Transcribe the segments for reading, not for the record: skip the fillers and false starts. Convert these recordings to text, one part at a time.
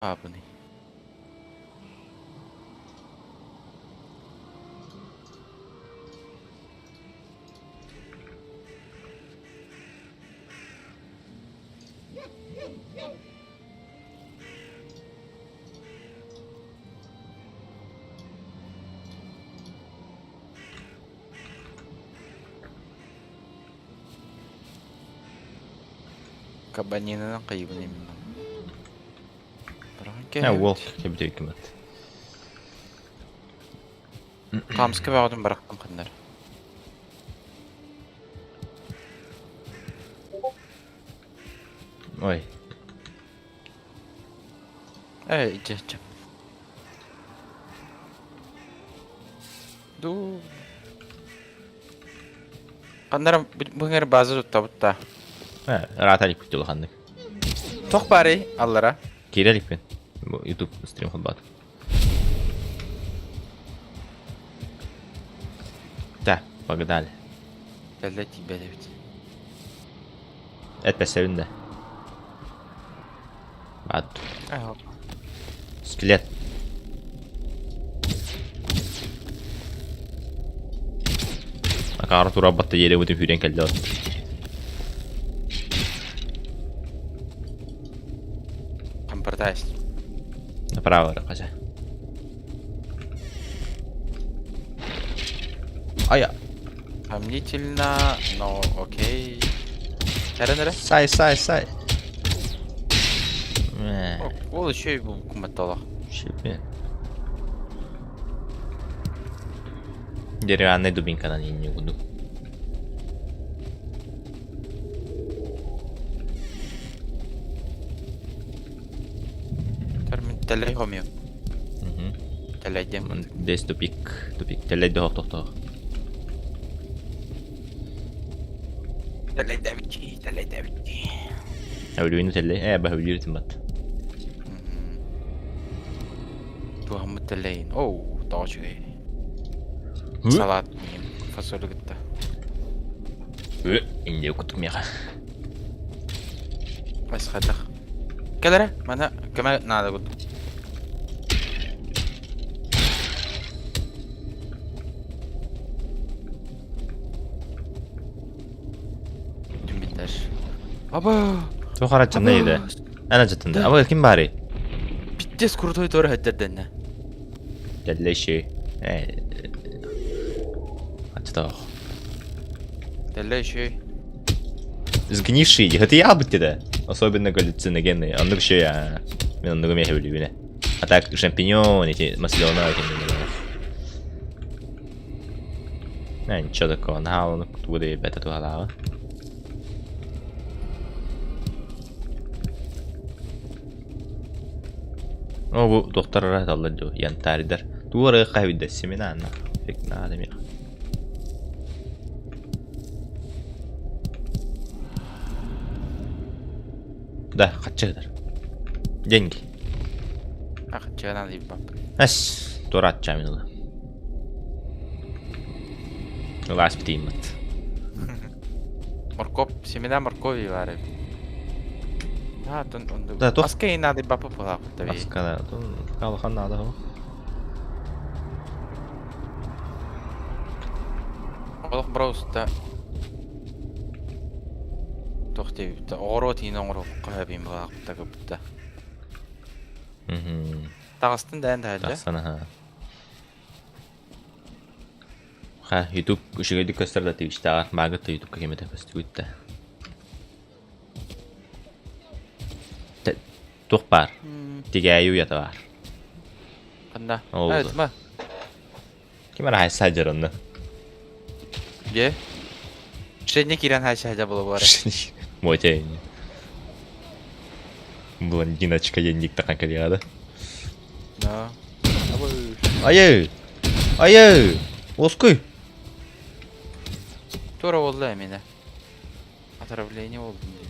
Аабыный? Кабанинанан хайыбын именно. Э, уол кэбитэ кимат. Хамска бөҕөтүн барахтым ханнар. Ой. Эй, ичэ ичэ. Ду. Ханнара бу база туттабыт да. Э, ыраата иликпит улаханнык. Тох баарый аллара? Киирэ иликпин. Бу YouTube стрим холбаат. Да, погнали. Кэллэ тиийбэт эбит. Этпэсэбин да. Бат. Скелет. Акаары тура батта диэри бутун сүүрэн кэллэ. Хампыртаайс. Направо хаса. Ая. Сомнительно, но окей. Эрэн эрэ. Сай, сай, сай. Ол еще и куматталах. Шипе. Деревянная дубинканан инни кудук. Телей хомио. Телейдем. Дес тупик. Тупик. Телей дохох тохтох. Телейдебичи, телейдебичи. Өлүүнү телей. Э, баһ өлүүр бат. Туһаммыт телейин. Оу, тоҕо үчүгэй. Салат фасоль кытта. Инде кутук меха. Басқадах. Кэл эрэ, мана көмө наада курдук. Түмбиттэр. Аба! Туох араччынна еді. Ана жаттында. Аба ким баарый? Пиздец крутой туора хэддэрдэннэ. Дэллэши. Э. Ачтаах. Дэллэши. Сгнившие. Это я бы да. Особенно галлюциногенные. Оннук еще я. Мен оннугу мехе билибине. А так шампиньон, эти маслена, эти Не, ничего такого. Наһаа ону тугу да бэта туһалааҕа. О, бу доктор таллар дуу, янтарьдар. Тугу эрэ хаһыйда семена анна. Фиг надо мех. Да, хаччыгдар. Деньги. А хаччыга надо ебап. Эс, тураатча мин ыла. Ылаас битииммат. Моркоп, семена моркови баар эбит. А, тон онду. Да, туох Аска надо бапа буолаахпыт эбит. Аска да, улахан наада хо. Олох броуста туох диэбит оҕуруот иин оҥоруохха сөбүн буолаахпыта кыбытта. Мгм. Таҕыстын да эн таһырдьа. Тахсан аха. Ха, YouTube үчүгэйдик көстөр да Twitch-тааҕар маагыт да YouTube-ка кимэтэ көстүбүт да. Туох баар? Тигээйи уйата баар. Ханна? Ол Э, тыма. Ким эрэ хайса дьэр онно. Дьэ. Шенне киирэн хайса дьэ була буолар. Мотя Блондиночка денник тахан кэлиэҕэ да. Да. Айы! Айы! Оскуй! Тура буолла эмиэ. Отравление болдум дии.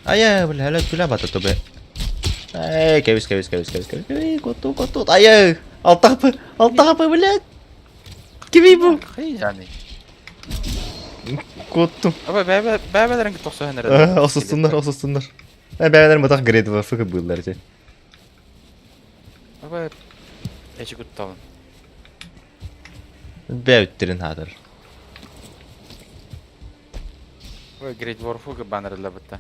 Айа, бля, өлө күлэ бата тобе. Эй, кэбис, кэбис, кэбис, кэбис, кэбис. Эй, коту, коту. Айа! Алтапы, алтапы, блядь! Кими бу? Хей, яны. Куоттум. Аба бэбэ бэбэлэрин тохсоһон эрэ. Осустуннар, осустуннар. Бэбэлэр матах Great Warfare кыбыыллар ити. Аба эчи кутталын. Бэбиттерин хаатар. Ой, Great Warfare кыбанарылла бытта.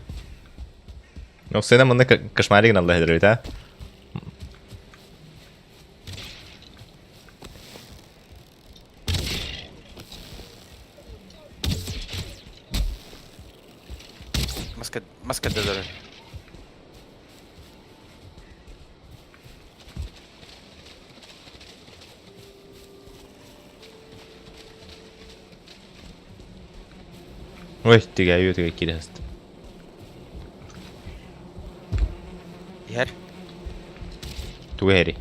Оксана манна кошмарик налла хедербит а? Маска маска дадары. Ой, тигэ айуу тигэ киирэ сыста. Иһэр. Тугу иһэрий?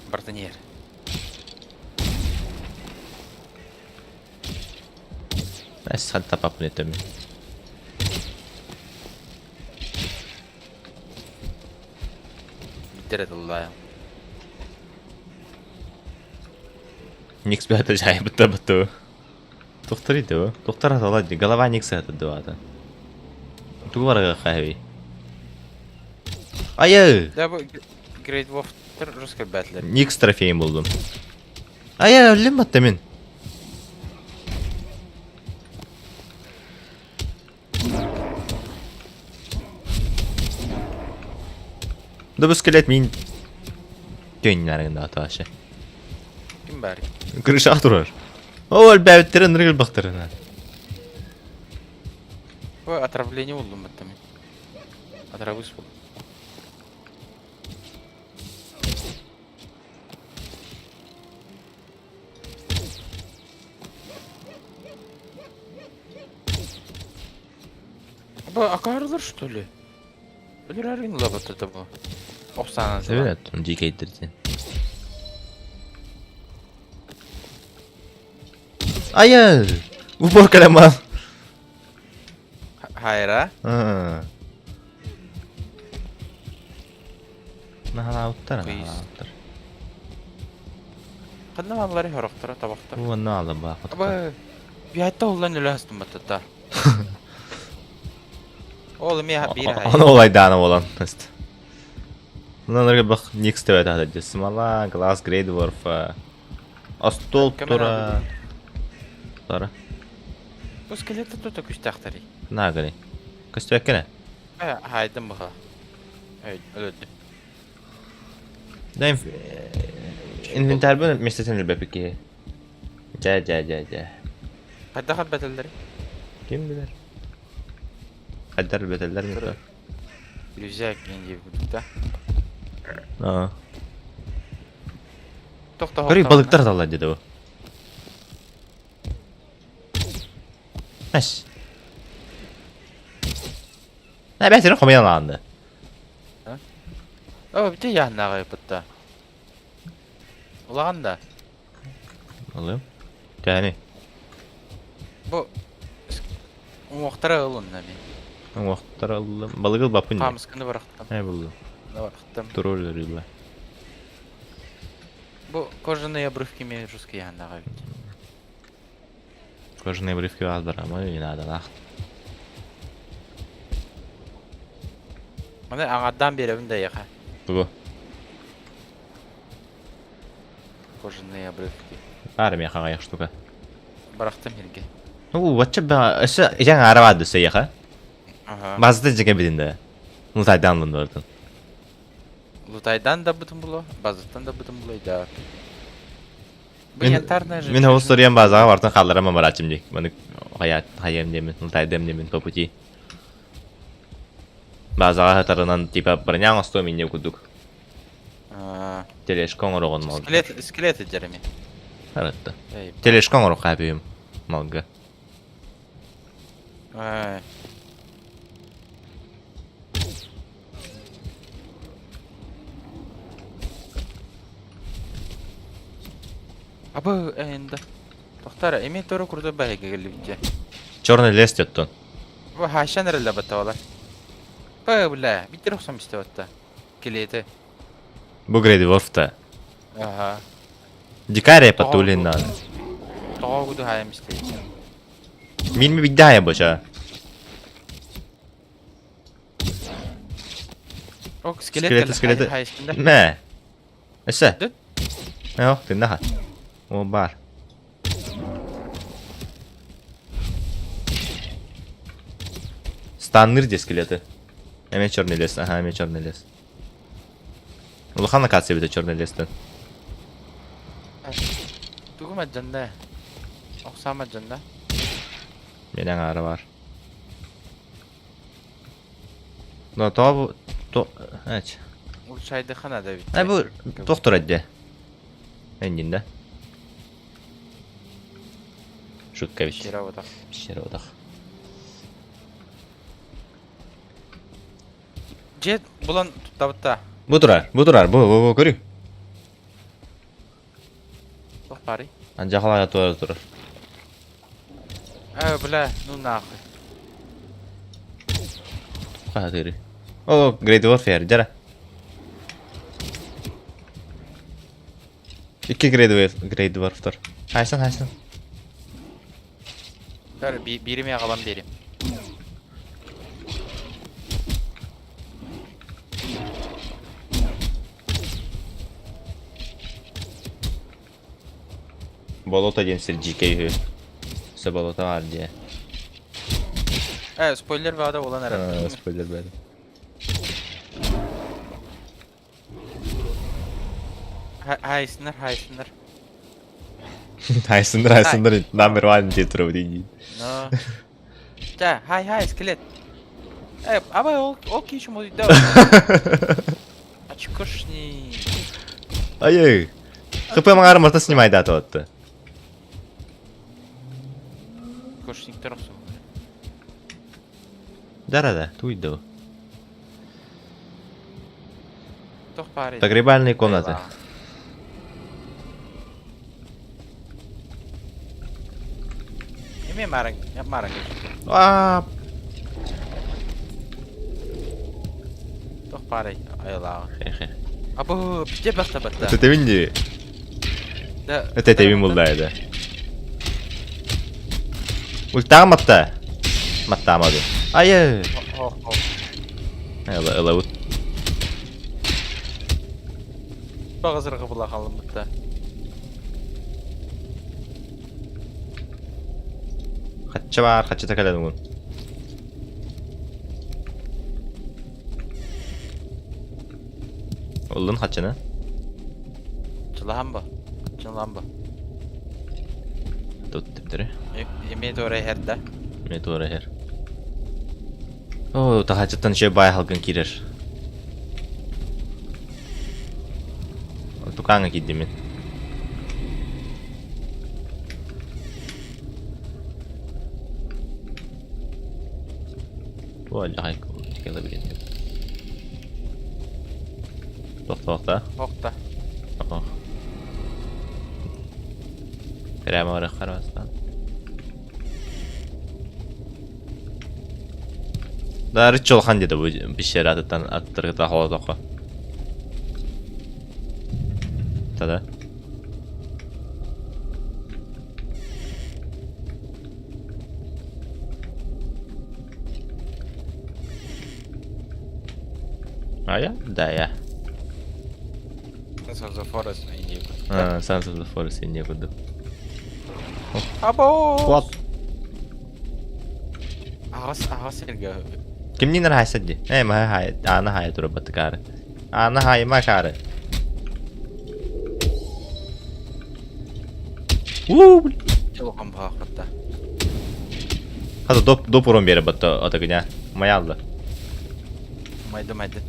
Бартын иһэр. Эс тапаппын этэммин. Биттер этыллаайым. Никс бэйэтэ дьаайбыта буту. Тохтор идэбэ. Тохтор атала голова Никс это дуата. Тугу барыга хэви. Айы! Да бу Great Wolf русский бәтлер. Никс трофейин булдум. Айы, өллүм батта мин. Да бу скелет мин төннәргендә аташы. Ким бар? Крыша турар. Ол бәбиттерин ныргыл бактырына. Ой, отравление булдым битте мин. Отравыс булдым. Бу акарылар что ли? Өлөр лабыты бу. Оксана. Evet, дикейдирден. Айы! Уборка ляман. Хайра. Наһалаабыттар, Кыыс. наһалаабыттар. Ханна маллары хорохтора табахтар. Уонна алым баа Аба биятта уллан өлө астым баттата. Ол эми биир хай. Оны олайдааны болан. Мынанарга бах Никс деп айтады. Смола, Глаз, Грейдворф, Остол тура. Тара. Бу скелети тута күстәхтери. Нагали. Көстөккене. Хайдым баха. Эй, өлөдү. Да инвентарь бу местесен элбэпики. Жа жа жа жа. Хайда хаббетеллери? Ким билер? Хайдар бетеллер ми? Рюкзак инди будут, Аа. Тохто. Көрүй балыктар талла деді бу. Мәш. Нә бәтер хомян алынды. О, бите яннагы бутта. Улаган да. Алым. Тәне. Бу уңуктара ылын мен. Уңуктара ылым. Балыгыл бапын. Камыскыны барактым. Ә булды. Барактым. Турор рыба. Бу кожаные обрывки мен русский яннагы бит. Кожаные обрывки аз бар, ама не надо нах. Маны аңардан беребин да яха. Тугу. Кожаные обрывки. Бар мен хагаяк штука. Барактым хирге. Ну, ватча ба, өсө жаңа араба дөсө яха. Ага. Базда жеке бидинде. Мутайдан лындырдын. Лутайдан да бутун було, базаттан да бутун було да. Бу Мен- янтарная Мен хавыз сорьян базага бартын халларама барачым дик. Маны хаят хаям демен, мутайдем демен по пути. Базага хатарынан типа броняң осто мине кудук. Телешкон орогон мал. Скелет, скелет жереми. Харатта. Эй. Телешкон орог хабим малга. Ай. Абы энда. Тохтара, эми тору курду бәйге келбитте. Черный лес теттон. Бу хашан эреле батталар. Бу бля, биттер оксам истеп атта. Келети. Бу грейди ворфта. Ага. Дикария потулин надо. Тоогуду хаям истеп. Мин биддая боча. Ок, скелет Скелеты, скелеты. Хайстында. Мэ. Өссө. Дүт. Оо, тыннаха. О, бар. Станныр де скелеты. Эме черный лес, ага, эме черный лес. Улахан акация бите черный лестен. Тугу мадьанна? Охсаа мадьанна? Менен аара бар. Но то то эч. Улучшайдыхана да бит. Ай бу доктор әдде. Эннинде. Шутка ведь. Пещера вот так. Пещера вот так. Дьиэ булан туттабыт Бу турар, бу турар, бу, бу, бу, көрү. Туох баарый? Анжахалая тура турар. Э, бля, ну нахуй. Хатыры. О, Great Warfare, дьара. Икки Great Warfare, Great Warfare. Хайсан, хайсан. Бәрі бириме аҕалан биэрим. Болото диэн сир дьиикэй үһү. Өссө болото баар дии. Э, спойлер баада буолан эрэр. Спойлер бэйдэ. Хайсыннар, хайсыннар. Хайсыннар, хайсыннар, number one дии турабыт дии. Но. Чэ, хай хай, скелет. Э, абай ол ол киһи модуйда. Очкошный. Ай-ай. ХП маҥаар марта снимайдаата отты. Кошниктар охсун. Да-да-да, туйду. Туох баарый? Погребальные комнаты. Эмиэ маарыҥ, маарыҥ. Аа, Туох баарый айылааҕа. хе-хе. Абы, дьэ баста батта. Тэтэбин дии. Да. Тэтэбин булда это. Ультаҕа матта. Маттаамады. Айы. Ыла ылабыт. Бағызырғы була қалымытта. Хачча бар, хачча кэлэн угун. Ыллын хаччаны. Чылаһан ба. Чылаһан ба. Тут типтери. Эмиэ туора иһэр да. Эмиэ туора иһэр. Оо, таһааччыттан үчүгэй баай халгын киирэр. Тукааҥҥа киирдим мин. Туох алдьархай лабиринт. Тохтоохто. Охта. Ох. Прямо барыахха бастаан. Дарыччы улахан диэтэ бу пещера атыттан аттаргыта холотоххо. Тада. А я? Да, я. Sons of the Forest Индия курдук. А, Sons of the Forest Индия курдук. Або! What? Аҕас аҕас сиргэ Кимниин хаайсар дии? Ээ, маһы хаай, аана хаайа турабаттыкаары. Аана хаайыма акаары. Уу, блин. Улахан баҕахпытта. Хата доп доп урон биэрэ батта атагыня. Майалла. Майды майды.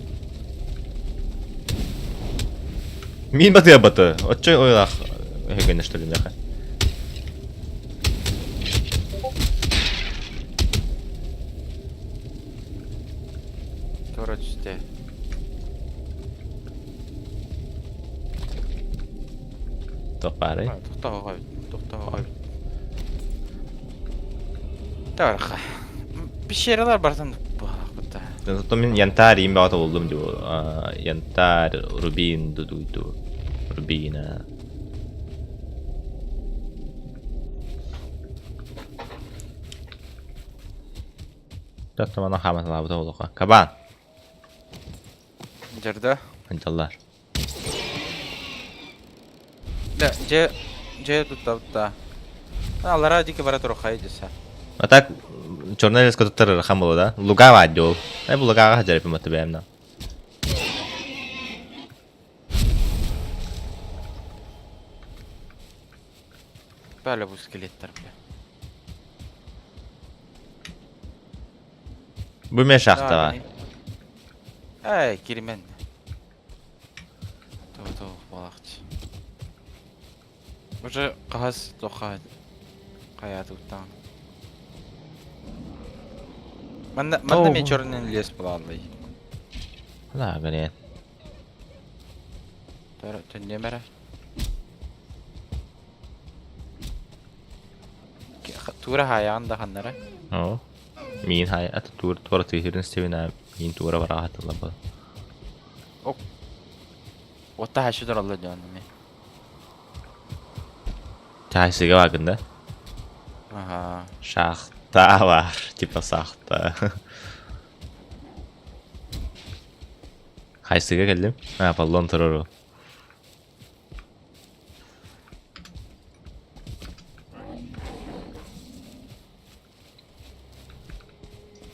Мин батыа баты. Оччо ойлах өһөгөнө что ли меха. Тура түстэ. Топпаарай. Тохтоо тохтоо Тарха. Пещералар бартан баахпыта. Зато мин янтарь им баҕата булдум дии. Янтарь, рубин дудуйду. Рубина. Таттамана хааматалаабыта буолуохха. Кабан! Дьарда. Ынчаллар. Да, дьэ, дьэ туттабыт Аллараа диэки бара туруххай дьэсэ. А так, черный леска туттар ырахан буолуо да? Луга баар дии ол. Э, бу лугаҕа сылдьар эбиппин бэйэм да. Бля, бу скелеттер, бля. Бу мен шахтаҕа. Эй, киримен. Тоо буолаахчы. Уже хаһас тоха хайаатыктаан. Манна манна мен черный лес булааллай. Да, блин. Төннүөм эрэ. Туура хаайаҕын да ханнара. Оо. Миин хаай ата туур туора тыыһырын истэбин миин туора бараҕа хатылла Отта хашы туралла дьон эми. Чаайсыга бааргын да? Аха. Шахта бар. Типа сахта. Хайсыга кэллим. А, Аполлон турар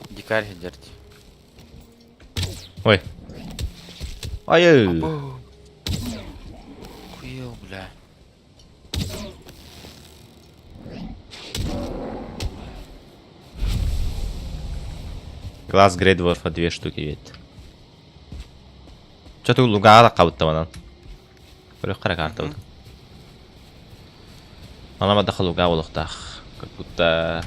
Дикарь сылдьар дии. Ой. Айы. Куел, бля. Глаз Грейдворфа две штуки ведь. Что-то лугаҕа хабыттаманан. Көрүөххэ эрэ каартабыт. Манан бадахха лугаа буолуохтаах. Как будто...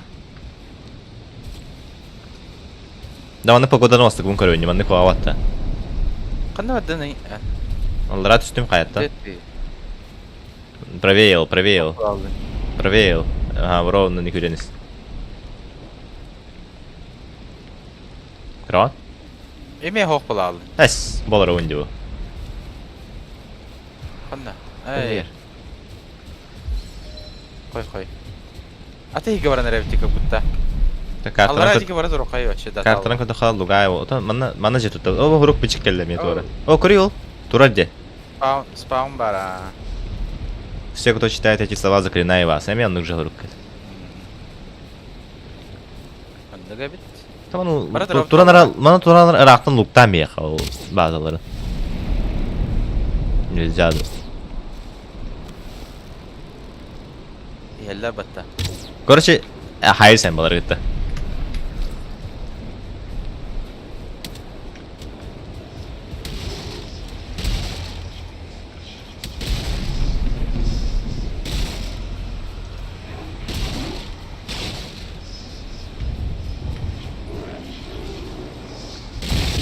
Да маннык погоданы бастакыбын көрөбүн, маннык куһаҕабатта. Ханна бардыный? Аллараа түстүм хайаттан. Правее, правее. Правее. Ага, ровно не күренис. Кыраҕан? Эмиэ хоох булаалын. Эс, болар уун дуу. Ханна? Эй. Хой хой. А ты баран эрэбити как будто. Аллараа диэки бара турукай вообще да. Картанан көтөхө лугай отон манна манна же тутта. О хурук бичик келле мен тура. О көрүй Турар де. Спаун, спаун бара. Все, кто читает эти слова, заклинаю вас. Эми оннук же хурук. Оннук эбит. Таман туран мана туран ыраахтан луктаан биэхэ ол баазалары. Нельзя да. Иһэллэр батта. Короче, хайыр сен балар кытта.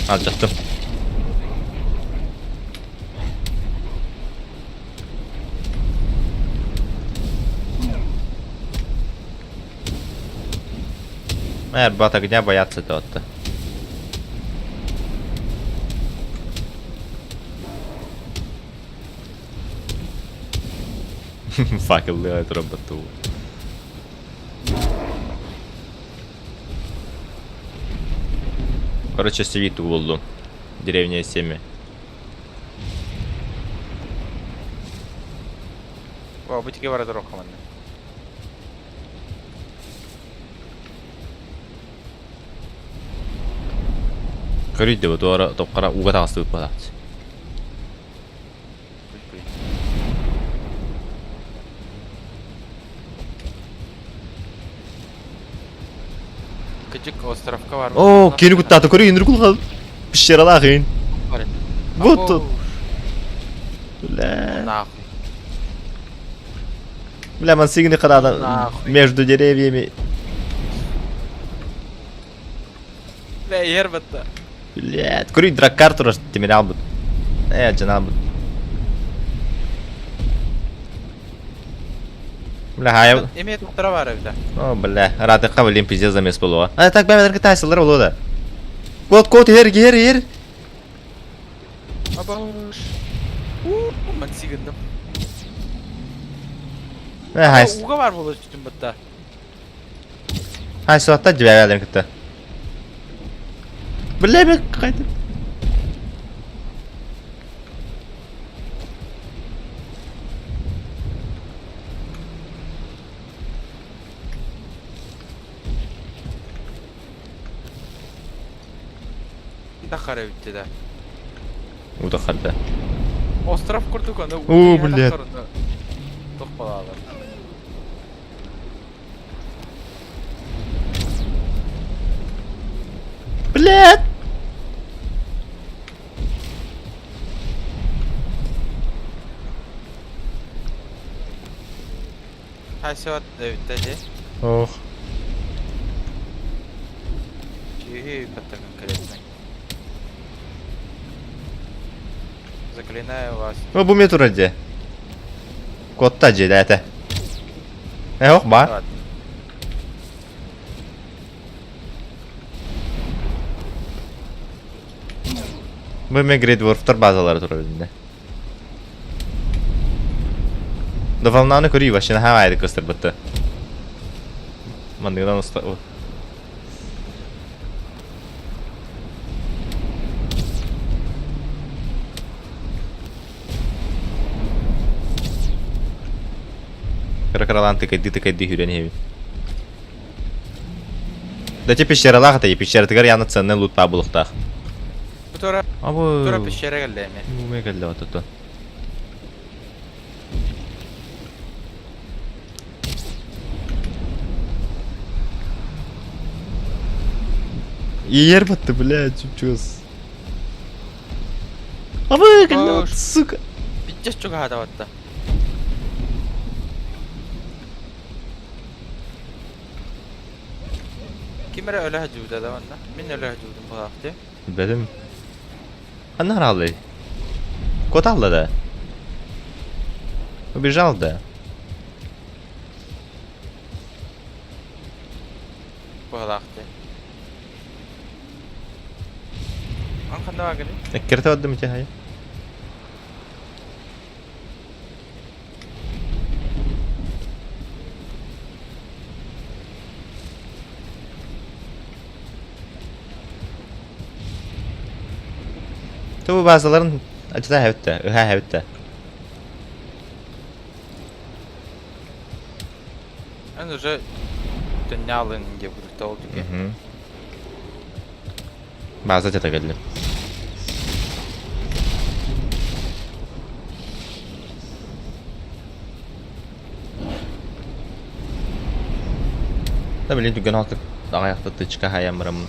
Алдьаттым. Эрбат огня боятся то-то. Факел делает роботу. Короче, свиту буллум. Деревня Семи. О, бу тиги бара туруохха манна. Көрүйдө бу туора топкара ууга таҕыстыбыт буолааччы. Кыдьык островка бар. О, кини куттаата көрүй инир кулхан. Пещералаах ин. Вот тут. Бля. Нахуй. Бля, мансигини карада между деревьями. Бля, ер батта. Блядь, көрүй драккар турар тимир албыт. Э, жана албыт. Бля, хайа... Эмиэ туктара баар эбитэ. О, бля, ыраатыкка блин, пиздец замес буолуоҕа. А так бэйэлэр кытайсылар буолуо да. Кот, кот, иһэр, иһэр, иһэр. Абаш. Мансигынным. Э, хайс. Ууга баар буолуо түтүн батта. Хайсылаттар дьибэбээлэрин кытта. Бля, бля, какая-то... Тахара бүттэ да. Уу тахарда. Остров курдук аны Оо, блядь. Туох балаалар. Блядь! Хайсыбат эбиттэ дии. Ох. Чиһи батта конкретно. Заклинаю вас. Ну, бу мне турар дьэ. Куотта дьиэлээтэ. Э, ох, баар. Бу эмиэ Great Dwarfтар базалара турар иннэ. Да волнаны көрүү вообще наһаа аайдык кыстырбытты. Манныгынан уста... Кыра-кыралаан тыкайдыы-тыкайдыы сүүрэн иһэбин. Да те пещералаах этэ, пещератыгар яна ценный лут баа булуохтаах. Тура, Абы... тура пещера кэллэ эми. Бу кэллэ отото. Иер батты, блядь, чуп-чугас. Абы, кэллэ, сука. Пиздец чугаһаатабатта. Ким эрэ өлө сылдьыбыта да манна. Мин өлө сылдьыбытым буолаахтыы. Билбэтим. Ханна харааллый? Куоталла да? Убежал да? Быһалаахтыы. Ан ханна бааргыный? Эккирэтэ бардым ити хайа. Ту базаларын ачыта хэбиттэ, ыһаа хэбиттэ. Эн уже төннөалын диye бурукта ол түгэ. База чата кэллим. Да блин, түгэн алтык аҕайахта тычка хайан бараммын.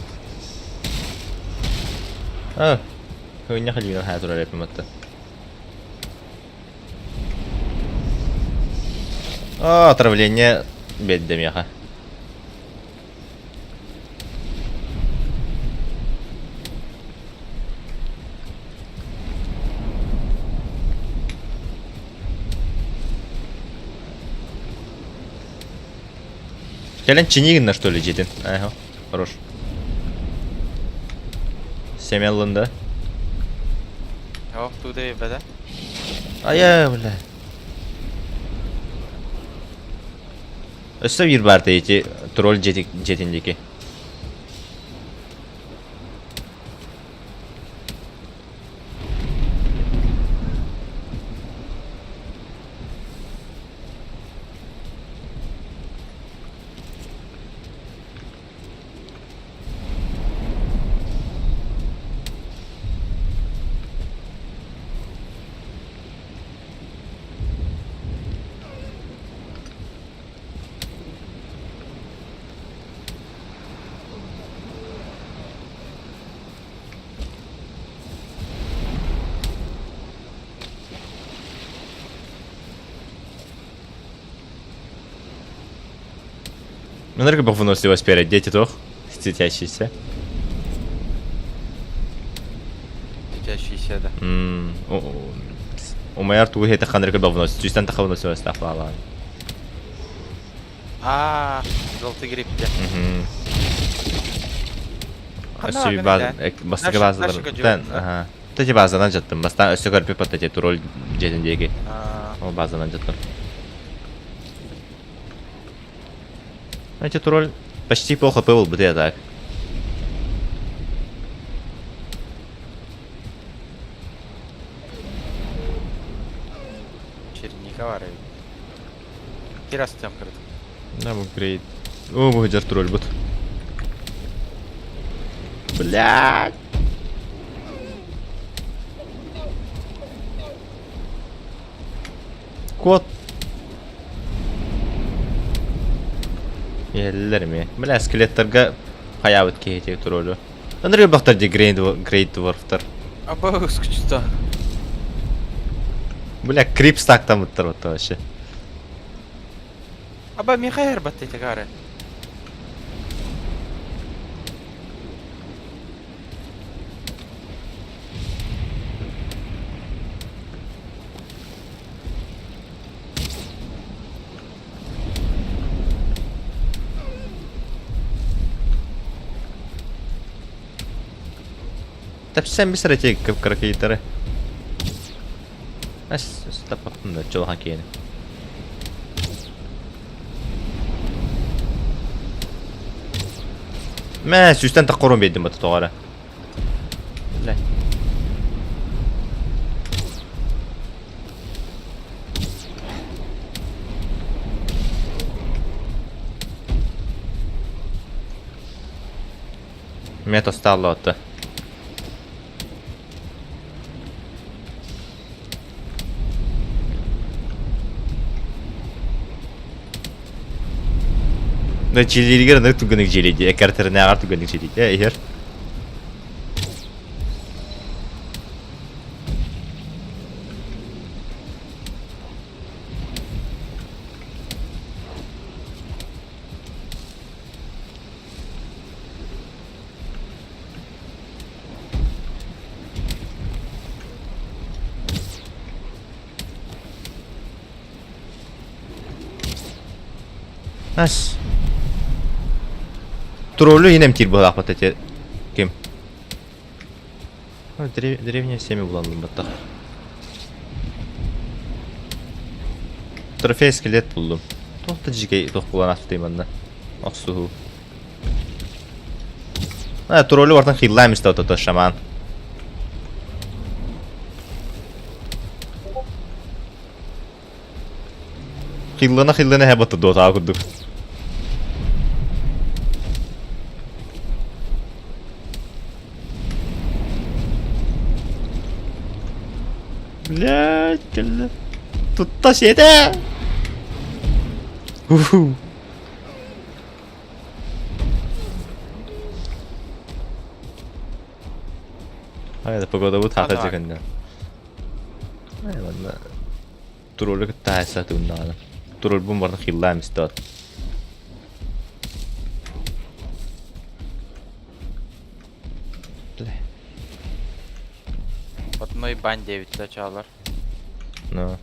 А, хойня халина хая турар эпим атта. А, отравление биэрдэ миэхэ. Кэлэн чинигин что ли дьиэтин? Ага, хорош. Семя ыллын да? Ох, туда ебада. Айа, бля. Өссө биир баар ити тролль дьиэтин диэки. Энергия выносливость перед дети тох светящийся. Светящийся, да. Умайар тугу хете ханрыка бавнос. Түстен таха выносливость тахлала. А, желтый гриб те. Өссө баз бастакы базалар. Тен, ага. Тэти базанан жаттым. Бастан өссө көрпү паттати турол жетин диэки. Ол базанан жаттым. Эти тролль почти пол хп был бы я так. Баар эбит. Кир астыам кыратык. На бу грейд. О, бу дьар тролльбут. Блядь! Кот. Иһэллэр эмиэ. Бля, скелеттарга хайаабыт киһи троллю. Андрей бахтар ди Грейт Дворфтар. Аба ыскычта. Бля, крип стактамыттар вот вообще. Аба миэхэ эрбатты тегары. Тэпсэн бисер эти кып-кыракыйтары. Ас таппаппын да чолахан киэни. Мэ сүүстэн таххорун биэрдим бата тоҕо эрэ. Бля. Мэ тостаалла отто. Да дьиэлииригэр ынырык түргэнник дьиэлиир эккэртэринээҕэр түргэнник дьиэлиир ээ иһэр. Ас. Троллю иһин эмтиир быһалаахпыт эти ким? Древняя семя буланным баттах. Трофей скелет булдум. Туох да дьикэй туох булан астый манна. Охсуһуу. А, троллю бартан хиллаем истэ ото шаман. Хиллана хиллана һэ батта дуотаа курдук. Блядь, кэллэ. Тутта сиэтэ! Уху. Хайа, погода бут хата дьэкэннэ. Ай, ладно. Троллю кытта хайса тыыннаҕына. Тролльбун барытын хиллаан истэҕит. Одной бань диэбиттэ чаалар. Ну.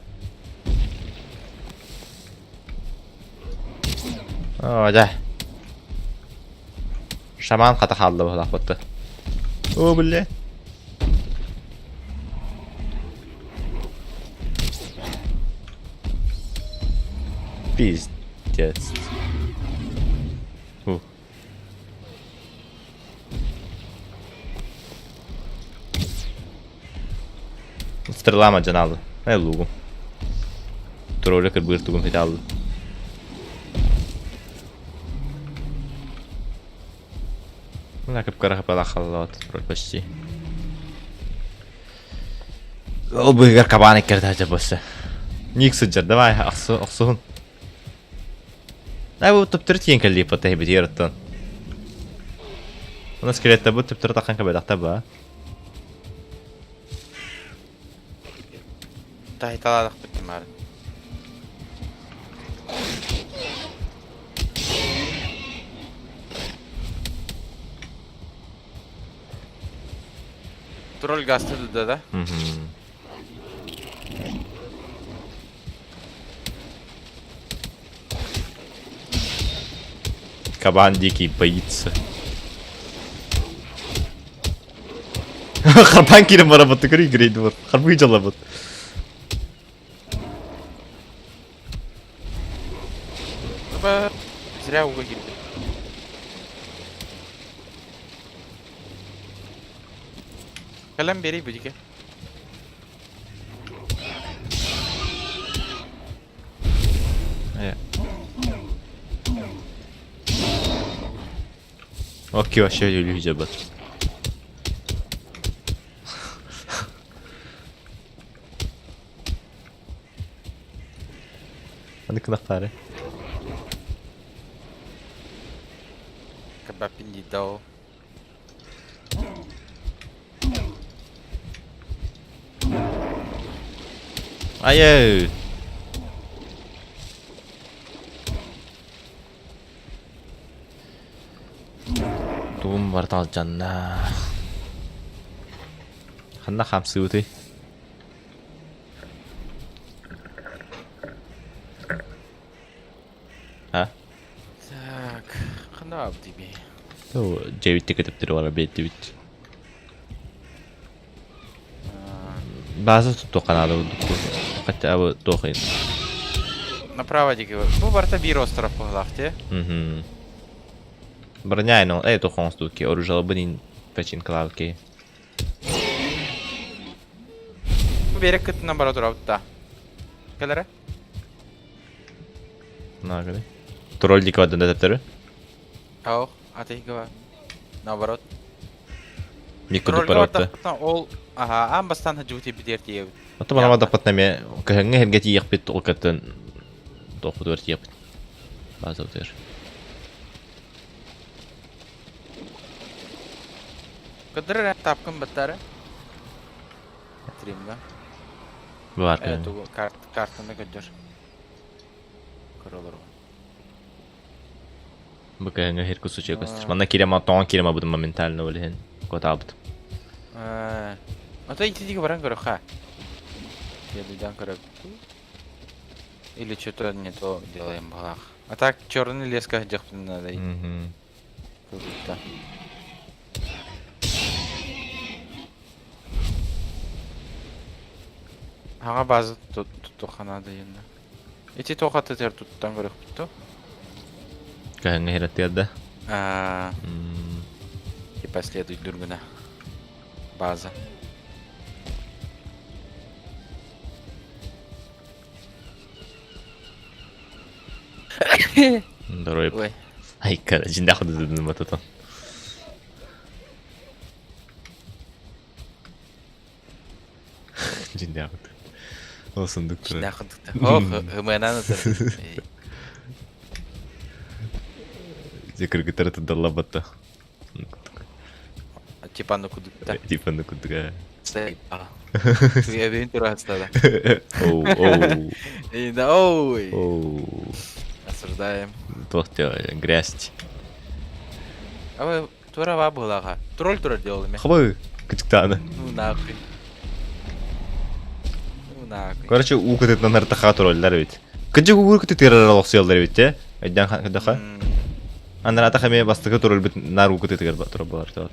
Оо, дьэ. Шаман хата хаалла быһалаахпытты. Оо, биллэ. Пиздец. Фу. Стрела мадьанаалы. Эй, лугу. Тролля кырбыыр тугун хитааллы. Мына кып-кыра хапалаах почти. Ол быыгар кабаан эккэрдэ босса. Ник сылдьар, давай, охсуһун. Ай, бу төптөрү тиийэн кэллииппат эһибитигэр оттон. Уна скелеттер бу төптөрү таххан кэбэдэхтэ ба. Таһиталаадахпыт тимаары. Тролль гаста да да? Мгм. Кабан дикий боится. Харбаан киирэн барабыт, көрүй грейдвор. Харбыы дьалабыт. Зря ууга киирдим. Кэлэн биэрий бу дике. Окей, вообще өлүү дьабат. Аны кынахтаары. Кабапин дидо. Айыы! Тугум барыта алдьанна. Ханна хаамсыбытый? А? Так, ханна бабы Дьэбитти көтөптөрү бара биэрдибит. База туттуохха наада курдук. Хотя бы туох иһин. Направо диэки. Бу барыта биир остров быһыылаах дии. Мгм. Броня ino, э туох оҥостубут ки, оружиелабын ин починкалаабыт киһи. Бу биэрэк кыттынан бара турабыт да. Кэлэрэ? Нааганы. Тролль диэки бардан да төптөрү. Ох, атыйгыба. Наоборот. Мик курдук Тролльга барбатта. бардахпытына ол аха аан бастаан сылдьыбыт битиэр тиийэбит. Ото мана бардахпытына эмиэ кыһыҥҥы иһэргэ тиийиэхпит ол кыттан туохпутугар тиийиэхпит. Базабытыгар. Кыдыр эрэ тапкын баттары. Тримга. Баар Э кыһыҥҥы. тугу картаны көрдөр. Көрө олорбун. Бу кыһыҥҥы иһэр кусучуга көстөр. Манна киирэн тоҥон киирэн барбытым моментально ол иһин куотаабытым. Ото итидиги баран көрөххө. Следуйдан көрөбүт. Или что-то не то делаем баҕах. А так черный леска сылдьыахпытын надо. Как будто. Аҕа база туттуохха наада инна. Ити туох атытыгар туттан көрүөхпүт дуо? Кыһыҥҥы иһэр да? Аа, типа следуйдуур гына. База. Здоровье. Ой. Ай, короче, нахуй дудум это. Дьиҥнээх Ол сундук турар. Дьиҥнээх Ох, ымыанан ытыр. Дьэ кыргыттары тудаллабатта. Типа ну кудукта. Типа ну кудуга. Эбин турастада. Оу, оу. И да, ой. Оу. Осуждаем. Туох грязь. А тура была. Тролль тура делал ме. Хабы кытыктааны. Ну нахуй. Ну нахуй. Короче, уу кытытынан артаха троллар эбит. Кыдьык уу кытытыгар олохсуйаллар эбит те. Өйдөөн кыдаха. Аннараата эмиэ бастакы тролльбут наар уу кытытыгар турар буолар тоот.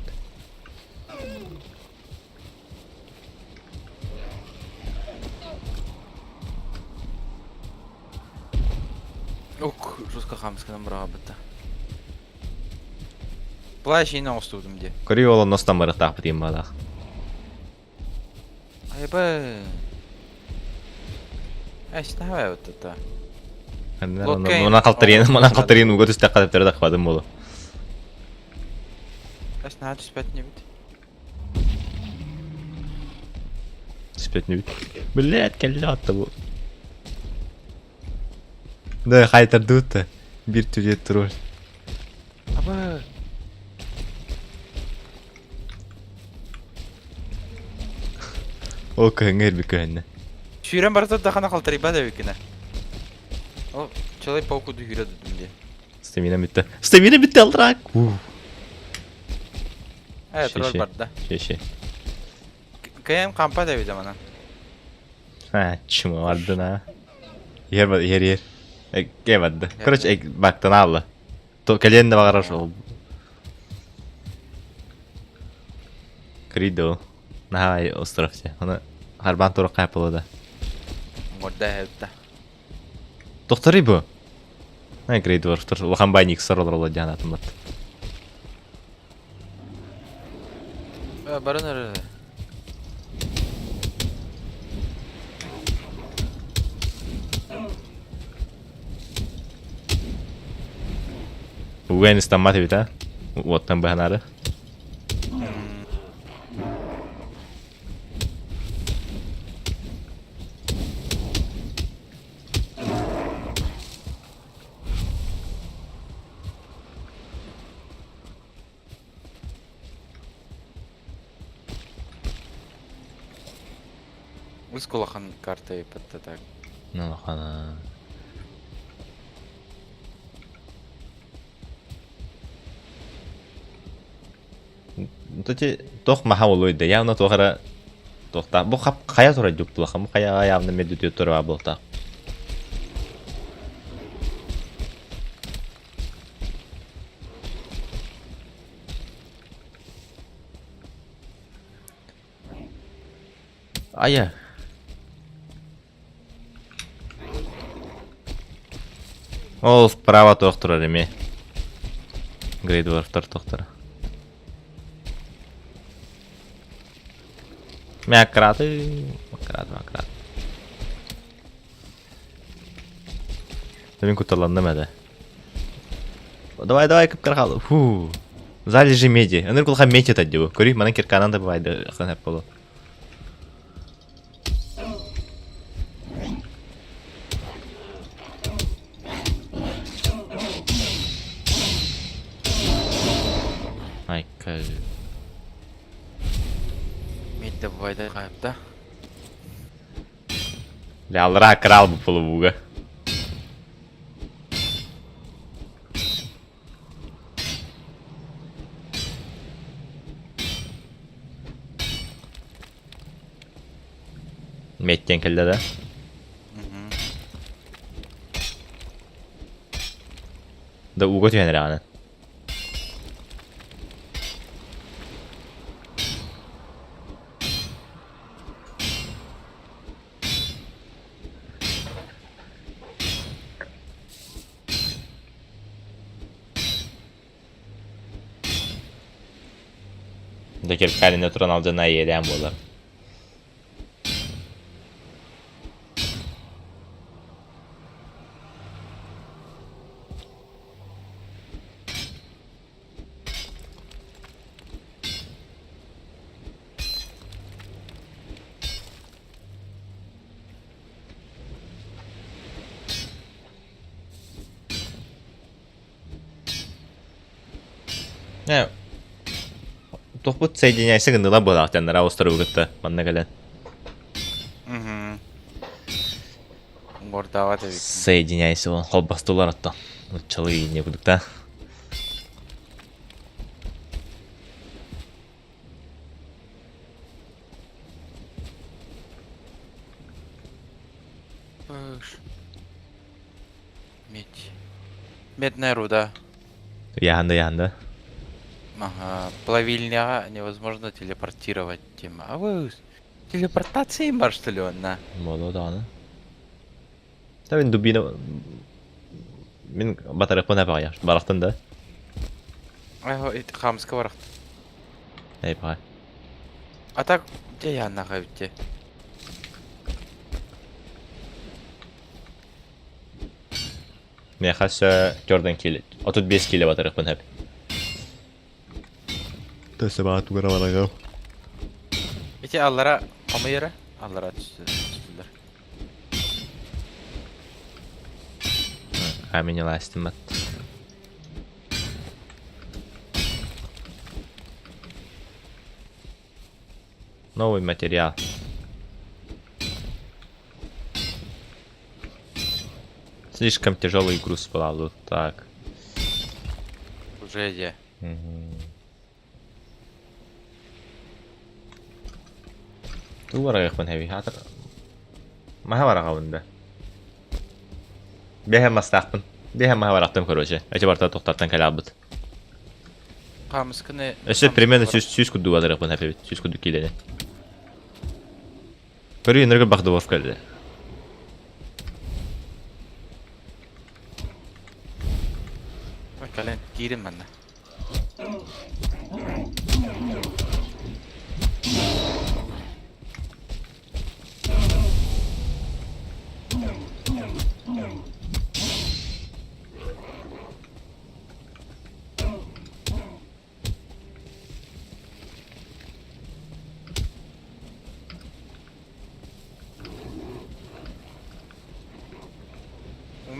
Ук, жестко хамсканан быраҕабыта. Плащ иин оҥостубутум дии. Көрүү ол онностан барыахтаахпыт диэн баалаах. Айбы. Эс наһаа это. Лодка Манан халтарыйан, манан халтарыйан ууга түстэххэ төптөрө тахпатым буолуо. Эс наһаа түспэт небит. Түспэт небит. Блядь, кэллэ атта бу. Да, хайтардыбыт да. Биир түлет тролль. Абы. Ол кыһыҥҥы эрбит көһүннэ. Сүүрэн барыта дахана халтарыйбат эбиккинэ. Ол человек паук күүрэ дудум дии. Стамина бүттэ. Стамина бүттэ алдрак. Э, тролль барда. Шеше. Кэм кампат эбит амана. А, чума бардын а. Иһэр бар, иһэр иһэр. Кэ барды. Короче, бактан аалла. Кэлиэн да баҕарар ол. Кридо. Наһаа остров те. Оны харбаан турук хайпылы да. Морда эбитта. Тохторый бу. Ай, Грейд Dwarf. Улахан байник соролор диэн атыммат. Баран эрэ. Угэн истаммат эбит, а? Уоттан быһанаары. Үс улахан карта ыппытта так. Улахана. Эти туох маһа буолуой да явно туох эрэ туохтаах бу хап хайа турар дьуптулахан бу хайаҕа явно медүтүө турар буолтаах. Айа. Ол справа туох турар эмиэ. Грейд Dwarf'тар туохтара. Мякраты, макрат, макрат. Мин кутталанным эдэ. Давай, давай, кып-кыра хаалла. Фу. Залежи меди. Ыныр кулха меди этэ дии. Көрүй, манан кирканан да бывайды хан хеп болу. Айка. Медь добывайды хайыпта. Лялра крал бу полубуга. Меттен кэллэ да? Да ууга түһэн эрэҕинэн. Дэ киркалина туран алдьана иэдээн буолар. Э, Туохпут соединяйся гынныла буолаахтаннара острову кытта манна кэлэн. Угу. Гордаабат эбиккин. Соединяйся вон холбостулар оттон. Нуччалыы не кудукта. Пыш. Медь. Медная руда. Яһанда яһанда. Ага. Плавильняга невозможно телепортировать тема. А вы телепортация бар что ли онна? Боло даҕаны. Та мин дубина мин батарыппын апаҕайа барахтан да. Хамска барахт. Эй паҕай. А так где я нахуй те? Миэхэ өссө төрдөн киилэ, 35 киилэ батарыахпын сөп. Төссө баҕа тугара барагам. Ити аллара хомуйара, аллара түстүлэр. Камень ластимат. Новый материал. Слишком тяжелый груз положу. Так. Уже иди. Угу. Тугу барыахпын хэби хатыр маһа бараҕабын да Бэһэ мастаахпын. Бэһэ маһа барахтым короче. Эти барта тохтартан кэлэбит. Хаамыскыны Өссө хаамыскыны примерно бар. сүүс сүүс курдук барыахпын эппит. Сүүс курдук киилэни. Көрүү энерго Бахдовов кэллэ. Ой, кэлэн киирин манна.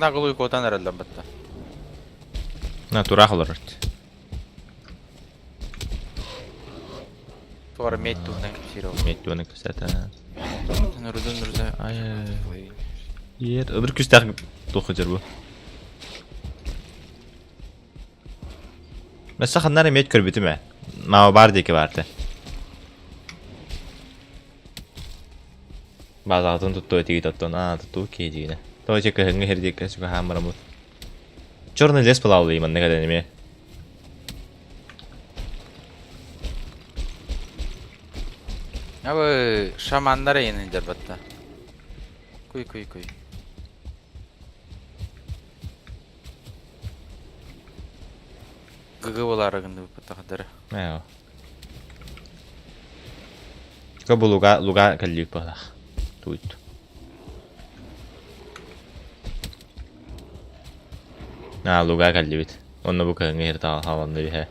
Наглую куотан эрэллэр батта. На тураах олорор. Туора медь туһунан кэпсиир ол. Медь туһунан кэпсээтэ. Нурдун нурда. Ай. Ер, ыбыр күстээх туох дьэр бу. Мәсә ханнар эмиэ көрбүтүм ээ. Маама баар диэки баарты. Баазаҕытын туттуо этигит оттон аа туттуу киһи дьиҥинэ. Тоҕо ити кыһыҥҥы сир диэки чугаһаан бараммыт. Черный лес пылаалыы манна кэлэн эмиэ. Абы шаманнар эйин дьарбатта. Куй куй куй. ГГ буолаары гынныбыппыттахтара. Ээ. Бу луга луга кэллиик быһалаах. Туут. Аа луга кэллибит. Онно бу кыһыҥҥы иһэр хааланна биһэ.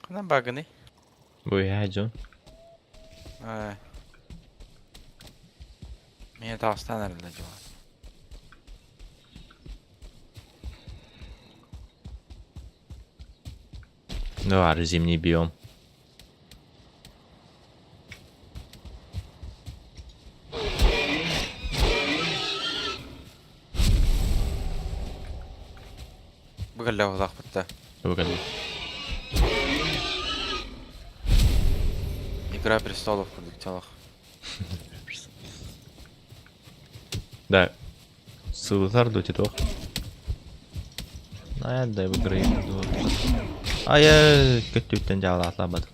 Ханан баагыный? Бу иһэ дьон. Ээ. Миэ таҕыстаан эрэллэр дьон. Давай, зимний биом. Бу кэллэ улаахпытта. Бу кэллэ. Игра престолов курдук чалах. Да. Сылытар дуу титох. Ай, дай выиграй. Ай, көттүттэн дьаалаатла батыт.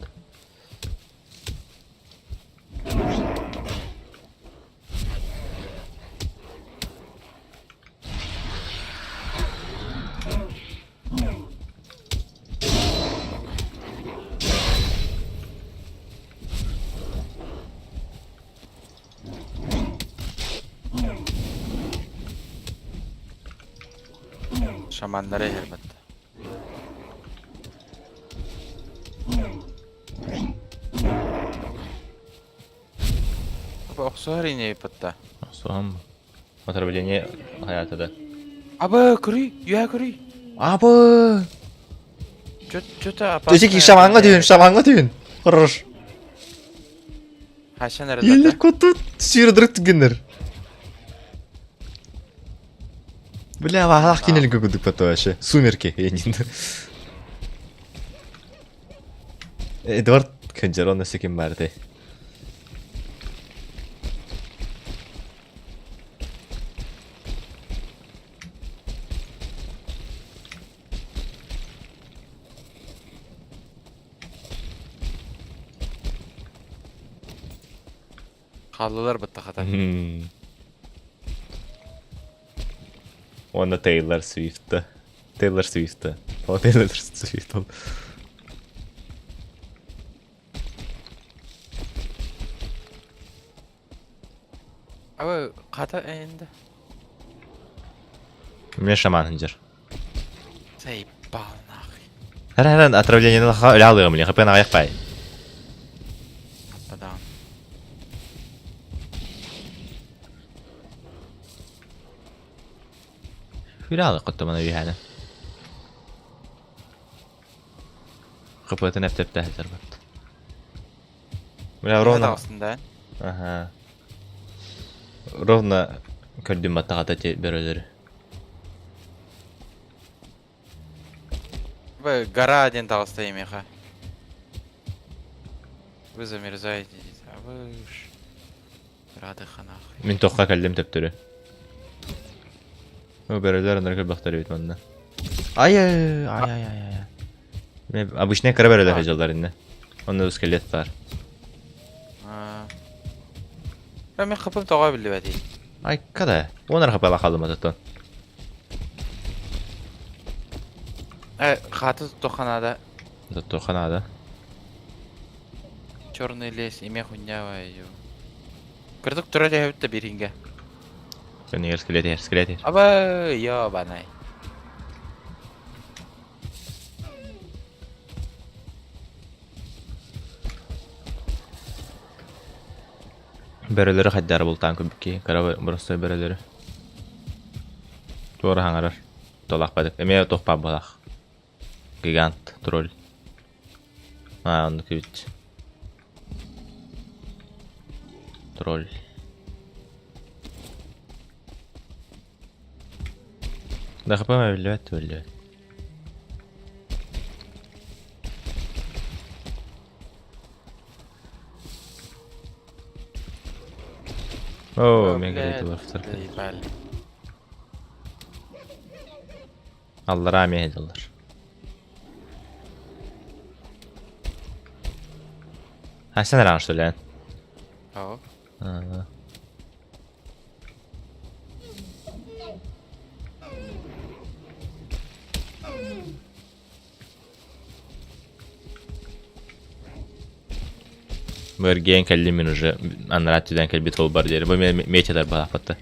Шаманнары иһэр батта. Охсуһар ини батта. Охсуһам. Отравление хаята да. Абы, көрүй, үө көрүй. Абы! Чё-то Төсек шаманга түйін, шаманга түйін. Хорош. Хашан Елер көтү сүйрдірік түгеннер. Бля, вахлах кинелин көкүдүк бата вообще. Сумерки, я не Эдвард Кенджерон өсө ким барды. Хааллылар баттахата. Уонна Тейлор Свифт. Тейлор Свифт. О, Тейлор Свифт. Абы хата энде. Мне шаман хынжыр. Заебал нахуй. Хара хара отравление өлө алыгым мне хпн аяк бай. Аппадаан. Өлө алык коттомана үйәне. ХПтын эптепте хәзер бат. Бля, ровно. Астында. Ага. Ровно көрдүм баттаҕата ти бөрөлөрү. Бу гора диэн таҕыста имеха. Вы замерзаете. А вы уж радыха нахуй. Мин тохха кэллим төптөрү. Бу бөрөлөр анар көрбөхтөр эбит манна. Ай ай ай ай ай. Мен обычный кыра бөрөлөр дьыллар инне. Онно скелет бар. Мен хапым тоҕо биллибэтий. Ай када. Онар хапала халым ататтан. Э, хаты тоханада. Тоттоханада. Черный лес, имя хуйня ее. Кырдык тура түһэбит биринге. Көнігер скелет, скелет. Аба, ёбанай. Бөрөлөрү хайдары бултаан көрбүккэ, кыра боростуой бөрөлөрү. Туора хаҥарар. Толахпатык. Эмиэ туох баар буолаах. Гигант тролль. Аа, оннук эбит. Тролль. ДХП биллибэт, биллибэт. О, мен Заебали. Аллараа эмиэ сылдьаллар. А сен араҥ что ли? Ау. Бэргээн кэллим мин уже анараа түдэн кэлбит ол бар диэри. Бу метедар бааппатта.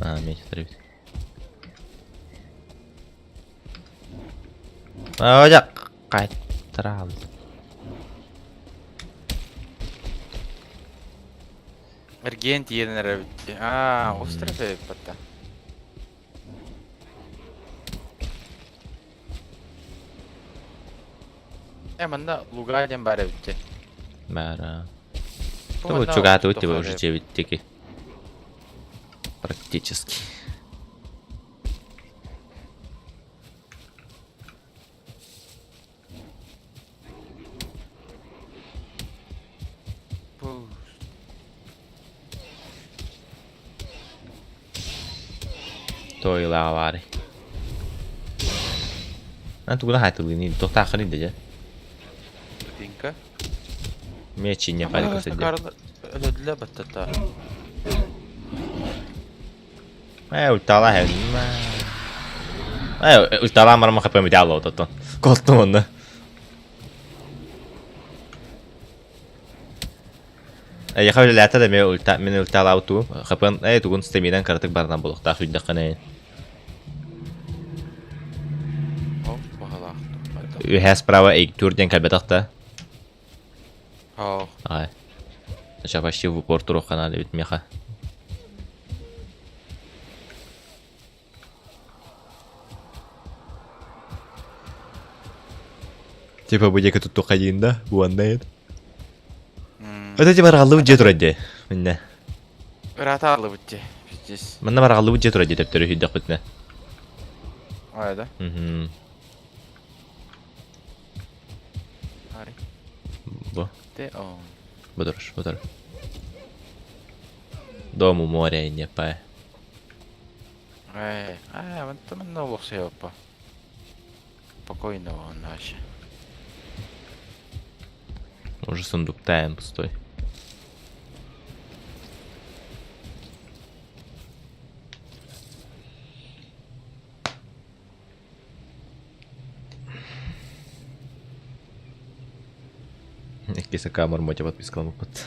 Аа, метедар эбит. Аа, кайтарал. Эргиэн тиийэн эрэ эбит. Аа, остров эбит батта. Э, манна луга диэн баар эбит дии. Баара. Бу чугаатыбыт типа уже дьиэбит Практически. Туойулааҕа баарый? Ан тугуна хаайтылыыный? Туохтааххыный да дьэ? Дубинка. Мечи не паника сидел. Өлөдүлэ баттата. Э, ультала Э, ультала марма хп металло тотон. Колтум онно. Эйиэхэ үлэлээтэ да эмиэ ульта мин ульталаабыт тугум хапын ээ тугун стаминан кыратык барынан буолуохтаах үүндэххинэ Ол баҕалаах. Үөһээ справа тур диэн кэлбэтэх да Оо. Аҕай. Сейчас почти в упор туруохха наада эбит миэхэ. Типа бу диэки туттуохха диин да, буоннайын. Это типа арҕаллыбыт дьиэ турар дии. Миннэ. Ыраата аллыбыт дии. Пиздец. Манна арҕаллыбыт дьиэ турар дии төптөрү сүйдэхпитинэ. Ой да. Мгм. Ари. Бу. Те о. Бұдырыш, бұдыр. Дом у моря не па. Эй, а, мантан манна олохсуйаппа. Спокойно вообще. Уже сундук таем пустой. Иккис камер мотя подпискаламмыппыт.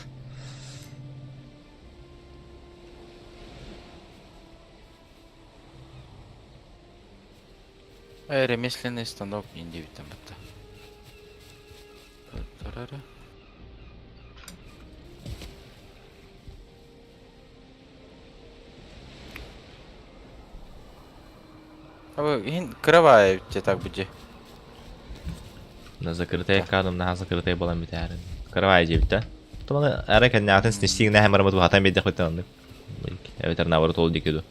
Э, ремесленный станок не диэбиттэн батта. Иһин кыра баайа эбит так бу На закрытая кадом наһаа закрытая буолан бүтээрин. Кыра дьиэбит да. Туманы ара кэннэҕитин снестиҥнээх бараммыт бухатан биэрдэхпиттэн оннук. Эбэтэр наоборот ол диэки ду.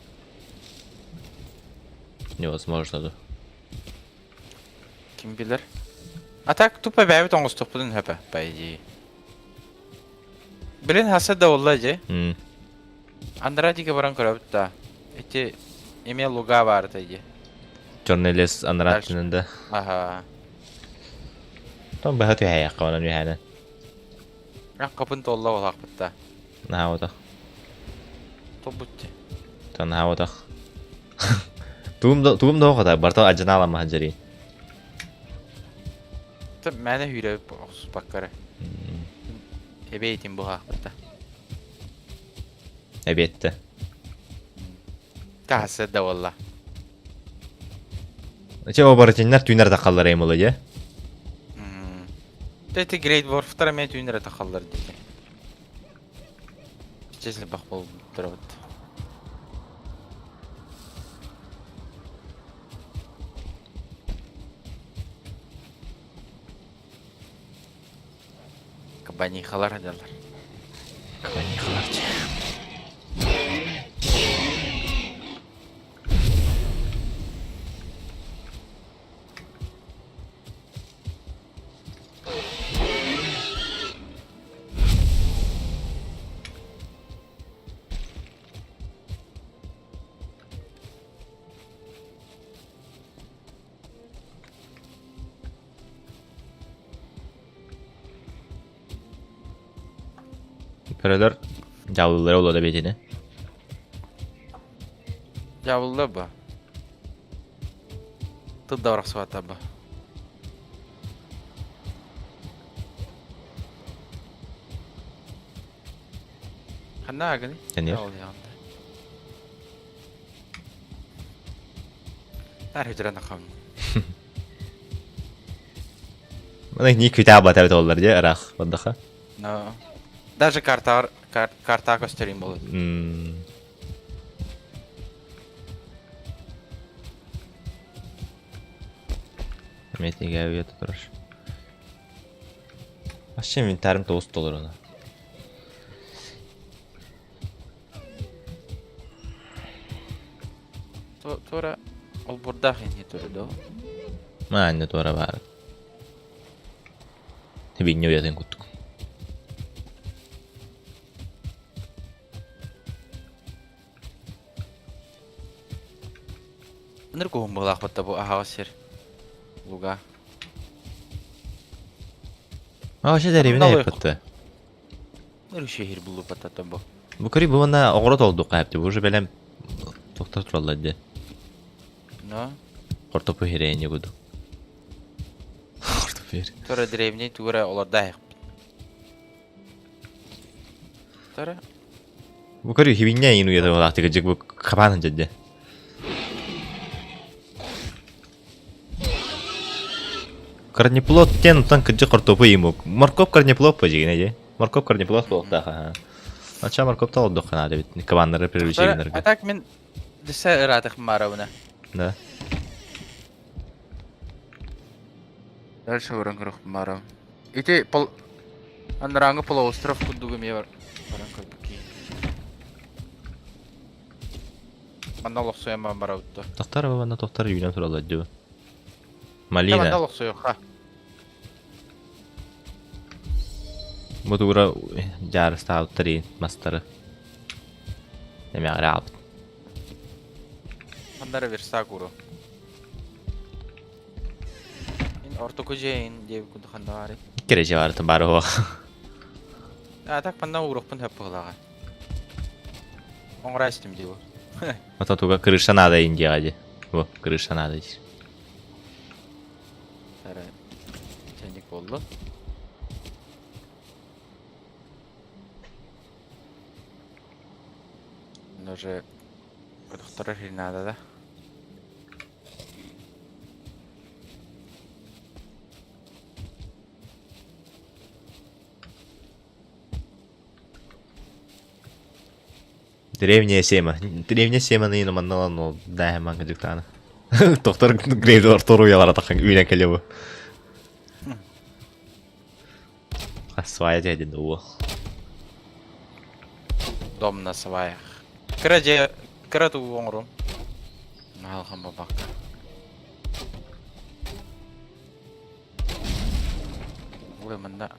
Невозможно ду. Ким билэр. А так тупо бэйэбит оҥостуохпутун сөп по идее. Блин, хаса да буолла дьэ. Анараа диэки баран көрөбүт да. Ити эмиэ луга баар этэ дии. Черный лес анараа өттүнэн да. Аха. Том быһа түһээйэххэ онон үһээнэн. Хапын туолла буолаахпыт да. Наһаа отох. Толбут дии. Наһаа отох. Тугум да тугум да оҕото барта адьынаалама дьэрии. Мээнэ үүрэ охсуспакка эрэ. Эбиэтин буһаахпыт да. Эбиэттэ. Таһасы да буолла. Че оборотеннар түүнэр тахаллар эмылы дьэ. Эти Грейт Ворфтар эмиэ түүнэрэ тахаллар диэтэ. Пиздец элбэх буолбуттар эбит. Кабанихалар дьаллар. Кабанихалар дьэ. Көрөлөр дьаалылара олода бетини. Дьаабылла ба. Тыл да барахсыбата ба. Ханна агын? Тэнир. Тар хүдрэн ахам. Маны ни күтә бата бит олар же ырах бадаха. Но даже карта карта көстөрүм болот. Метниге уйата турар. Вообще инвентарым тоғыз доллар оны. Туора олбурдаах ини турду. Маанна туора баар. Бинне уйатын куттук. Ыныр куһун быһылаахпыт бу аһаҕас сир. Луга. А вообще дэриэбинэ айыппытты. Ыныр шehir буллуппата бу. Бу көрүй бу манна оҕоро толдукка хэпти. Бу уже бэлэм тохтор тураллар дии. Но. Хортопу хирэйин куду. Хортопу хире. Тура древний тура олордаах. Тура. Бу көрүй хибинне ин уйата болаахтыга жик бу кабаанын жадде. Корнеплод тен утан кыджы картопу имук. Моркоп корнеплод по жигине же. Моркоп корнеплод болуктаха. Ача моркоп та олдук хана бит. Кабаннары привлечение. А так мен десе ыратых маравына. Да. Дальше уран көрөх марав. Ити пол Анараңы полуостров курдугу эмиэ бар баран көрбүт Манна олохсуйан баран барабыт дуо? Тохтар манна тохтар үүнэн тураллар дуу. Малина. Манна олохсуйуохха. Бу тугура дьаарыстаабыттар иин мастары. Эмэҕире аҕалбыт. Манна верстак уру. Ин ортоку дьиэ диэбит курдук ханна баарый? Кирэчэ баарытын баары уох. А так манна ууруохпун сөп быһыылааҕа. Оҥоро истим дии бу. Ото туга крыша надо Индияҕа дии. Бу крыша надо диир. Эрэ чайник буоллун. Даже көтөхтөрөр надо да. Древняя сема. Древняя сема ныйын манналан ол дайыман кыдыктаана. Доктор Грейдор тору ялара тахын үйнен келебу. Свая дедин уо. Дом на сваях. Кыра же кыра тугу оҥорум. Наалхан бабакка. Ой, манна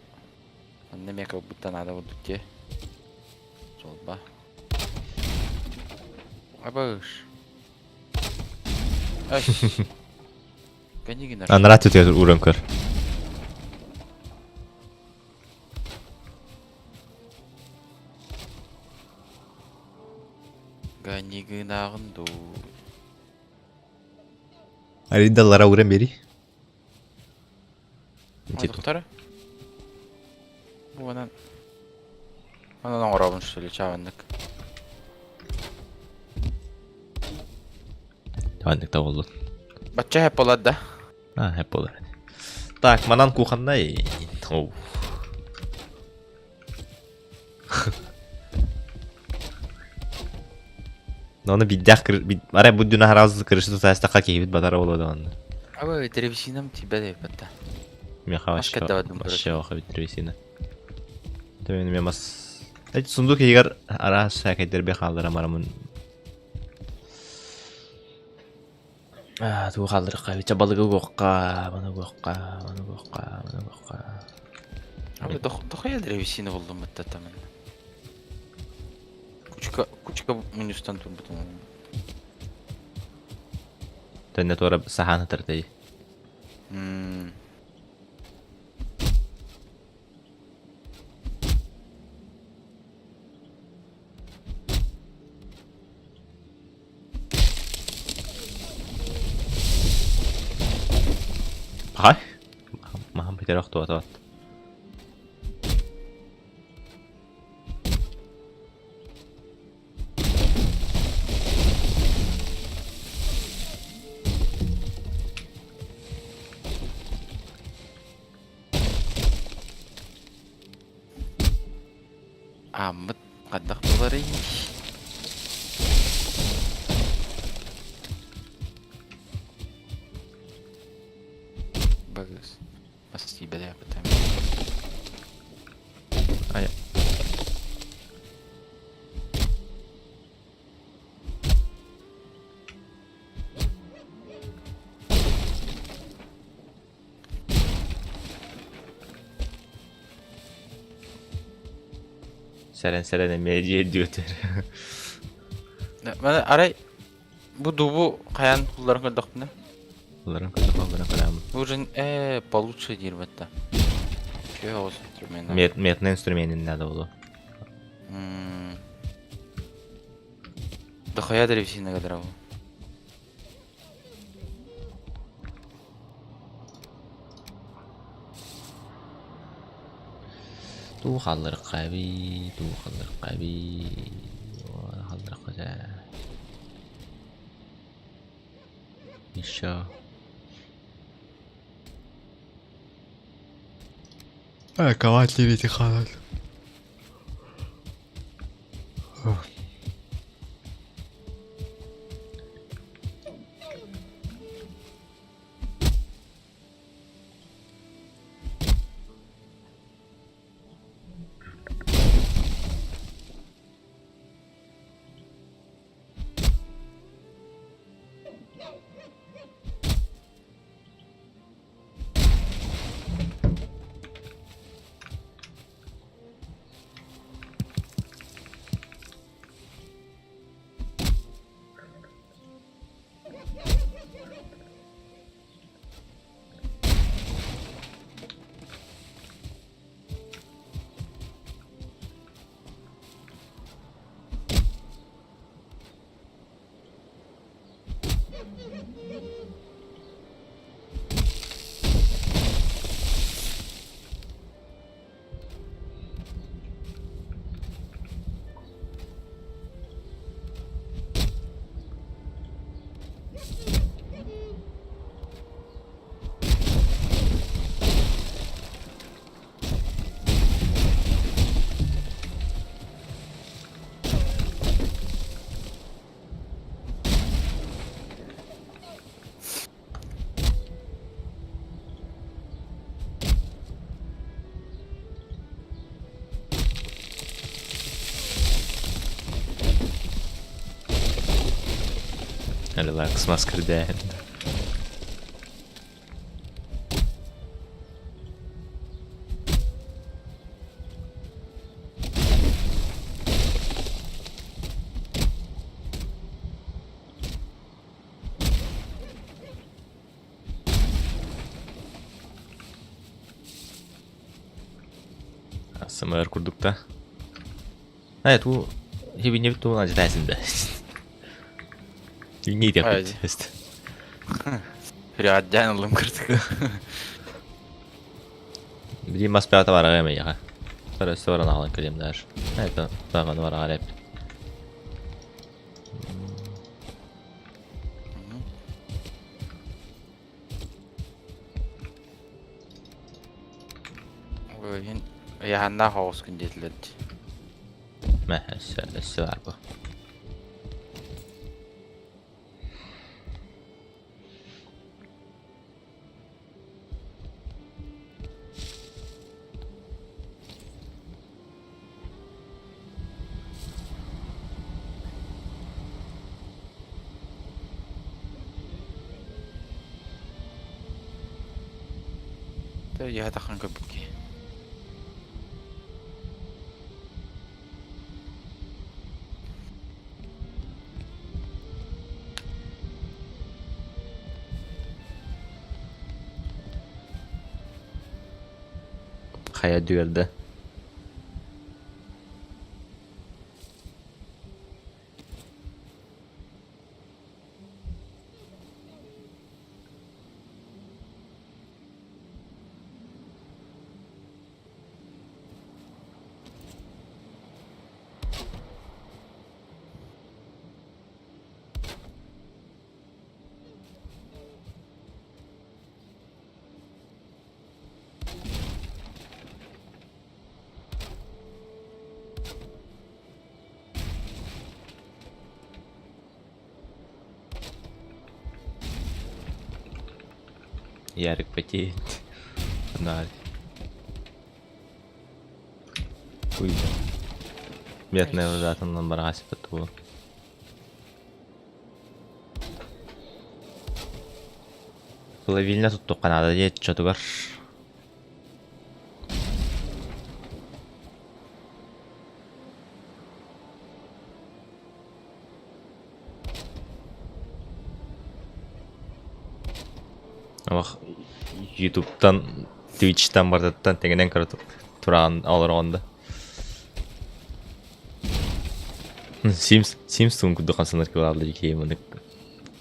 манна эмиэ кылбыттан наада буолбут дии. Суолба. Абыш. Ай. Кэннигин Анараа түтүгэр ууран көр. Ганигынааҕын дуу. Арыйдаллара ууран биэрий. Доктора? Бу онон онон оҥоробун что ли чааннык. Чааннык да буоллун. Бачча хэп болар да. А, хэп болар. Так, манан кухоннай. Оу. Оны биддэх арай бу дүн аһараз кырышы тутаастахха киһибит батара болуо да онно. Аба древесинам тебя да бата. Меха Мас вообще кэддабадым вообще короче. оха бит древесина. Төмен мен мас Эт сундук иһигэр араас сээкэйдэрби хаалларам арамын. Аа, тугу хаалларыахха эбит? Балыгы угуохха, маны угуохха, маны угуохха, маны угуохха. Аба дохуя древесина булдум бытта тамын. Кучка кучка мунньустан турбутум. Төннө туора саһаан ытыртай. Хай. Маһан бүтэр охтуота бат. Ааммыт хайдах буоларый? Багыс. Спасибо, да, потом. Ай. Сэрэн сэрэн эмиэ дьиэ диэтэр. Маны арай бу дубу хайаан улларын көрдөхпүнэ. Улларын көрдөх, улларын көрөмүн. Уже получше диир бэтта. Үчүгэй оҕус инструмент. Мет метный инструменин надо было. Дохуя древесина кадра Туу хаалларыкка эбии, туу хаалларыкка эбии, хаалларыкка дьэ. Еще. Ковать ли халат? Relax, maskerdään. Сымыр курдук да. Ай, ту хибинебит туун ажытайсың да. Не Ай. деп. Приаддян ылым кырдык. Билим бас пята барага эме яха. Сара өстө баран алан келем даже. Это таганы барага реп. Ой, яханна хоос күн диэтилэр. Мә, өссө өссө бар бу. Дьэ таххан көрбүт киһи. Хайа дүөрдэ. Ярик потеет. Фонарь. Уй. Бедная узатынан бараҕас тугу. Плавильня туттухха наада диэт чотугар. Олох Ютубтан, Твичтан барытыттан тэҥинэн көрө тураҕын олороҕун да. Симс, Симс туун курдук хамсанар кыбаалла дии маннык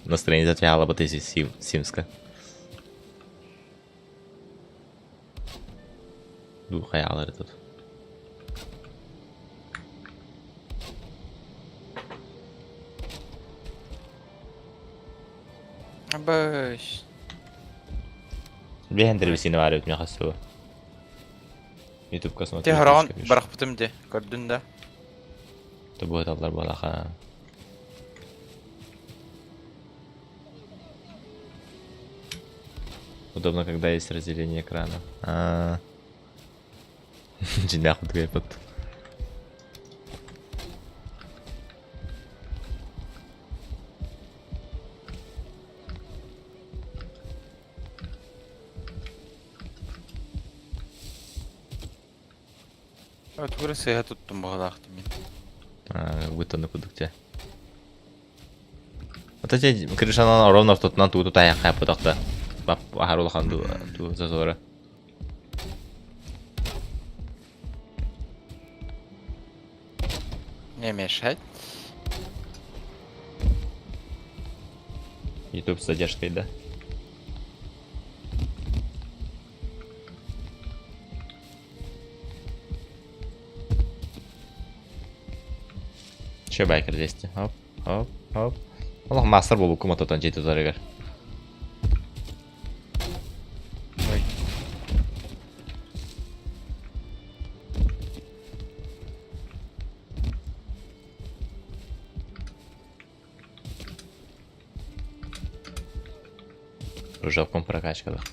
настроение отвяла бы Симска. Дуу хайаалары тут. Быш. Биһэн дербисини баар эбит миэхэ суо. Ютубка смотрю. Те хороон барахпытым де, көрдүн да. Тобуоталлар буолаха. Удобно, когда есть разделение экрана. А. Дьиҥнээх курдук под. Тугу эрэ сыыһа туттум быһыылаах мин. Быттаны курдук дьэ. Ата дьэ крышанан орон ортотунан тугу тутаайан хайаппатах да. Бап аһар улахан дуу дуу зазора. Не мешать. YouTube с задержкой, да? Че байкер 200. Хоп, хоп, хоп. Олох мастер буолбуккум ототон дьиэ тутарыгар. Ой. Жопком прокачкалах.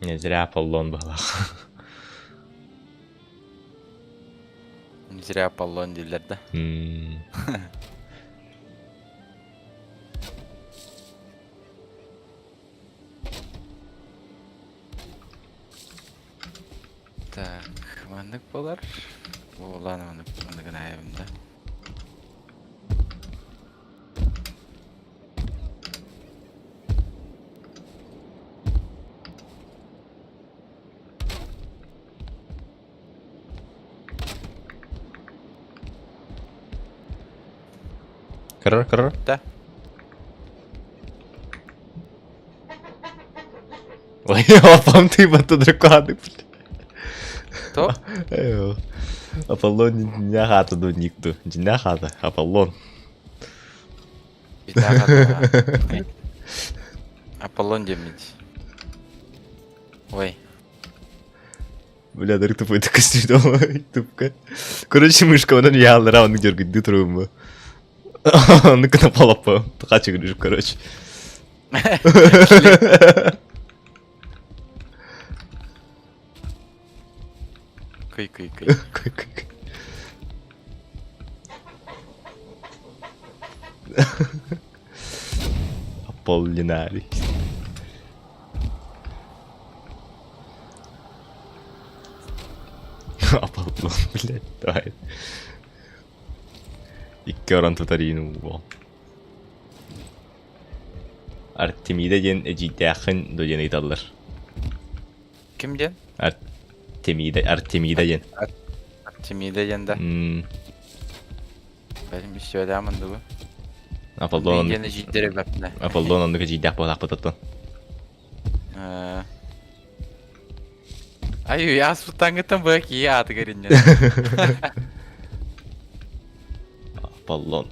Не зря Аполлон была. Не зря Аполлон дииллэр да. М. Так, маннык буолар. Буолан маннык маннык гынаайабын да. Кырыр, кырыр. Да. Ой, апам ты драконы, бля. То? Аполлон не хата ду никту. Не хата, Аполлон. Аполлон диэммит. Ой. Бля, дарык тупой көстүү тупка. Короче, мышка онон яаллара оннук дьөргүддүү туругум Оннук гына полоппо. Хачыгырыш, короче. Кый кый кый. Кый кый кый. Аполлинарий. Аполлон, блядь, давай. Икки орон тутар иин уол. Артемида диэн эдьиийдээххин дуо диэн ыйыталлар. Ким диэн? Артемида, Артемида диэн. Артемида диэн да. Бэлим истибэтэҕим дугу. Аполлон диэн эдьиийдэрэ бэртинэ. Аполлон оннук эдьиийдээх буолаахпыт оттон. Ай, ааспыттаҥҥыттан быа киһи аатыгар инньэ. Аполлон.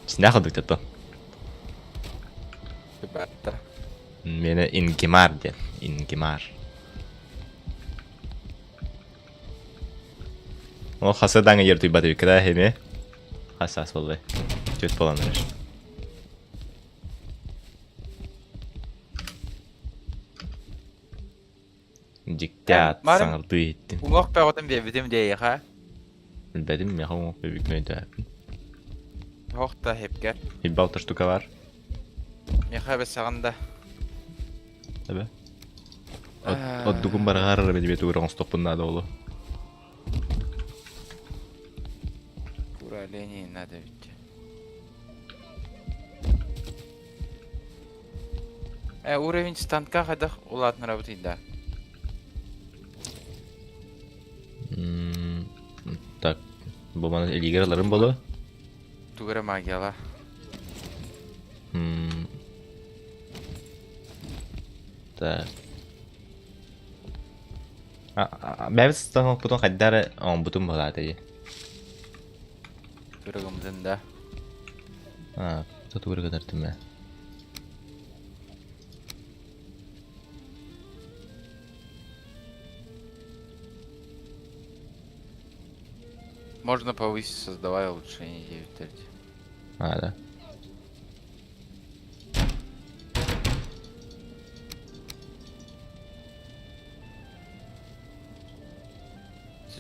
Синах одуктато. Баатта. Мene Ингемар диэн. Ингемар. Ол хаса даҥа ер туйбат эбиккэ эми. Хас ас боллай. Түөт болан эрэр. Дьикти аат саҥардыы иһиттим. Уҥуох бөҕөтүн биэрбитим диэйиэхэ. Билбэтим, миэхэ уҥуох биэрбиккин өйдөөбүппүн. Оһох да хипкэр. Хипбэ алта штука бар. Миэхэ бэсэҕин да. Эбэ. Отдугум бараҕар эрэ бэдибиэ тугура оҥостохпун наада олу. Кура оленей надо ведь. Э, уровень станка хайдах улаатынарабытый да? Так, бу маны илиигэр ыларым боло. Тугара магияла. Так. Бэбит станокпутун хайда эрэ оҥорбутум быһыылаата дии. Туругумтун да. А, тутууру гынартым ээ. Можно повысить, создавая улучшение 9.3. А, да.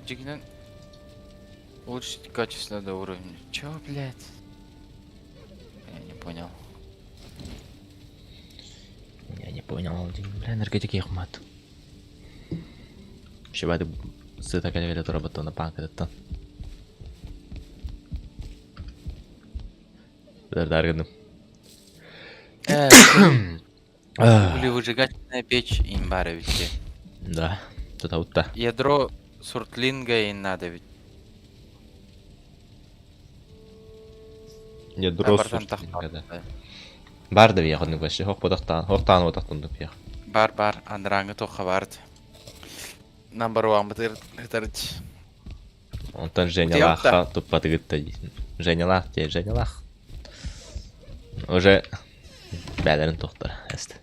Дьиҥинэн улучшить качество до уровня. Чё, блядь? Я не понял. Я не понял, бля, энергетики мат. Шибады сыта кэлэ туработтон паанкатыттан. Даргыным. Углевыжигательная печь им баар эбит дии. Да, тутабытта. Ядро суртлинга им надо ведь. Ядро суртлинга да. Бар да биэх оннук вообще хох бодохтаан хохтаан бодохтун биэх. Бар бар андраңы тохха барт. Number one бытыр хытарыч. Онтон Женялаахха туппатыгыт да диисин. Женялаах дии, Женялаах. Уже бээлэрин тохтор эст.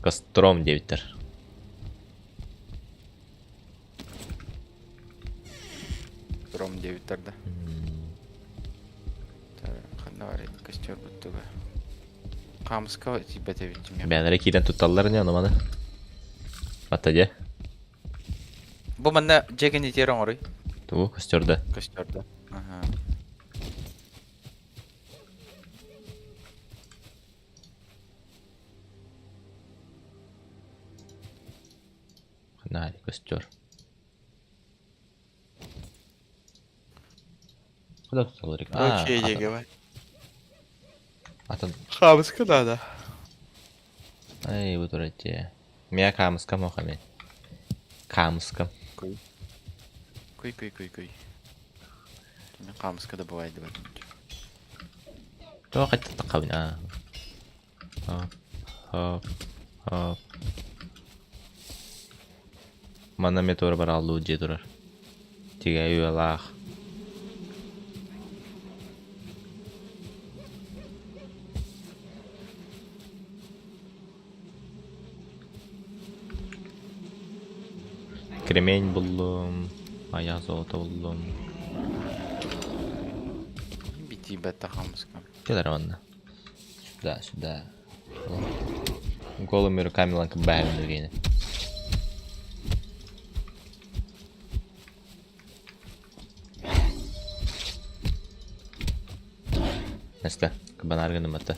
Костром диэбиттэр. Костром диэбиттэр да. Ханна бар костер буттуга. Хаамыска тиийбэт эбит. Бээлэрэ киирэн тутталлар не ону маны. Батта дьэ. Бу манна дьиэ кэннитигэр оҥоруй. Тугу костерда? Костерда. Аха. Ханна костер. Куда тут Окей, давай. Атын. Хаамыска надо. Ай, бу турар дьиэ. Миа хаамыскам ох эмиэ. Хаамыскам. Куй. Куй куй куй куй. Мин хаамыска да бывает дебат. Тоҕо хаттаттаххабын аа. Хоп, хоп, хоп. Манна эмиэ туора барааллыы дьиэ турар. Тигээйи уйалаах. Кремень буллум, айах золото буллум. Битиибэт тахамыска. Кэлэр манна. Сюда, сюда. Голыми руками ланкабаем гене. Нэстэ, кыбанаар гынымматта.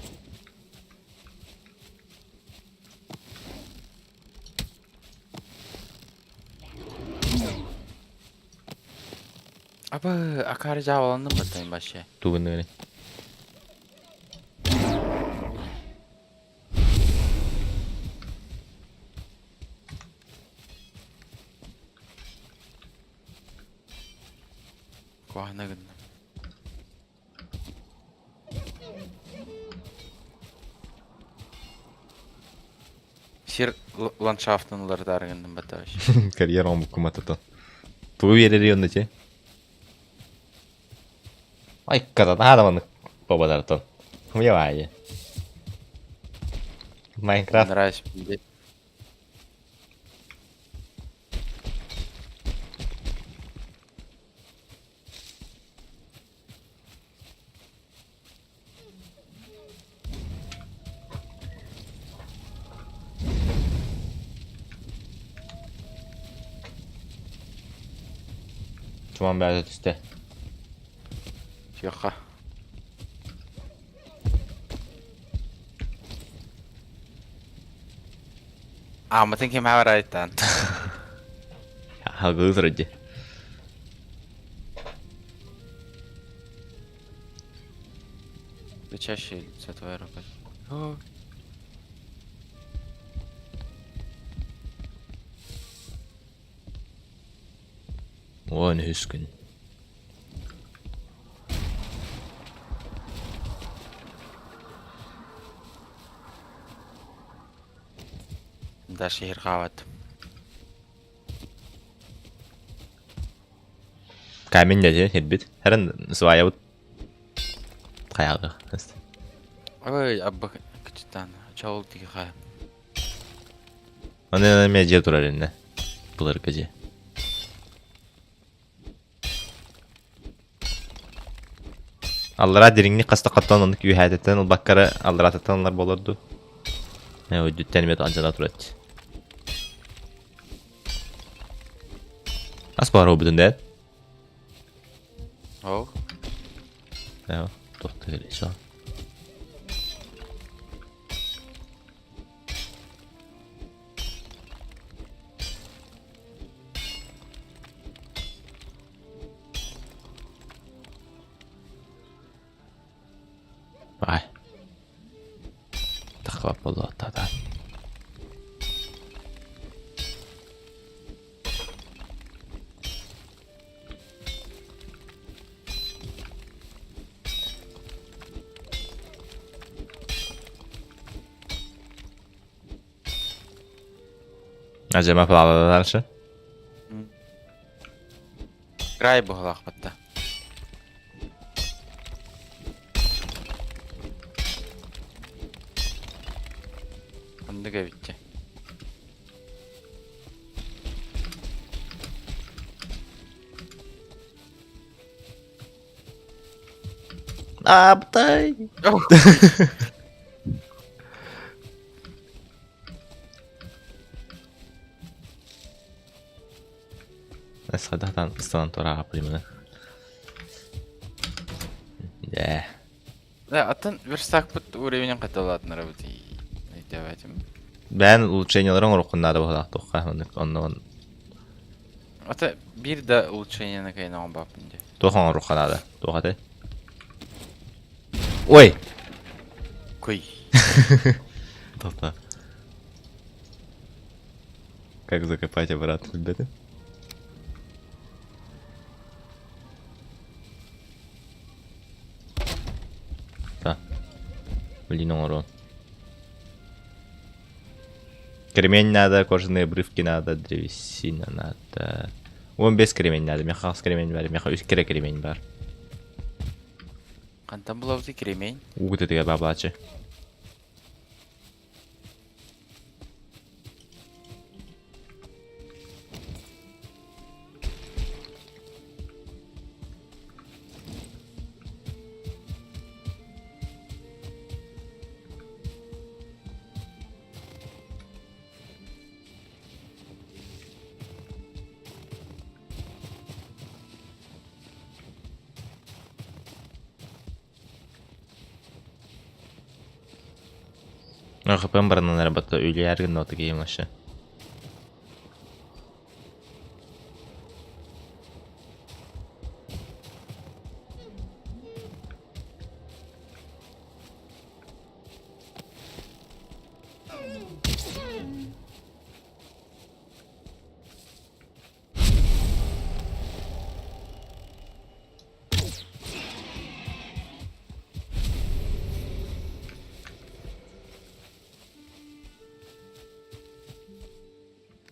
Абы, акаары дьаабыланным баттайын вообще. Тугунныгыный? Куһаҕана гынным. Сир ландшафтын уларытаары гынным баттаҕа Карьера омуккум атытын. Тугу биэрэр онно ти? Ай, катана маннык бабалартан. Хуявайы. Майнкрафт. Нравится. Туман бэйэтэ түстэ. Тихо. Ааммытын ким барайтан? Халгыы турар дии. Кричащее лицо твоя рука. О. Уон үһүс күн. Даже ерҕаабат. Камень дьэ ирбит. Хэрэн сваябыт хайаҕа. Ой, абба кычытан. Чоол тиха. Аны эмиэ дьиэ турар иннэ. Былыргы дьиэ. Аллараа дириҥник хаста хаттан оннук үөһээтиттэн ылбаккара аллараатыттан ылар буолар дуу? Ээ үрдүттэн эмиэ алдьана турат. Ас баар буолбутун дээд. Ол. Ээ, туох да сол. Ай. Таххабат буолла тата. Ажема дальше. Край буһалаахпатта. Оннук эбитчэ. Аптай. Садатан ыстанан тураға примерно. Да. Да, атын верстакпыт уровенин каталаатынарабыт өйдөөбөтүм. Бэйэн улучшенияларын оҥороххун наада быһыылаах туохха оннук онно Ата биир да улучшениены кыайан оҥорбоппун дии. туох оҥоруохха наада туох этэй? Ой! Куй. Тота. Как закопать обратно ребята? Та. Блин, оҥоруом. Кремень надо, кожаные обрывки надо, древесина надо. 15 кремень надо, миэхэ хас кремень бар, миэхэ үс кэрэ кремень бар. Хантан булабытый кремень? Уу тэтигэ баблаачы. ХП-м баранан эрэ батта үлүйэр гынна киһим вообще.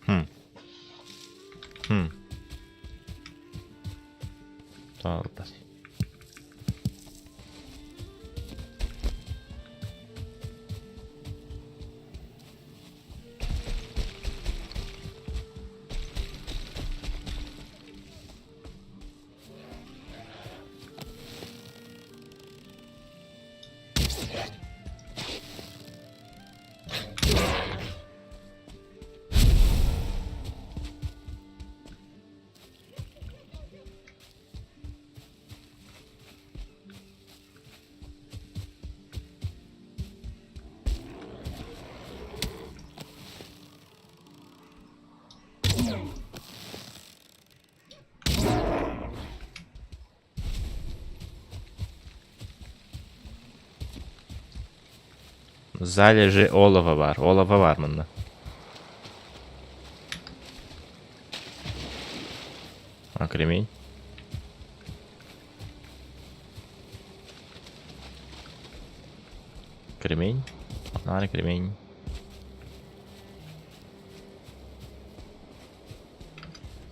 Хм. Хм. Таалбат. Залежи олова бар. Олова бар манна. А, кремень. Кремень. Погнали, кремень.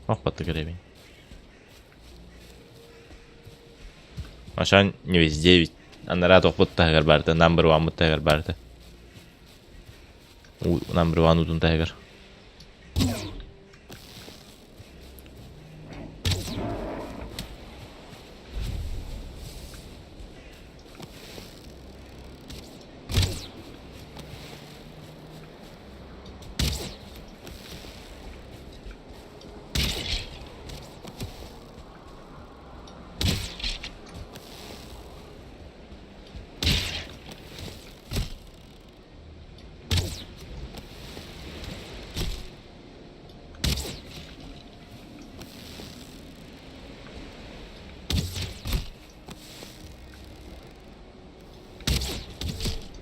Ох, батты кремень. Ашан не везде ведь. Анараа тохпут таһыгар барыта, number one таһыгар барыта. Number one утун таһыгар.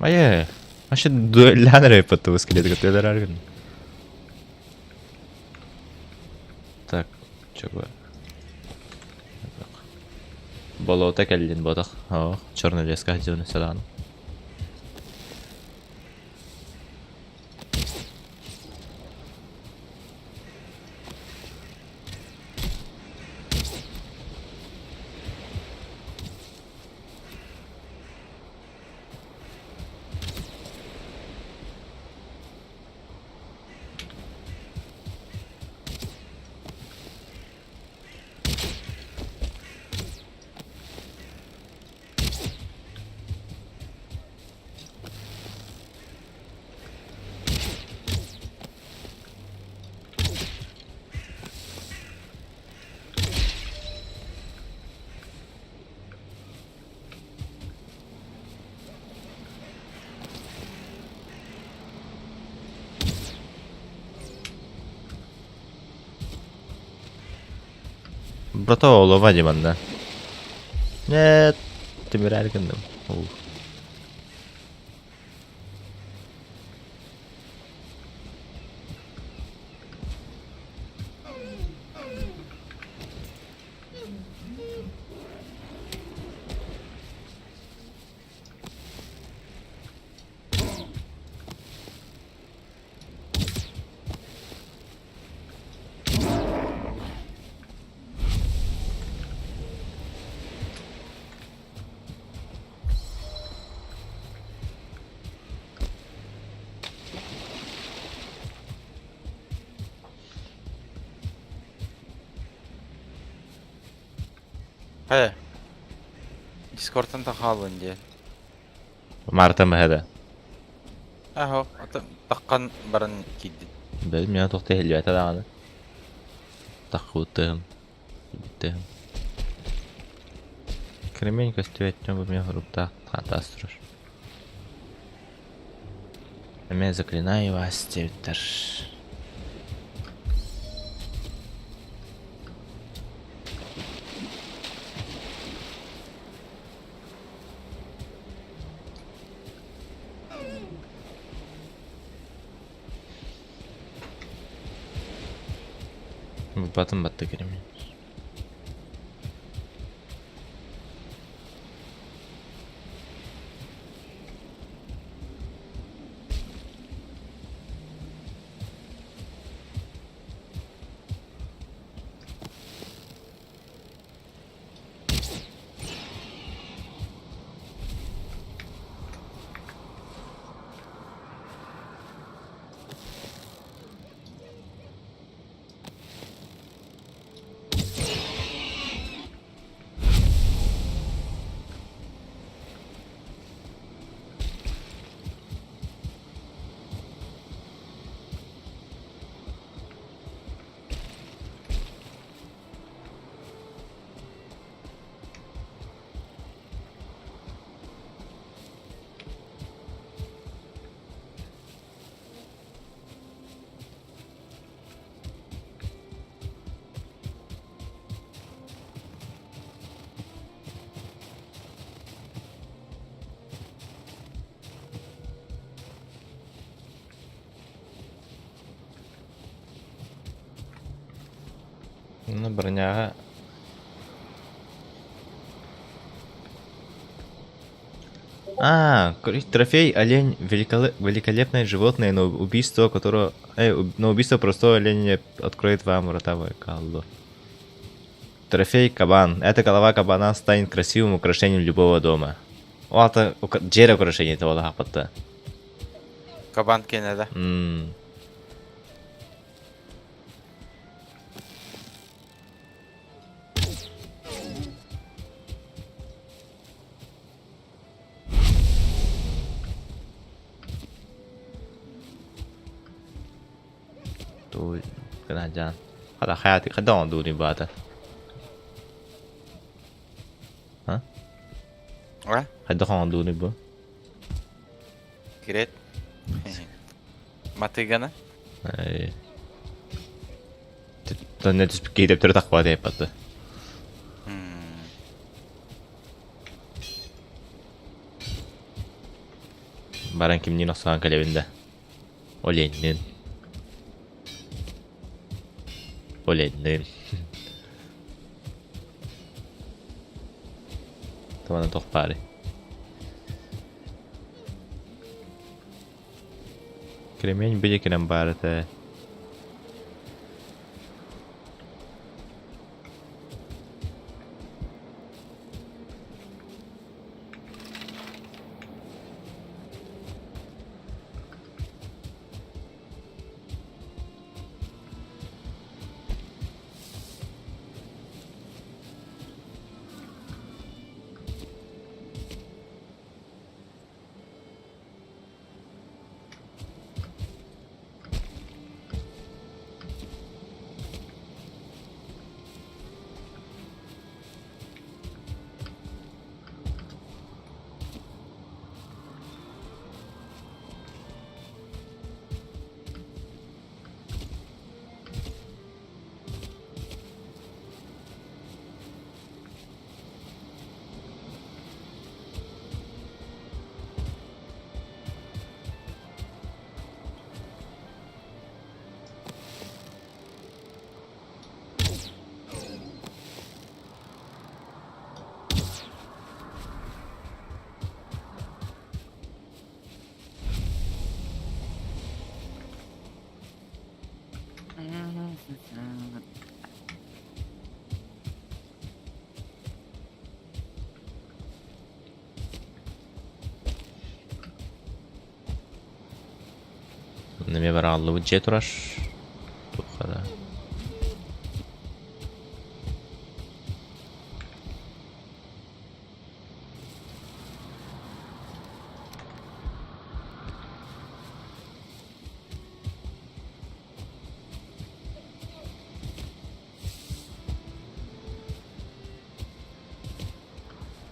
Айе, вообще дуэллээн эрэ ыппаттыбыт скелеты кытта өлөрөр Так, чего? Болото кэллин ботах. О, черный леска дьону седан. Братова олова дии манна. Нет, тимирээри гынным. Ух. Хайа. Дискортан тахаалын диэн. Марта мэһэ Аһо, таххан баран киирдин. Бэл миэнэ туох да иһиллибэтэ даҕаны. Таххыбыттыһым, киирбиттиһим. Кремень көстүбэт дьон бу миэхэ уруктаах хантаас турар. Эмиэ заклинаю вас диэбиттэр. Батын батты киримин. Ну, броняга А, трофей олень великолепное животное, но убийство которого... но убийство простого оленя откроет вам врата в Каллу. Трофей кабан. Эта голова кабана станет красивым украшением любого дома. Ол ата дьиэ украшение того хаппатта. Кабан киэнэ да? М. Туу гына Хата хайа хайдах оҥордугунуй баата? А? А? Хайдах оҥордугунуй бу? Кирет. Матыгана? Тонне түспүт киһи төптөрү тахпат эппатты. Баран кимниин охсуһан кэлэбин да. Оленнин. Оленнин. Тамана туох баарый? Кремень били кэлэн баар этэ. Эмиэ барааллыбыт дьиэ турар. Туох эрэ.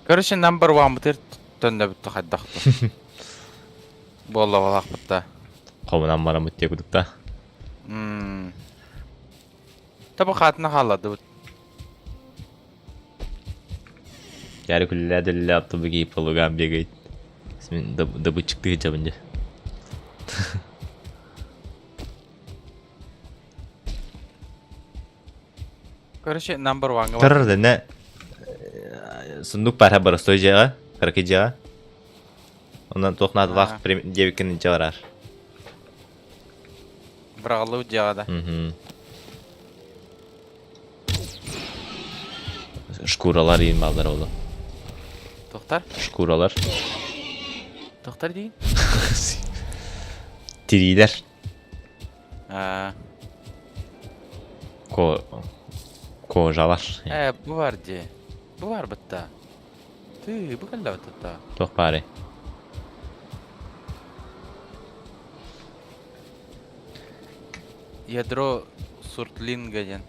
Короче, number one бытыр төннөбүттэ хайдах буолла балаахпытта. Хомунан бараммыт диэ кудукта. Мм. Таба хаатына хаалладыбыт. Ярик үллээ-дүллээ автобуги по лугам бегает. Мин добытчиктыы сылдьабын дьэ. Короче, number one Тыр дэнэ сундук пара боростой дьиэҕэ, кыракый дьиэҕэ. Онон туох наадалаах диэбиккин илдьэ барар. Быраҕыллыбыт дьиэҕэ да. Шкуралар иин бааллар олу. Тохтар? Шкуралар. Тохтар диин? Тириилэр. Аа. Ко кожалар. Э, бу бар дии. Бу бар бытта. Тыы, бу кэллэ бытта. Туох баарый? Ядро Суртлинга диэн.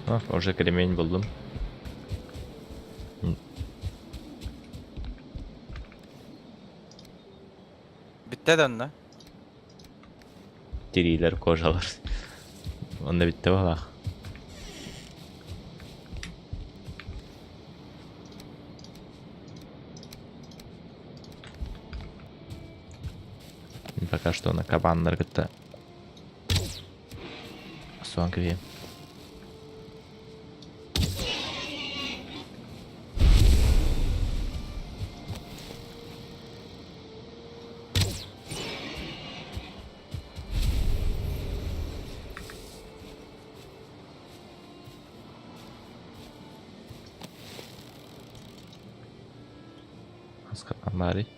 А, уже кремень буллум. Бүттэ да онно? Тириилэр, кожалар. Онно бүттэ баҕалаах. Пока что на кабаннар кытта суон кэбиһиэм. Хас кабан баарый?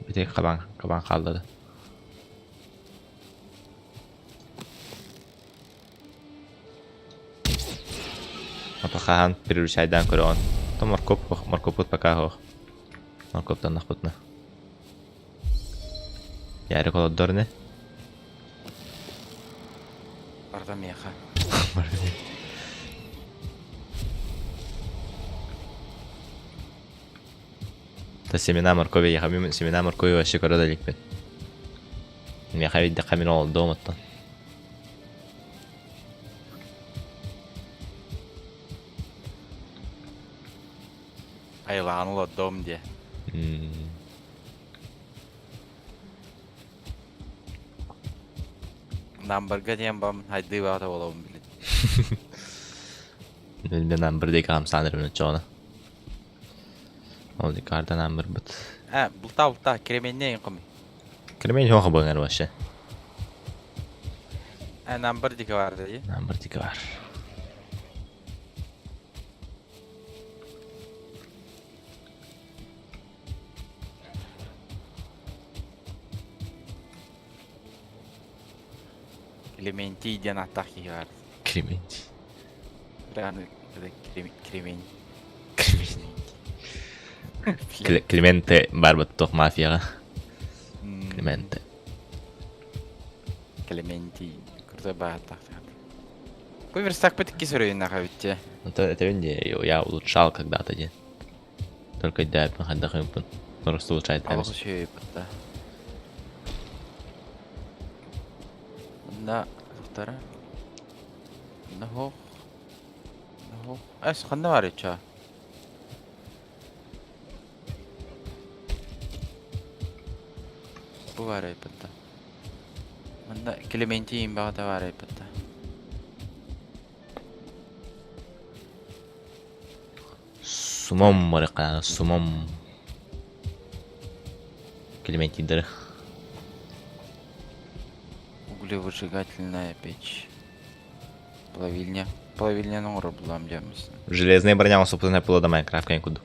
Бити кабан кабан хааллады. Ото хаһан переключайдаан көрөҕүн. То моркоп моркоппут пока суох. Моркоптаннахпытына. Ярик олордор ини. Барда миэхэ. Та семена моркови я мин семена моркови вообще көрө да иликпин. Миэхэ виддэххэ мин олордуом оттон. Айылаҕын олордуом диэ. Намбарга диэн бам хайдыы баҕата буолабын билин. Мен намбар диэки хамсаан эрэмин оччоҕуна. Ол карта намбарбыт. Э, бултаа бултаа, кремень хомуй. Кремень хоха быҥар вообще. Э, намбар диэки бар дии. Намбар диэки бар. Клементий диэн ааттаах киһи баар. Клементий. Реально, Кремень. Кремень. Клементе барбыт туох мафияҕа. Клементе. Клементий. Крутой бааттаах. Бу верстакпыт икки сөрөйүннэх эбит дии. Это это я улучшал когда-то дии. Только өйдөөппүн хайдах ыыппын. Просто улучшать Олох үчүгэй да. Онно тохтара. Онно суох. Онно суох. Эс ханна баар ичча? Бу баар эбит да. Манна Клементий баҕата баар эбит да. Сумом барыка, сумом. Клементийдары. Углевыжигательная печь. Плавильня. Плавильняны оҥорор булам диэммисин. Железная броня собственно было до Майнкрафт курдук.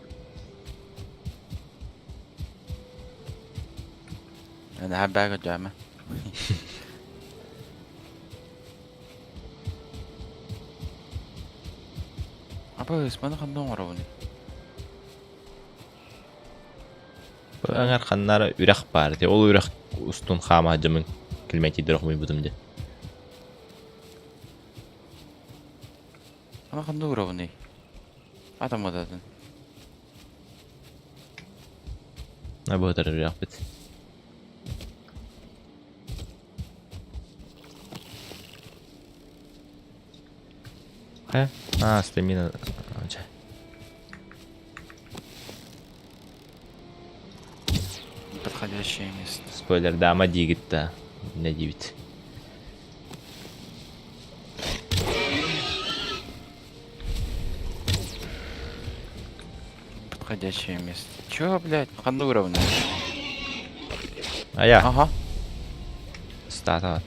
Наһаа бэгэ дьаама. Апа маны ханна оҥоробун? Аҥар ханнара үрэх баар. Ол үрэх устун хаама дьамын километрдер хомуйбутум дии. Ама ханна уурабыный? Атаммытатын. Абыһытар үрүөхпүт. Э? А, стамина. Чэ. Подходящее место. Спойлердаама диигит да. Не диибит. Подходящее место. Чё, блядь? Ханна уровня? Ая. Ага. Стата.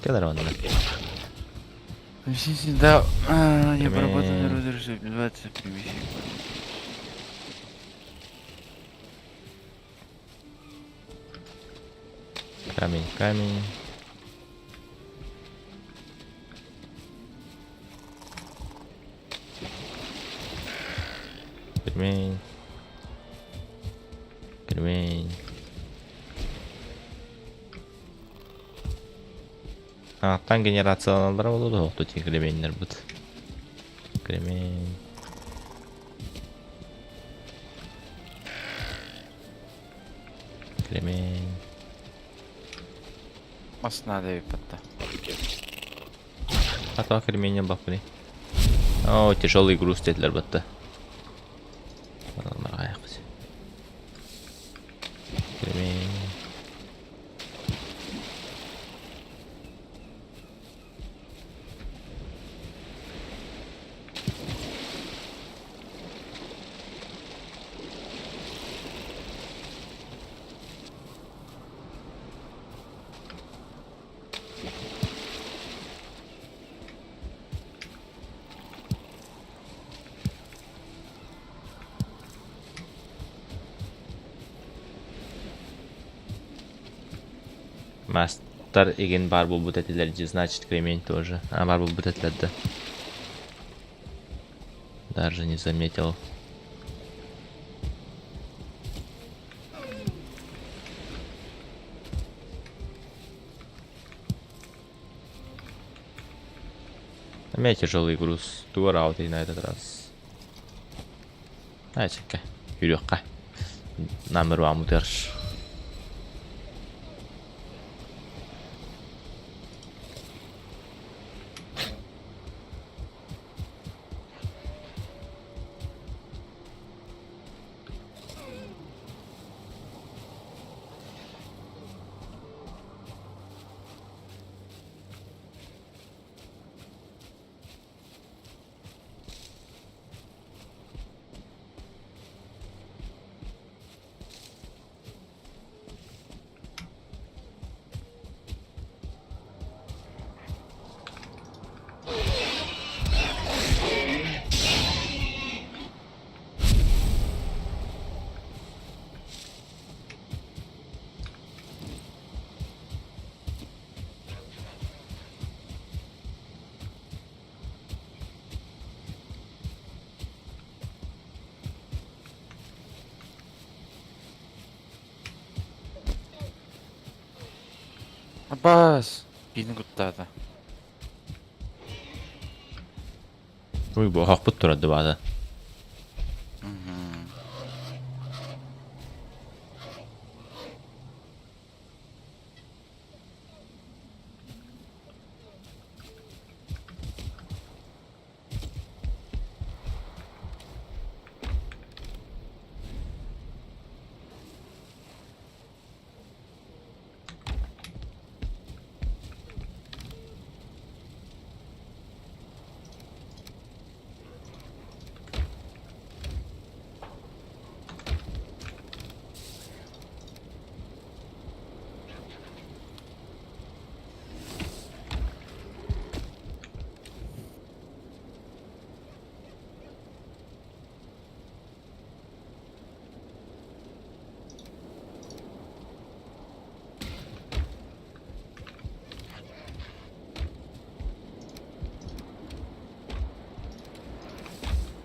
Кэлэр онно. Да, я поработал на розыгрыше 20 Камень, камень. Кремень. Кремень. Ааттан генерацияланаллара буолуо дуо охту кременнэрбит. Кремень. Кремень. Мас надо эбиппатта. А то кремень баппыный. О, тяжелый груз диэтилэр батта. Кремень. Мастар игин баар буолбут этилэр дии, значит кремень тоже. А баар буолбут этилэр да. Даже не заметил. У меня тяжелый груз. Туора на этот раз. Айчыкка. Yürüyökka. Номер вам удержишь. Абаас! Биини куттаата. Ой, бу хахпыт турар дыбаата.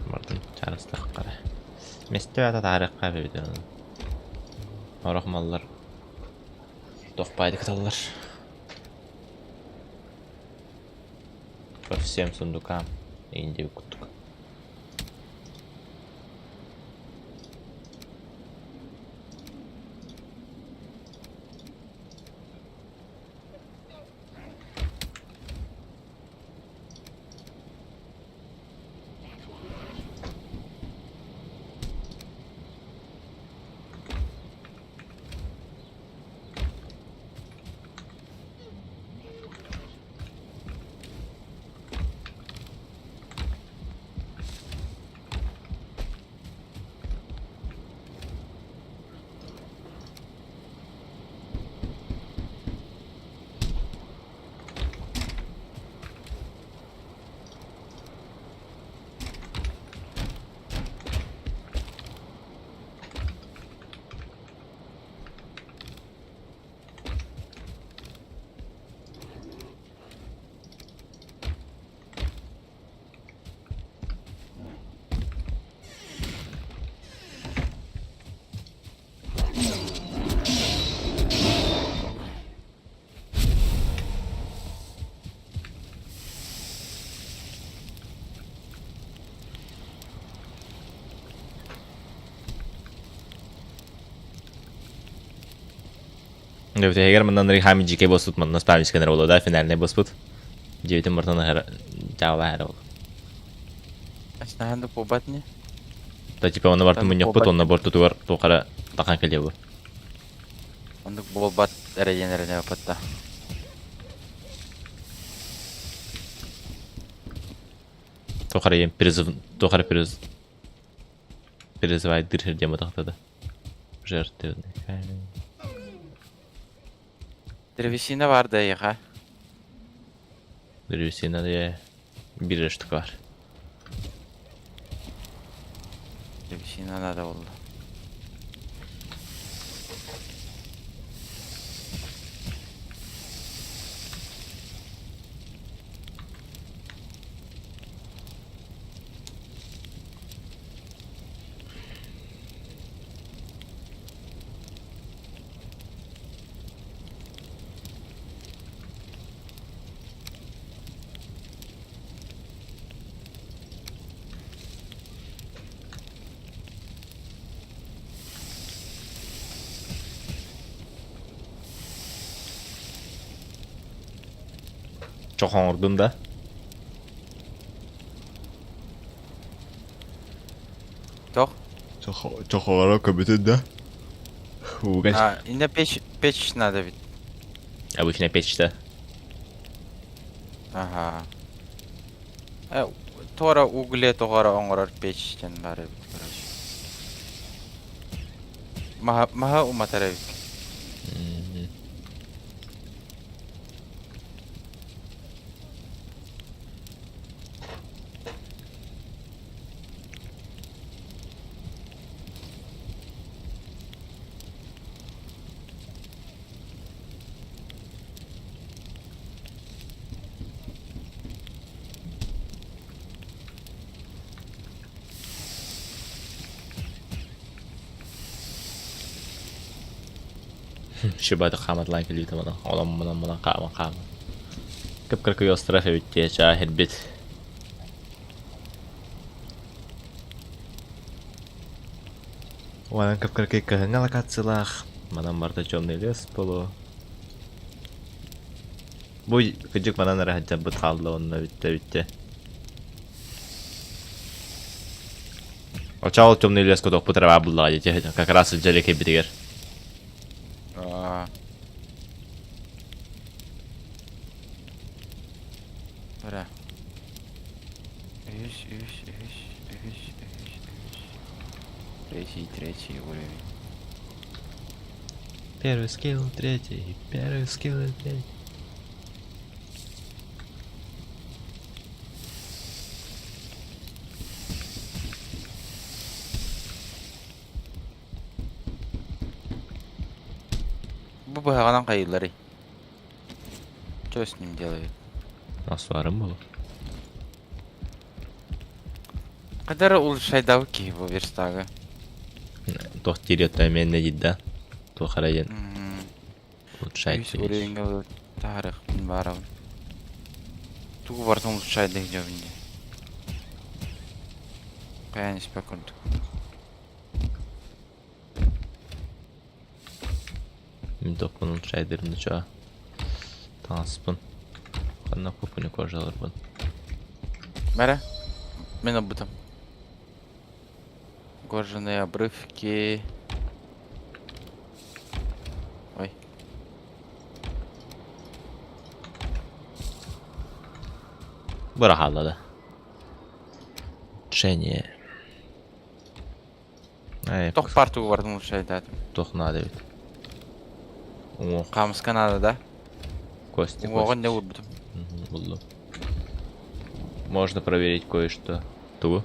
Бардым чарыстаххара. Миэстэ аата таарыахха эбит Орох маллар тохпайды кыталлар. По всем сундукам. Эйин диэбит курдук. Бүтэһигэр манна Рихами дьиикэй буоспут манна спавничка эрэ буолуо да финальнай буоспут. Дьиэбитин бартан аһара дьаалаах эрэ буолуо. Астаһан да буолбат не? Да типа онно бартын мунньахпыт онно бортутугар туох эрэ тахан кэлиэ бу. Оннук буолбат эрэ диэн эрэнэ да. Туох эрэ призыв туох эрэ приз призывайдыыр сир диэн батахта да. Жертвенный камень. Древесина бар да эйиэхэ? Древесина да биир штука бар. Древесина надо буолла. Чох оҥордун да? Тох? Чохолоро көбүтүн да? Угась. А, инде печь, печь надо ведь. Обычная печь-то. Ага. Э, туора угле тоҕоро оҥорор печь диэн баар эбит, короче. Маһа, маһа уматар эбит. Шибаты хааматылаан кэлиитэ манан олом манан манан хаама хаама. Кып-кыракый остров эбит дии чаа иһирбит. Уонан кып-кыракый кыһыҥҥы локациялаах, манан барыта темный лес буолуо. Бу кырдьык манан эрэ сылдьарбыт хаалла уонна бүттэ бүттэ. Оччоҕо ол темный леска тохпут эрэ баар буоллаҕа дии, как раз сылдьар кэлбитигэр. Аа. Бара. Үс, үс, үс, үс, үс, үс. Третий, третий уровень. Первый скилл, третий, первый скилл, третий. Бу быһаҕынан хайыылларый? Что с ним делают? Асварым буолуо. Кадары улучшайдабы киһи бу верстагы. Туох диир эмиэ диир да. Туох эрэ диэн улучшает Үс уровеньга таһарыахпын баарабын. Тугу барытын улучшайдых дьобун дии. Хайаан испэт курдук. Мин тохпун улучшайдырым да Таҥаспын. Ханна купуни кожаларбын. Бара. Мин ылбытым. Кожаные обрывки. Ой. Быраһааллада. Улучшение. Ай, Тох партугу бардым улучшайдаатым. туох наада эбит. Уҥуох. Хаамыска наада да? Кости, Уҥуоҕун не кости. уурбутум. Мгм, буллум. Можно проверить кое-что. Тугу?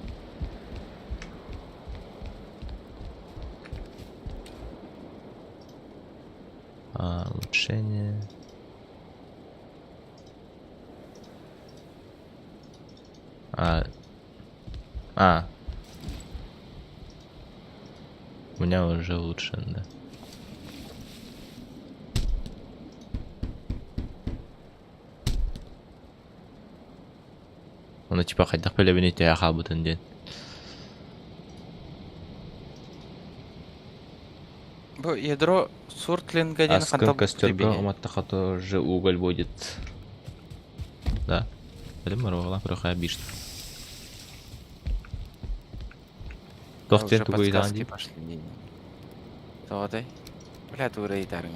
А, улучшение. А, а. У меня уже улучшен, да. Ону типа хайдах билэбиний төһө хаалбытын диэн. Бу ядро суртлинга диэн Аскын хантан костерга билибиний? уматтаха тоже уголь будет. Да. Билим барбалаах көрөхө биир. Туох диэн Уже тугу ыйдаҕын подсказки дии? пошли. Тоҕотой? Бля, тура ыйытаарыҥ.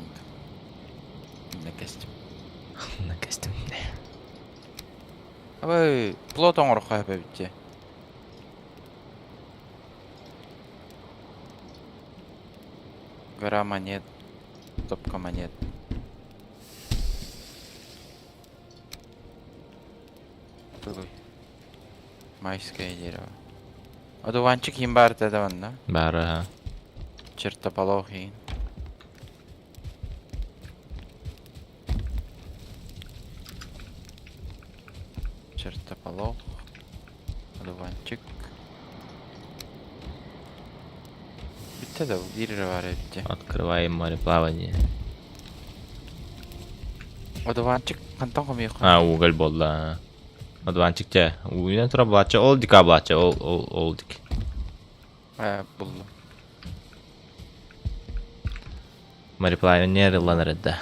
Накестим. Накестим. Абай, плот оҥороххо эбит дии. Гора монет, топка монет. Тугуй. Майское дерево. Одуванчик иһин баар этэ да манна. Баара. Чертополох иһин. Чертополох. Одуванчик. Бүттэ да биир эрэ баар эбит дии. Открываем мореплавание. Одуванчик хантан хомуйуохха? А, уголь буолла. Одуванчик чэ. Үүнэн турар булааччы. Ол дика булааччы. Ол, ол, ол дик. Ээ, буллум. Мореплавание ыллан эрэрдэ.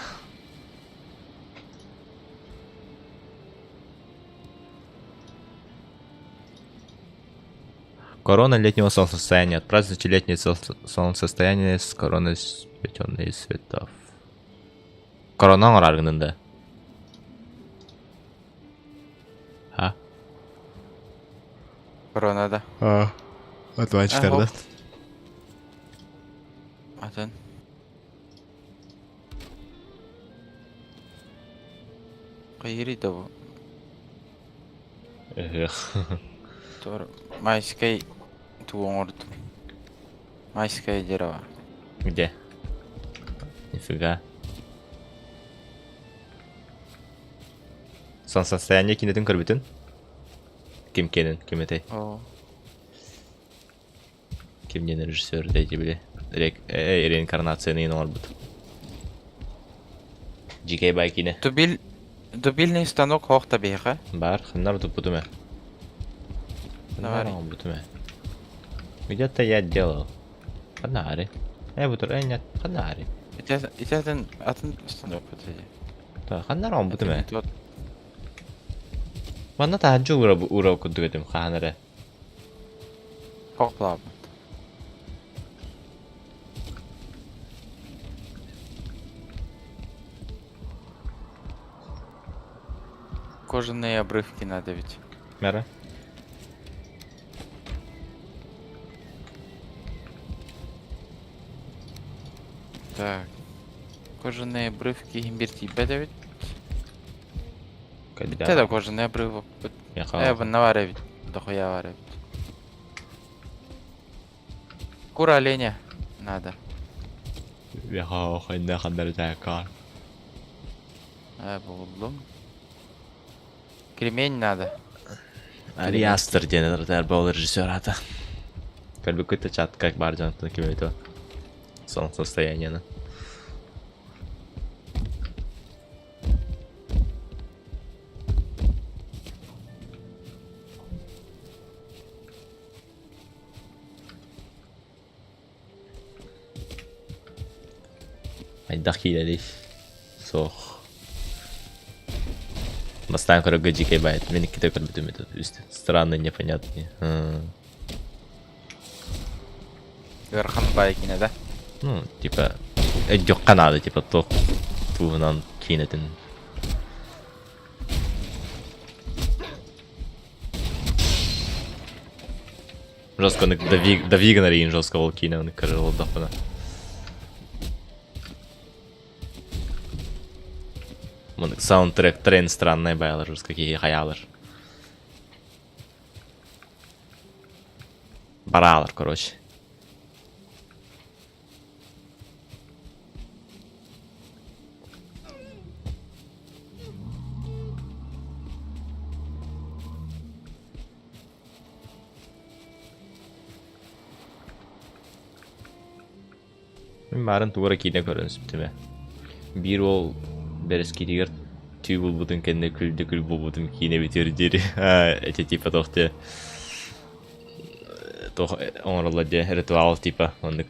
Корона летнего солнцестояния. Отпразднуйте летнее солнцестояние с короной, сплетенной из цветов. Корона оҥорор гыннын да? А? Корона да. А, Одуванчиктарда. Атын. Хайырый да бу? Ыһыах. Тур майскай тугу оҥордум. Майское дерево. Где? Нифига. Солнцестояние кинетин көрбүтүн? Ким кенин, ким этэй? О, Ким диэн режиссер эти били? Реинкарнацияны оҥорбут. Дьикэй бай киинэ. Дубиль дубильный станок хоох да биһиэхэ. Бар, ханнар туппутум ээ. Ханнар Давай. оҥорбутум ээ. Где-то я делал. Ханаары. Бутур, нет, ханаары. Ити ити атын атын станок бу Да, ханнар оҥорбутум ээ. Тот Манна таһырдьа уура уура курдук этим хаһан эрэ. хоох плавно. Кожаные обрывки надо ведь. Мэра. Так. Кожаные обрывки имбирь тиийбэт эбит. Когда? Бүттэ да кожаный обрывок. Меха. Манна баар эбит. Дохуя баар эбит. Кура оленя надо. Меха ханна ханнар жаакаар. Буллум. Кремень надо. Ари Астер диэн ырытар буол режиссер аата. Көрбүккүт чат как бар дьонтон ким это солнцестояние. Хайдах киинэний? Суох. Бастаан көрөргө дьиикэй баайыт. Мин иккитэ көрбүтүм этэ. Странный, непонятный. Ыарахан баайы киинэ да? Ну, типа, өйдүөххэ наада, типа, туох туһунан киинэтин. Жестко дави гына жестко ол киинэ оны көрөр олордохпуна. Саундтрек тренд странная байлар жестко киһи хайаалар. Бараалар, короче. Мин баарын тугу эрэ киинэ көрөн испитим ээ. Биир уол бэрэскиитигэр түү булбутун кэннэ күл да күл буолбутум киинэ бүтүөр диэри эти типа туох диэ туох оҥороллор диэ ритуал типа оннук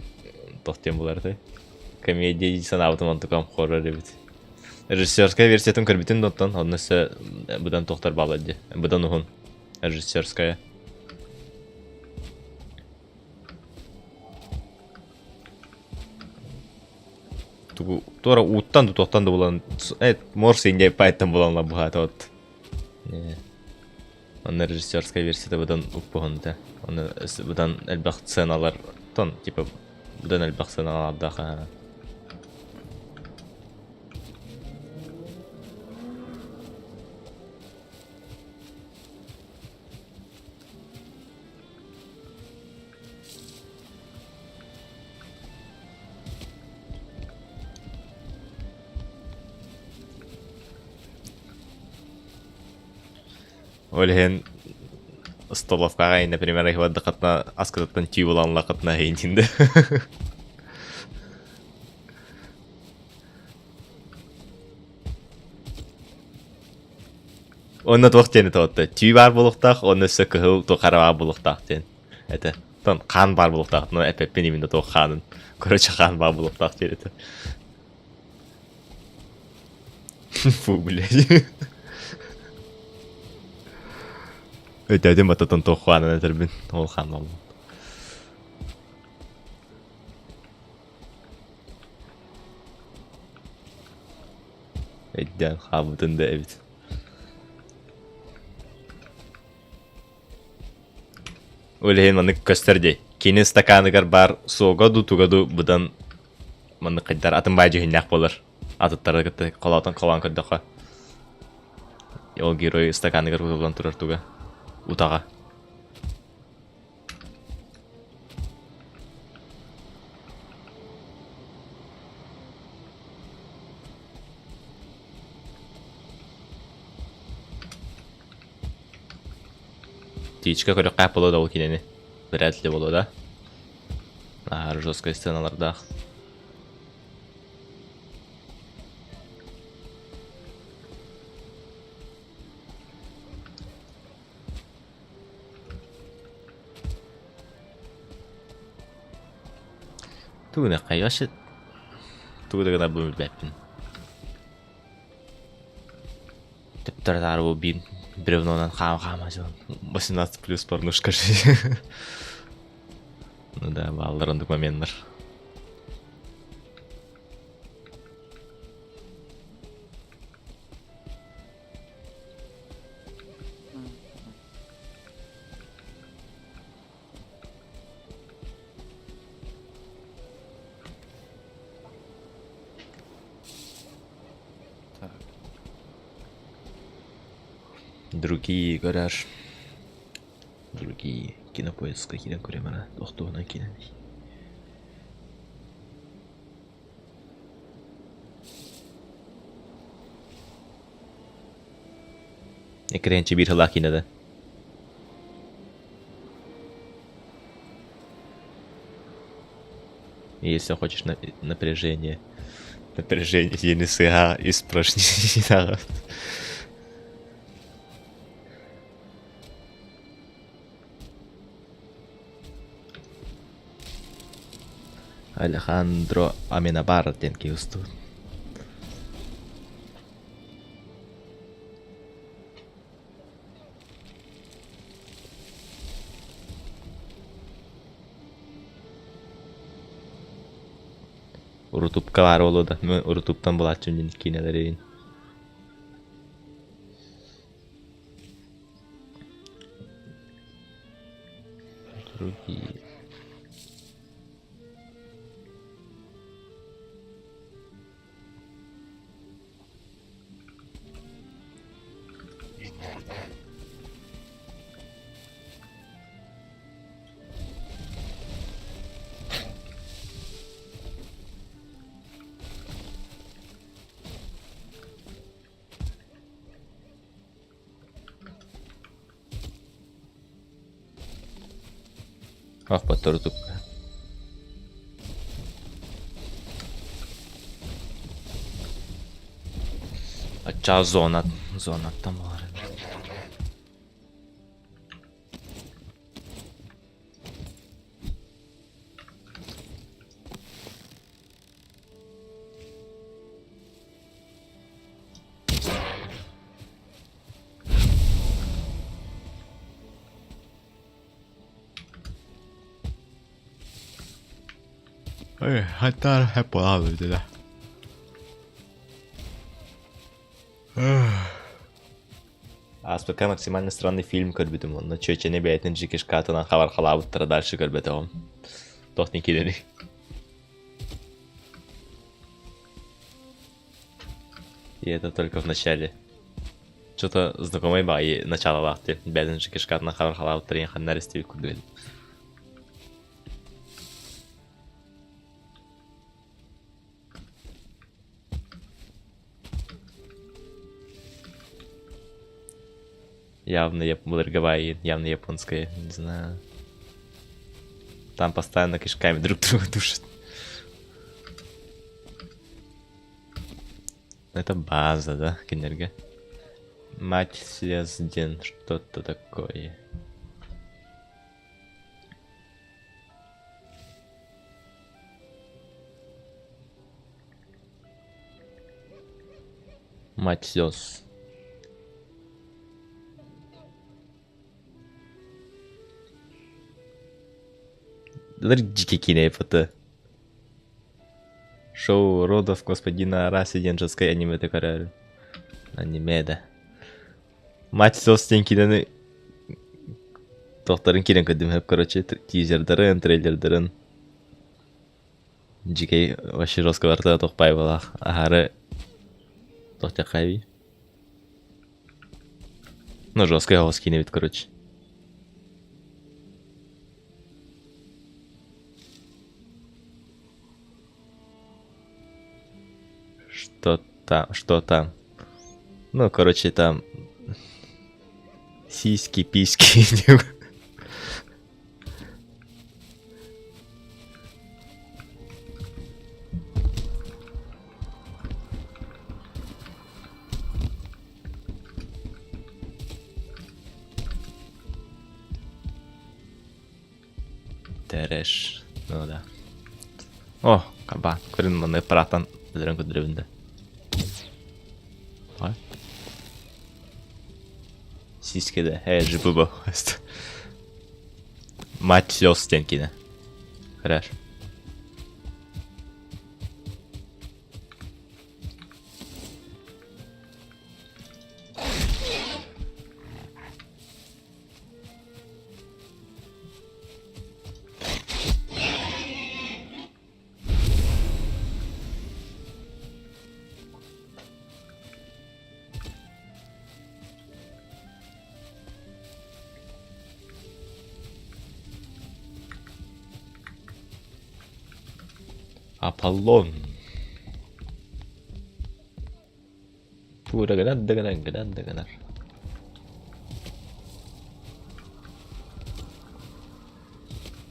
туох диэн буолар этэй комедия дии санаабытым онтукам хоррор эбит. Режиссерская версиятын көрбүтүм да оттон онно өссө быдан туохтар бааллар дии быдан уһун режиссерская. Тугу туора ууттан да туохтан да булан морс инде пайтан булан быһаата вот. Онно режиссерская версията быдан уппуһунта. Оны быдан элбэх сценалар тон типа быдан элбэх сценалардаах. Ол иһин столовкаҕа например бардаххытына аскытыттан түү булан ыллаххытына эһиинтин да Онно туох диэн этэ отто түү баар буолуохтаах уонна өссө кыһыл туох хара баар буолуохтаах диэн этэ. Тон хаан баар буолуохтаах, но эппэппин именно туох хаанын. Короче, хаан баар буолуохтаах диэн этэ. Фу, блядь. Өйдөөтүм бататан туох хаанын этэрбин. Ол хаан буолбут. Өйдөөн хаалбытын да эбит. Ол иһин маннык көстөр дии. Кини стаканыгар баар суога дуу туга дуу быдан маннык хайдар атын баай дьүһүннээх буолар. Атыттары кытта холоотон холоон көрдөххө. Ол герой стаканыгар кутуллан турар туга. Утаҕа. Птичка көрүөххэ буолуо да ол кинини. Вряд ли буолуо да. Наһаа жесткай сценалардаах. Тугу гыныаххай вообще тугу да гынарбын билбэппин. Төптөрө-таары бу биир бревнонан хаама-хаама дьон 18 плюс порнушка Ну да, бааллар оннук моменнар. Так. Другие гараж. Другие кинопоиска киирэн көрүөм эрэ. Охтуһунан киинэний. Экренчи биир сылаах киинэ да. Если хочешь напряжение, напряжение диэни сыһа испражнение Алехандро Аменабар диэн киһи устубут. Рутубка баар буолуо да, мин Рутубтан булааччым дьин киинэлэрин. Другие. Ах, тупка. Ачча зона, зонаттан буолар. Ой, хаттар хэп буолаабыт да. Ааспыкка максимально странный фильм көрбүтүм онно чүөчэни бэйэтин жикишкатынан хабархалаабыттара дальше көрбөтөҕүм. Туох киирэний? И это только в начале. Что-то знакомый баҕайы началалаах диэн бэйэтин жикишкатынан хабархалаабыттара иһин ханна эрэ истибит курдук этим. Явно былыргы явно японская, не знаю. Там постоянно кишками друг друга душат. Это база, да, кинерге? Мать слез ден, что-то такое. Мать слез. Дикий киинэ фото. Шоу родов господина Араси диэн женское аниме көрөр. Аниме да. Мать слез диэн киинэни туохтарын киирэн көрдүм хөп короче тизердарын, трейлердарын. Дьикэй вообще жестко барта тохпай балах. Ахары тохтякайби. Ну жесткий голос киинэ короче. Что там, что там? Ну, короче, там сиськи, письки. Трэш. Ну да. О, кабан. Көрүн маны паратан өлөрөн көрдөрөбүн да. Ой. Сиськи да. Эй, жибуба. Мать слез диэн киинэ. Хорошо. Аполлон. Тура гынан да гынан гынан да гынар.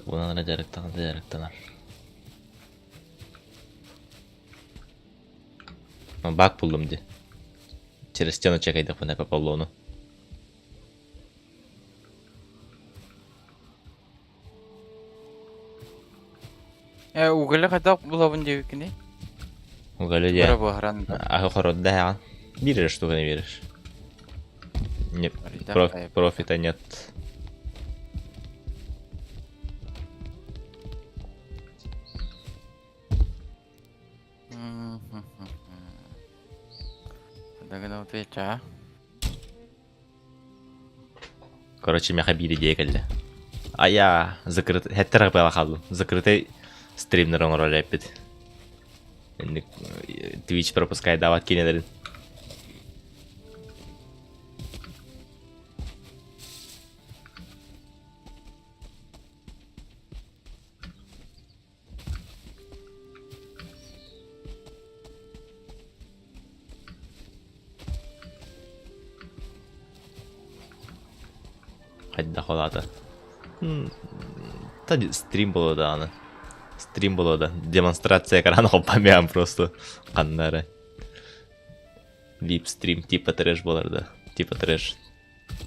Унан эрэ дьарыктанар да дьарыктанар. Бак буллум дии. Через стену чекайдахпына по Аполлону. Э, уголи хайдах булабын диэбиккиний? Уголи Тугу эрэ диэн. буһаран Аһы хорордо эһэҕин. Биир эрэ штуканы биэрэр. Не, профита нет. Дагына утуйачча. Короче, миэхэ биир идея кэллэ. Айаа, закрыт, хэттэр арбала хааллым. Закрытый стримнер оҥорор эппит. Инник Twitch пропускайдаабат киинэлэрин. Хайдах ол аата? Та стрим буолуо даҕаны. Стрим буолуо да. Демонстрация экрана холбоомуйаҕын просто ханна эрэ. Вип-стрим типа трэш буолар да. Типа трэш.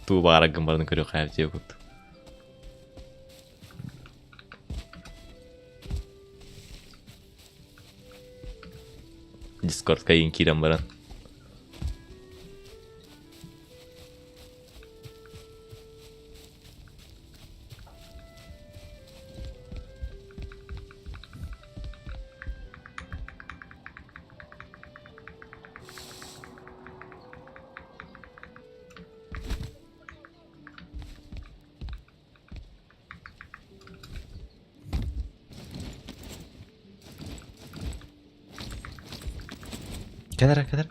Туу баҕараргын барытын көрүөххэ эбит курдук. Дискордка иин киирэн баран. Кэлэр кэлэр.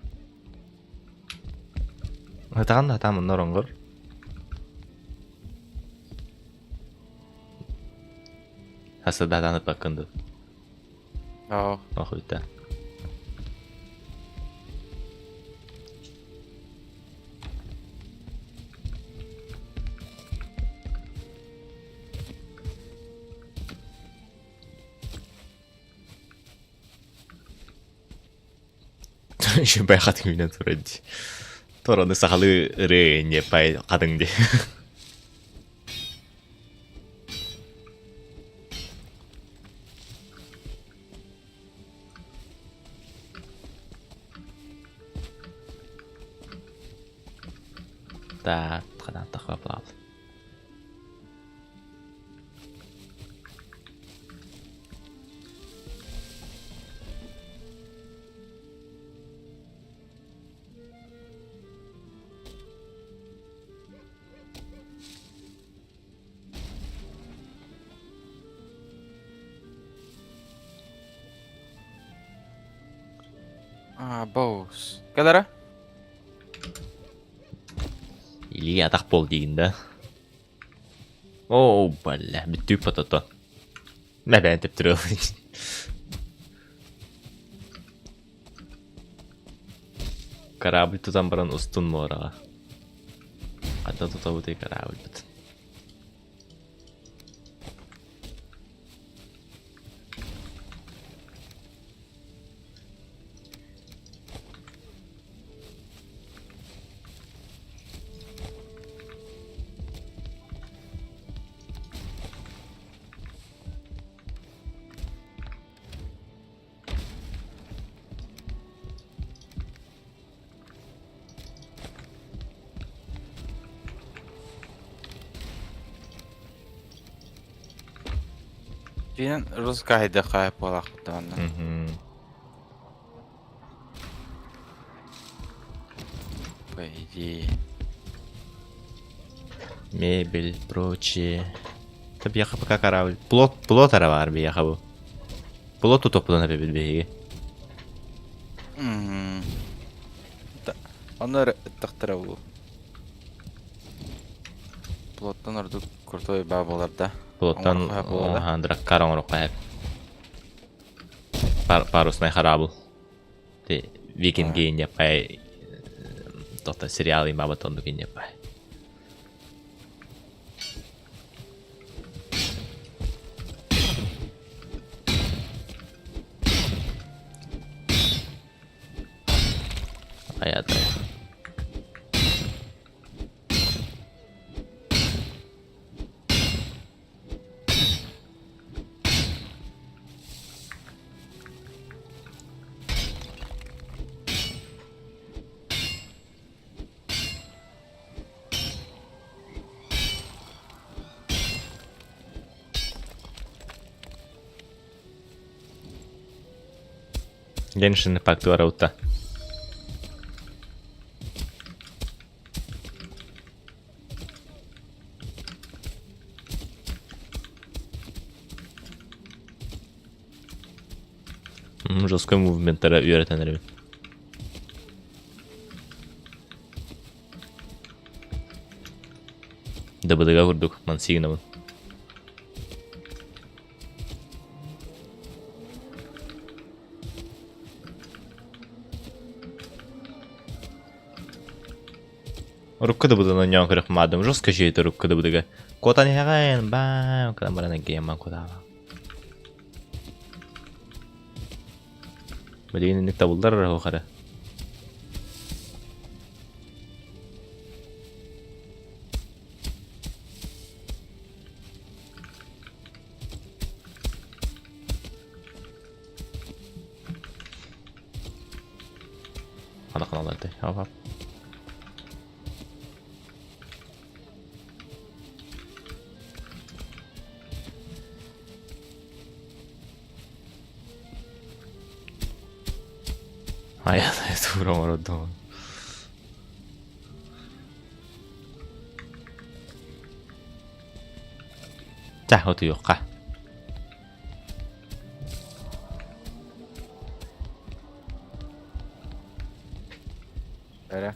Ытаҕын да атаам онно ороҥҥор. Хасыдаатаан ыппаккын дуу? Оо. Охуйта. Үчүгэй хатыҥ үүнэн турар дии. Торону сахалыы ырыа не пай хатыҥ дии. Так, ханан тахва А, боус. Кэлэрэ? Илии атах буол диигин да. Оо, бля, бүттүүк потото. Мэ бэйэн тэптэрэ Корабль тутан баран устун муораҕа. Хата тутабытый корабльбыт. Дьиҥинэн русскайдыхха буолаахпыт даҕаны. По идее. Мебель, прочее. Та биһиэхэ пока корабль. Плот, плот эрэ баар биһиэхэ бу. Плот тутуохпутун эбэбит биһиги. Онно эрэ ыттахтара буолуо. Плоттан ордук крутой баа буолар да. Плоттан драккар оҥоруохха сөп. Парусный хараабыл. Викинги иннеппай тота сериал имабат оннук иннеппай. Айатай. Genshin Impact туора утта. Жесткой мувменттара үөрэтэн эрэбин. ДБДга курдук мансигинабын. Урукку ДБДны оонньоон көрөх маадым жестко жиэт урукку ДБДга. Куотан иһэҕин, баа, кытан баран эргийэн кутаама. Билигин инник табыллар эрэ суох эрэ. Хана ханалар этэ. Хоп-хоп. Айа тура оҥордоҕун. Чэ, утуйуохха. Эрэ.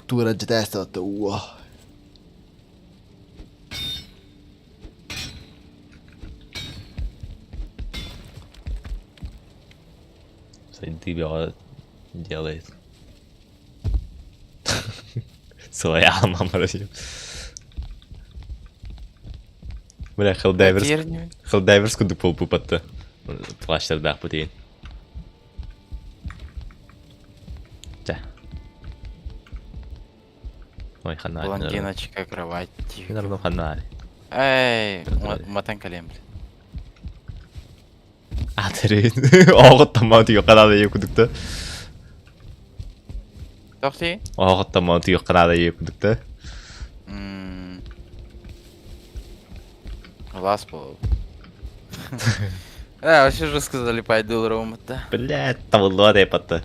Туора дьэтээстэ уо. Сайдыы бөҕө делает. Сылайаҕым амарасым. Бля, Helldiver's, Helldiver's курдук буолбуппатта. Плащтардаахпыт иин. Чэ. Ой, ханна Блондиночка, кровать. Наверное, ханна Эй, матан кэлиэм, блин. Атерин. Оҕоттаммаан түйүөххэ наада ийэ курдук да. Тохти? Оҕоттаммаан түйүөххэ наада ийэ курдук да. Глаз был. А, вообще же сказали, пойду рома-то. Блядь, табыллыбат эпатта.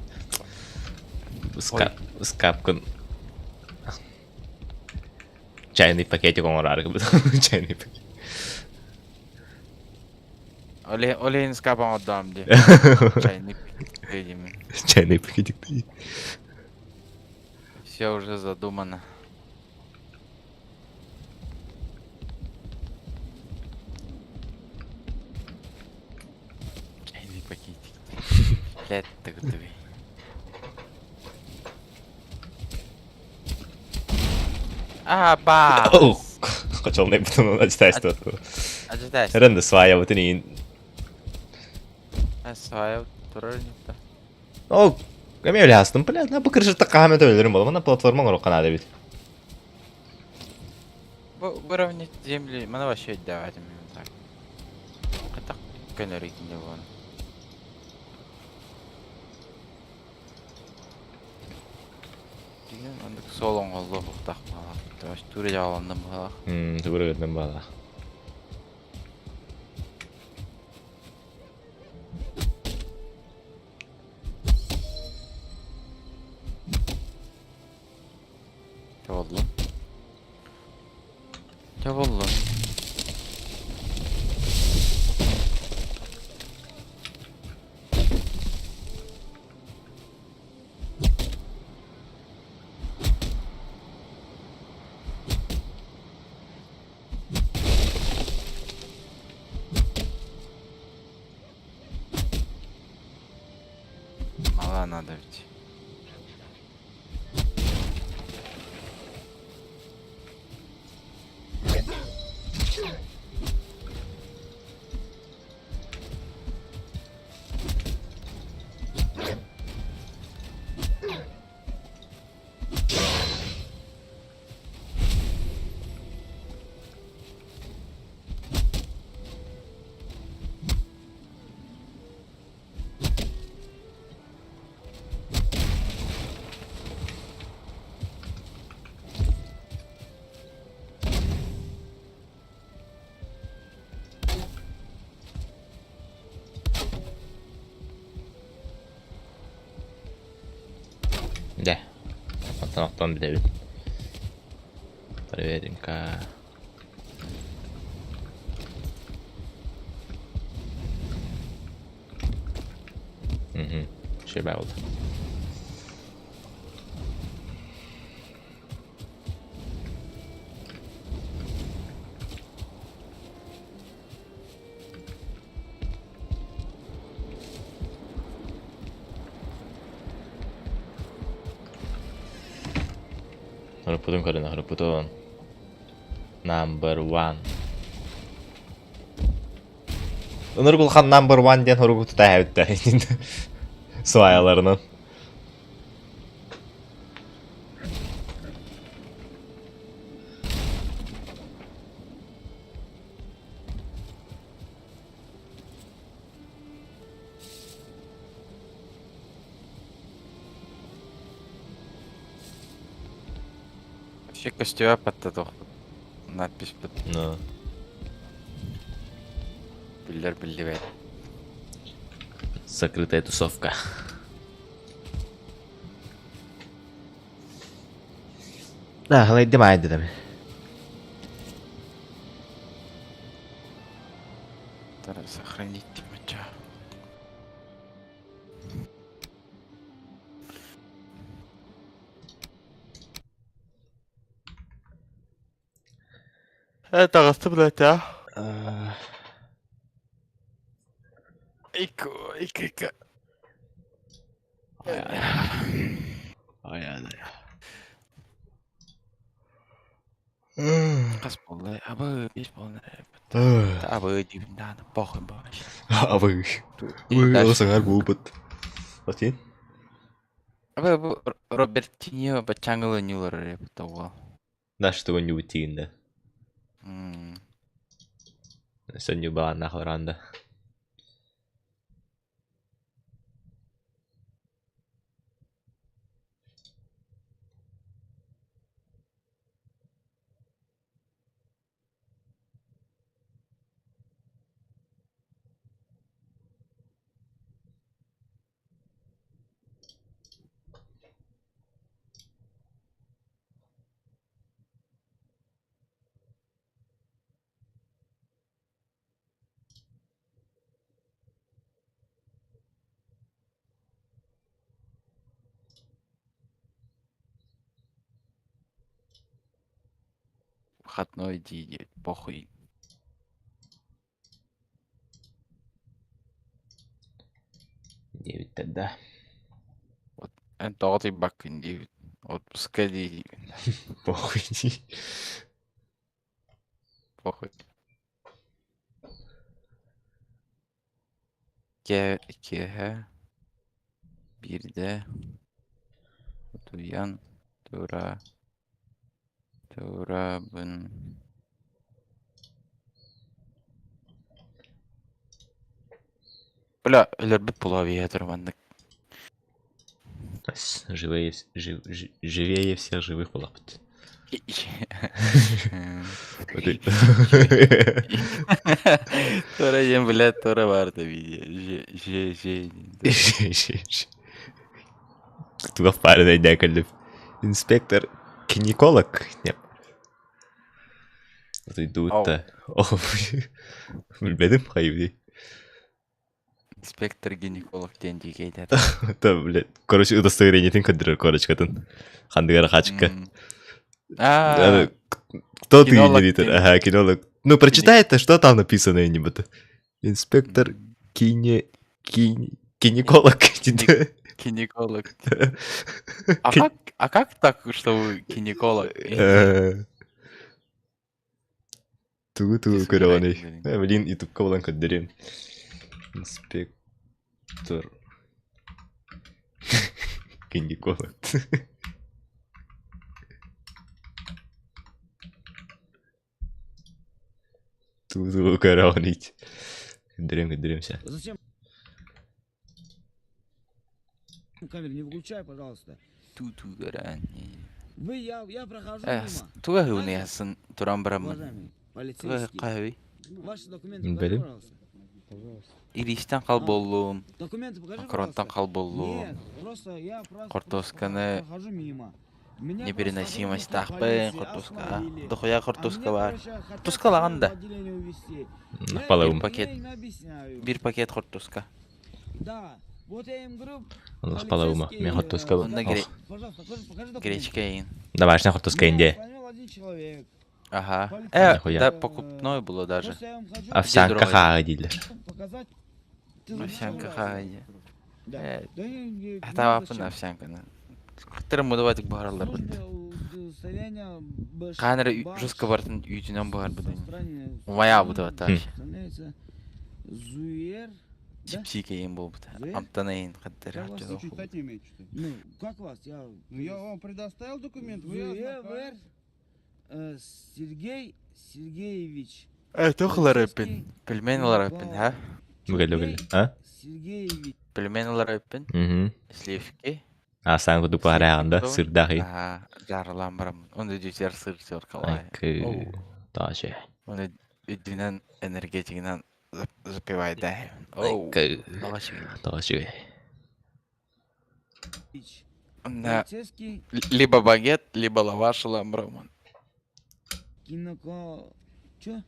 Скапкын чайный пакетик оҥороору чайный пакет. Ол иһин скап оҥордоом дии. Чайный пакетик. Чайный пакетик дии. Все уже задумано. Чайный пакетик. Блядь, ты А, ба! Хочолнай бутун ачтайсты. Ачтайсты. Ренде сваявытын иин. Сваяв турар не Ол эме өле блядь, на бу крышата хаамет өлөрүм болом, на платформа оҥоруохха наада эбит. Выровнять земли, маны вообще отдавать именно так. Так көнөр вон. Деген андык сол оңолло буктак баалах. Туре жааландым баалах. Туре гыдым баалах. Боллун. Дьэ боллун. Мала надо ведь. Дьэ, онтон охтон бүтэбит. Проверим-ка. Үчүгэй буолла. Хоруппутун көрүнэ хоруппутун. Number one. Ынырык улахан number one диэн хоругу тута эһэбиттэ. Сваяларынан. Вообще көстүбэт батта туох надпись бит. Ну. Биллэр биллибэт. Закрытая тусовка. Да, халайдым айдыдым. Сохранить мача. Таҕыста блядь, а? Икки, икки, икки. Ай, ай, Хас буолла? Абы, биэс буолла. Абы диибин даҕаны похуй баҕайы. Абы. Ой, саҥар буолбут. Отин? Абы бу Робертиньо баччааҥҥы ылынньылар эрэ буол. Наш тугунньубут тиигиннэ. Сонньу баҕаннаах бараанда. Выходной дии похуй. Диэбиттэр да. Эн тоҕо тыйбаккын диэбит. Отпуска дии. Похуй дии. Похуй. Киэһэ киэһэ биирдэ утуйан тура турабын Бля, өлөрбүт буолуо турар маннык. Живее, жив, живее всех живых буолаппыт. Тура диэн, блядь, тура баарта видео. Ж, ж, ж. Туох баарын өйдөөн кэллим. Инспектор гинеколог. Нет. Утуйдубут да. Билбэтим хайыы. Инспектор гинеколог диэн дьиикэйдэр. Да, блядь. Короче, удостоверениетин көрдөрөр корочкатын. Хандыгара хаачыкка. А, Кто ты, директор? Ага, кинолог. Ну, прочитай это, что там написано, я не буду. Инспектор кине... Кинеколог. Кинеколог. А как, а как так, что вы кинеколог? Тугу тугу көрөҕүнүй? Блин, ютубка булан көрдөрүм. Инспектор. Гинеколог. Тугу тугу көрөҕүнүй? Көрдөрүм көрдөрүм сэ. Зачем камеру не выключай, пожалуйста. Ту-ту көрөөн. Вы, я прохожу Э, мимо. туга хыуныясын туран бараммын. Уважаемый Туга полицейский. хаһый? Ваши документы покажи, Бэлим. пожалуйста. Илиистэн хал буоллум, Документы покажи, макаронтан пожалуйста. хал буоллум. Нет, просто я просто Хортуосканы прохожу мимо. Меня просто непереносимость-таахпын, сотрудники полиции хортуоска. остановили. Дохуя А хортуоска меня, баар. короче, хотят Хортуоскалаҕын да. в отделение увезти. Напалым. Пакет. Я им объясняю. Биир пакет хортуоска. Да. Вот я им говорю, Олох палаума. полицейский, Мен хортуска Онно ох. пожалуйста, покажи, покажи документы. Гречка иин. Домашняя хортуска Меня инде. остановил один человек. Ага. Полицейский, Нихуя. Да, покупное было даже. Просто я вам хочу Овсянка другой? хаа дииллэр. показать. Ты записал Овсянка раз? хаа. Да. Да не, не, не Хатааппын зачем. овсянканы. Кыттырым мудабатык баһараллар бит. Службе удостоверения Б- Хаанара Баш- жестко бартын үүтүнэн баһар бытын. Стране- Умая бутабата. Представляется Зуер. Да? Чипсикейин буолбут. Зуер? Амтанайын хаттар Как вас Вы читать не умеете, что ли? Ну, как вас? Я... Ну, я вам предоставил документ, вы Зуевер ознакомились. Сергей Сергеевич. Туох ылар эппин? Пельмень ылар эппин, ха? Бүгэлле бүгэлле. А? Сергеевич. Пельмень ылар эппин. Мгм. Сливки. А саан кудук баһараҕында сырдахи. Ага, жарылан барам. Онда дьүтер сыр сыр калай. Айкы. Тааше. Онда үдүнэн энергетигинэн запивайда. Оу. Айкы. Алашыгы. Тааше. Да. Полицейский Либо багет, либо лаваш ылан барамын. киноко... Чё?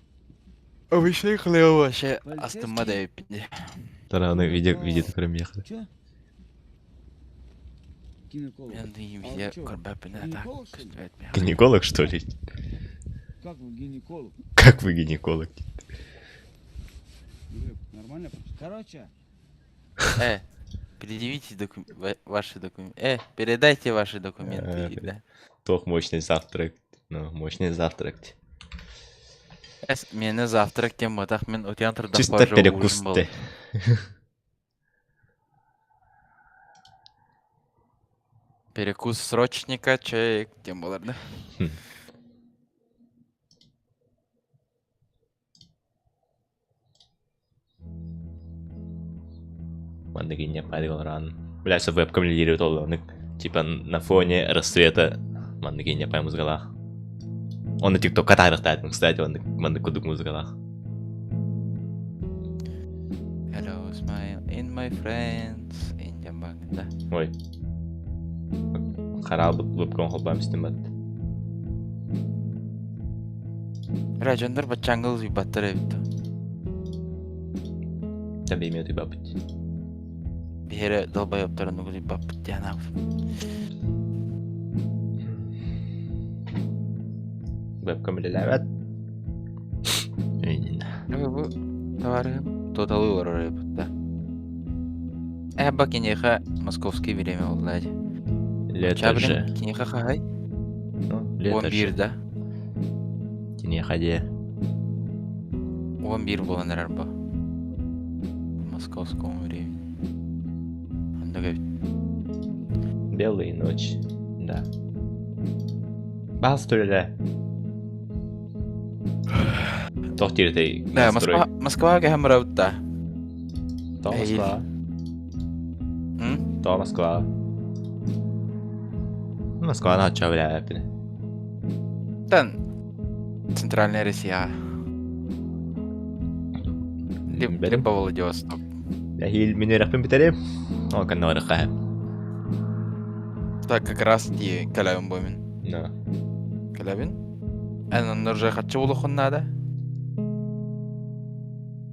Обычный хлеб вообще Полицейский? астыма да эппин. Тараны видео видео көрөм Чё? Киноколог. Мен А везде чё, көрбөппүн а так. гинеколог, что ли? көстүбэт миэхэ. Гинеколог, что ли? Как вы гинеколог? Как вы гинеколог? Глеб, Нормально прочитал? Короче, Предъявите ваши документы. Передайте ваши документы. Да. Тох мощный завтрак. Ну, мощный завтрак. Мени завтрак тем батах мен утян турдах Чисто перекус ты. Перекус срочника, чай, тем болар, да? Хм. Манныгиня парилран. Бля, все вебкам лидирует ол, типа на фоне рассвета манныгиня пай музыгалах. Он на тикток катарых кстати, он манны кудук музыгалах. Hello, smile in my friends. In да. Ой. Харал вебкам холбам стимат. Раджандар бачангыл баттар эбит. Там имя ты бабыть. Биһире долбоебтар нугули баппыт диана. Вебкам лелевет. Бу товарым тоталы олорор эбит да. Эбба кинеха московский время оллади. Лето же. Кинеха хагай. Ну, лето Он бир же. да. Кинеха ходи. Он бир болан арба. Московскому времени. Андага Белые ночи. Да. Бас төле. Тохтир ты. Да, Москва, Москва кахамрабта. То Москва. М? То Москва. Москва на чавля. Тан Центральная Россия. Либо Владивосток. Хил мине рахпин битере. О, каннорха. Так как раз ти калабин бомин. Да. Калабин? Эн нурже хочу улухун надо.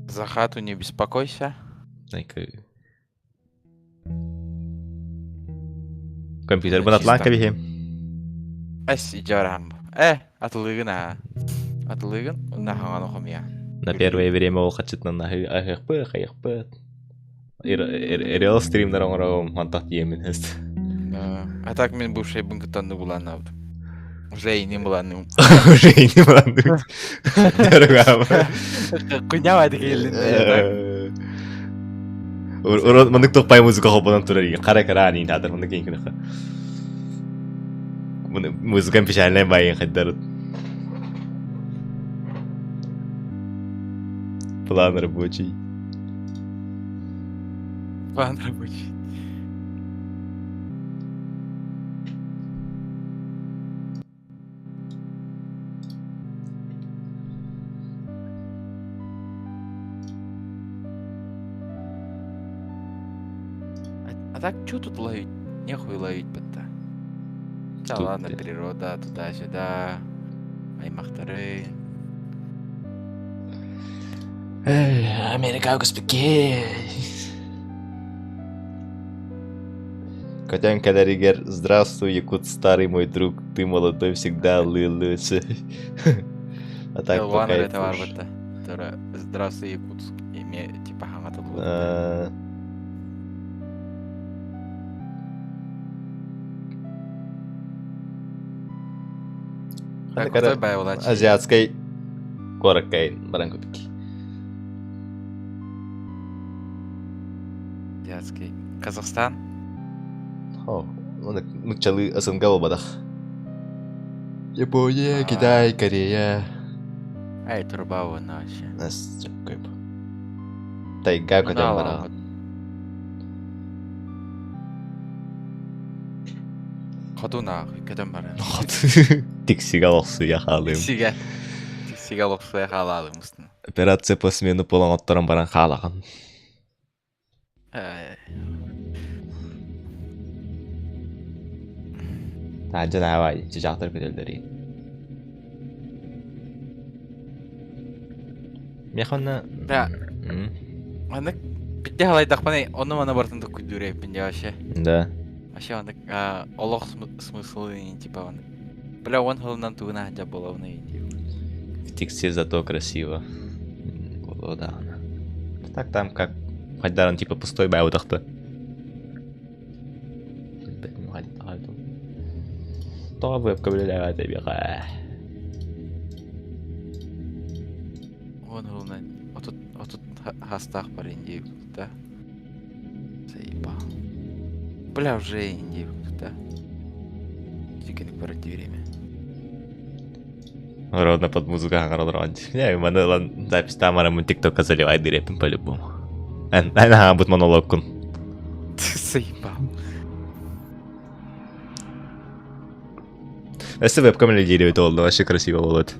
За хату не беспокойся. Компьютер бун атланка бихи. Эс иджарам. Атлыгын а. Атлыгын, нахаган охомия. На первое время ол хачытна на ахыхпы, хайхпы. Реал стримдер оңорогом мантах диемин хест. Да. А так мен бывший бункытанды буланаб. Уже и не буланы. Уже и не буланы. Дорогама. Кунява келин. Урон мынык топпай музыка хопонан турар еген. Кара кара анин хатар мынык ең күнәхә. Музыкам печальная байын хаддар. План рабочий. План рабочий. А так что тут ловить? Нехуй ловить бытта. Да Тут, ладно, природа, туда-сюда. Аймахтары. Эй, Америка, господи. Көтөн кэлэригэр «Здравствуй, якут, старый мой друг, ты молодой всегда лы-лы А так Ван пока это барбыта. Тура «Здравствуй, Якутск» эме типа хаҥатыллыбыт. Азиатскай куоракка баран кутук. Азиатский. Казахстан? О, нуччалыы СНГ буолбатах. Япония, Китай, Корея. Ай, труба уонна вообще. Тайга көтөн бараҕын. Хотунаах көтөн баран. Тиксигэ олохсуйа хаалыым. Тиксигэ. Тиксигэ олохсуйа хаалаалым устун. Операция по смену пола оҥотторон баран хаалаҕын. Таһырдьа наһаа чычаахтар көтөллөрүй. Миэхэ онно Да. Маннык битте халайдахпына онно мана бартын токкуйдуур эбиппин дьэ вообще. Да. Вообще маннык олох смыслы типа маннык. Бля, он хылынан тугуна дьэ буолабыный В тексте зато красиво. Было да. Так там как Хайдаран типа пустой бай утахты. Тоҕо вебка билэлээҕэ тэбиэхэ. Уон хылынан 30 хастаах бар индии да. Заебал. Бля, уже индии да. Тикеник бар время. Ровно под музыку хаҥаралар Не, маны ылан запись тамарамын тиктокка заливай дирэппин по-любому. Эн эн бут монологкун. Заебал. Өссө вебкам лидирует олду, вообще красиво болот.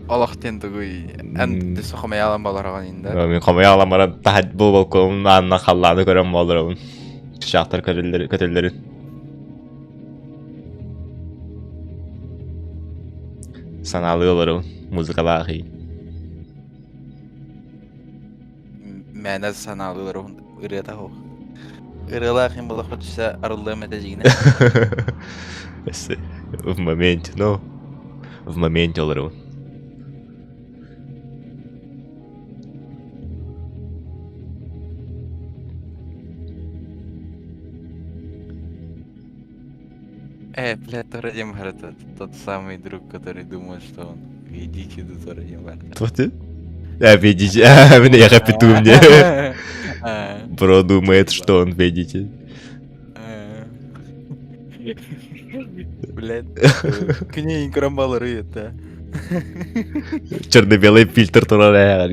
Олох диэн тугуй? Эн дөссө хомойаалан балараҕын инда. Мин хомойаалан баран таһат бу балконун аанынан халлааны көрөн буоларабын. Чычаахтар көтөллөрүн. Санаалыы олоробун. Музыкалаах ий. Мээнэ санаалыы олоробун ырыата суох. Ырыалаах им буоллахха түсэ арыллыам этэ дьиҥинэ. В моменте, ну, в моменте олоробун. Бля, Торадим это тот самый друг, который думает, что он Идите до Торадим Кто ты? А, видите, а, я хапиту мне. Бро думает, что он, видите. Блядь, к ней крамбалары это. Черно-белый фильтр турар.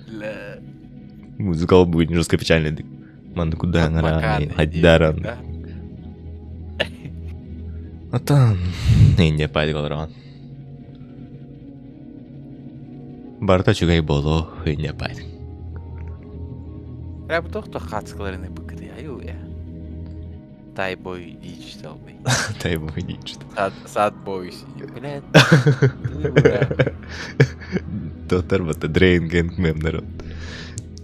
Бля. Музыкал будет жестко печальный. Ман куда Макан, Хайдаран. Оттон Индия пайдаларан. Барыта үчүгэй буолуо Индия пайд. Бля, бу тохто хацкаларыны быкыты аю я. Тайбой диджитал бэй. Тайбой диджитал. Сад сад бой Блядь. Доктор бата Дрейн Гэнг мемнер.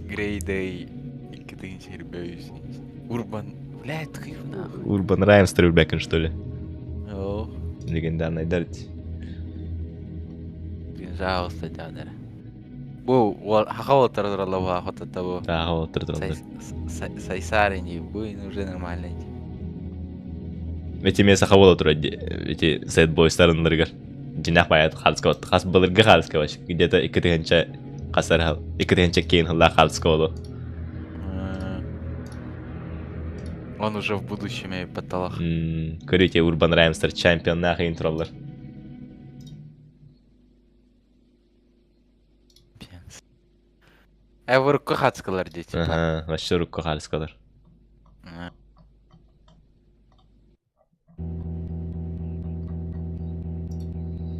Грей Дэй 2 Урбан. Блядь, тхыв нахуй. Урбан Раймс Трюбекен, что ли? О. Легендарный дарить. Пожалуйста, дядя. Бу, хахал тардралава хот того. Да, хахал тардралава. Сайсарини, бу, уже нормально. Эти меса хавала турар эти Sad Boys тарыннарыгар. Дьиҥнээх баайат хаалыска хас былыргы хаалыска вообще где-то 2 тыһыынча хасар 2 тыһыынча кейин хыллаах хаалыска болу. Он уже в будущем батталах. Көрүте Urban Rhymester чемпионнаах интроллар. Э, урукку хацкалар дии типа. Ага, вообще урукку хаалыскалар.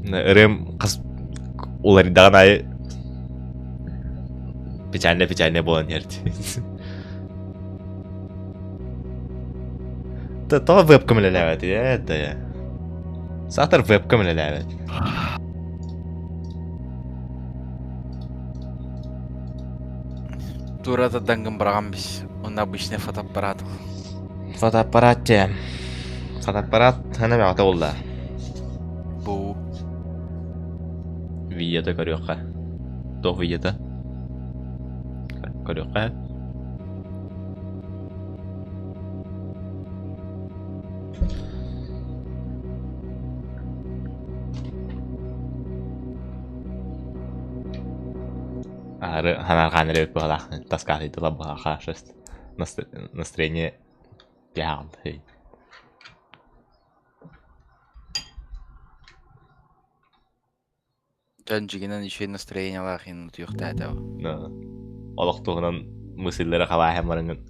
Ырыам хас уларыйдаҕын аайы печальнай печальнай буолан иһэр Тоҕо вебкам үлэлээбэт ээ да Саатар вебкам үлэлээбэт. Тура дангын быраҕан бис. Он обычный фотоаппарат. Фотоаппарат дьэ. Фотоаппарат хана бөҕөтө буолла. Бу. Видеота көрүөххэ. Туох видеота? Көрүөххэ. Аһары ханарҕаан эрэ быһалаах таскаатыйдылар быһаха шест настроение пиаҕын Дьон дьиҥинэн үчүгэй настроениелаах иһин утуйуохтаата. Олох туһунан мысллары халааһын барыҥын.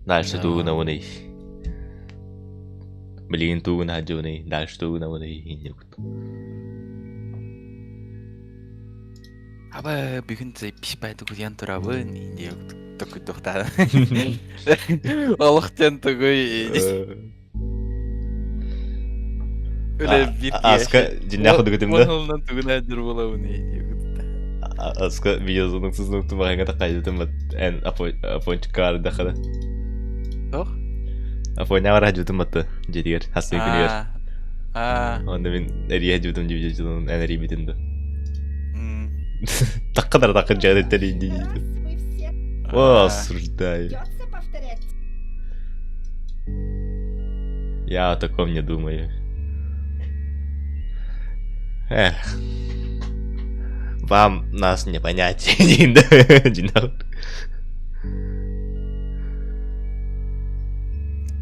Дальше тугунабыный. Билигин тугун сылдьыбыный, дальше тугунабыный иннибит. Аба бүгүн запись тугуйан турабын диye токуйдуохтаана. Олох диэн тугуй Үлэ биир Аска дьиннээх кудугутум да. Уонунан тугун аадыр буолабын Аска видеозунук сузунук тумаһыҥа такайдытым бат эн апончикаар дахада. Тох? Афоняҕа раһдьытым батты дьиэтигэр хассын күнүгэр. Аа. Онно мин эрийэ дьыбытым дьибитим эн эрийбитин да. Такка да такка дьиэтиттэн дии. О, осуждаю. Я о таком не думаю. Эх. Вам нас не понять.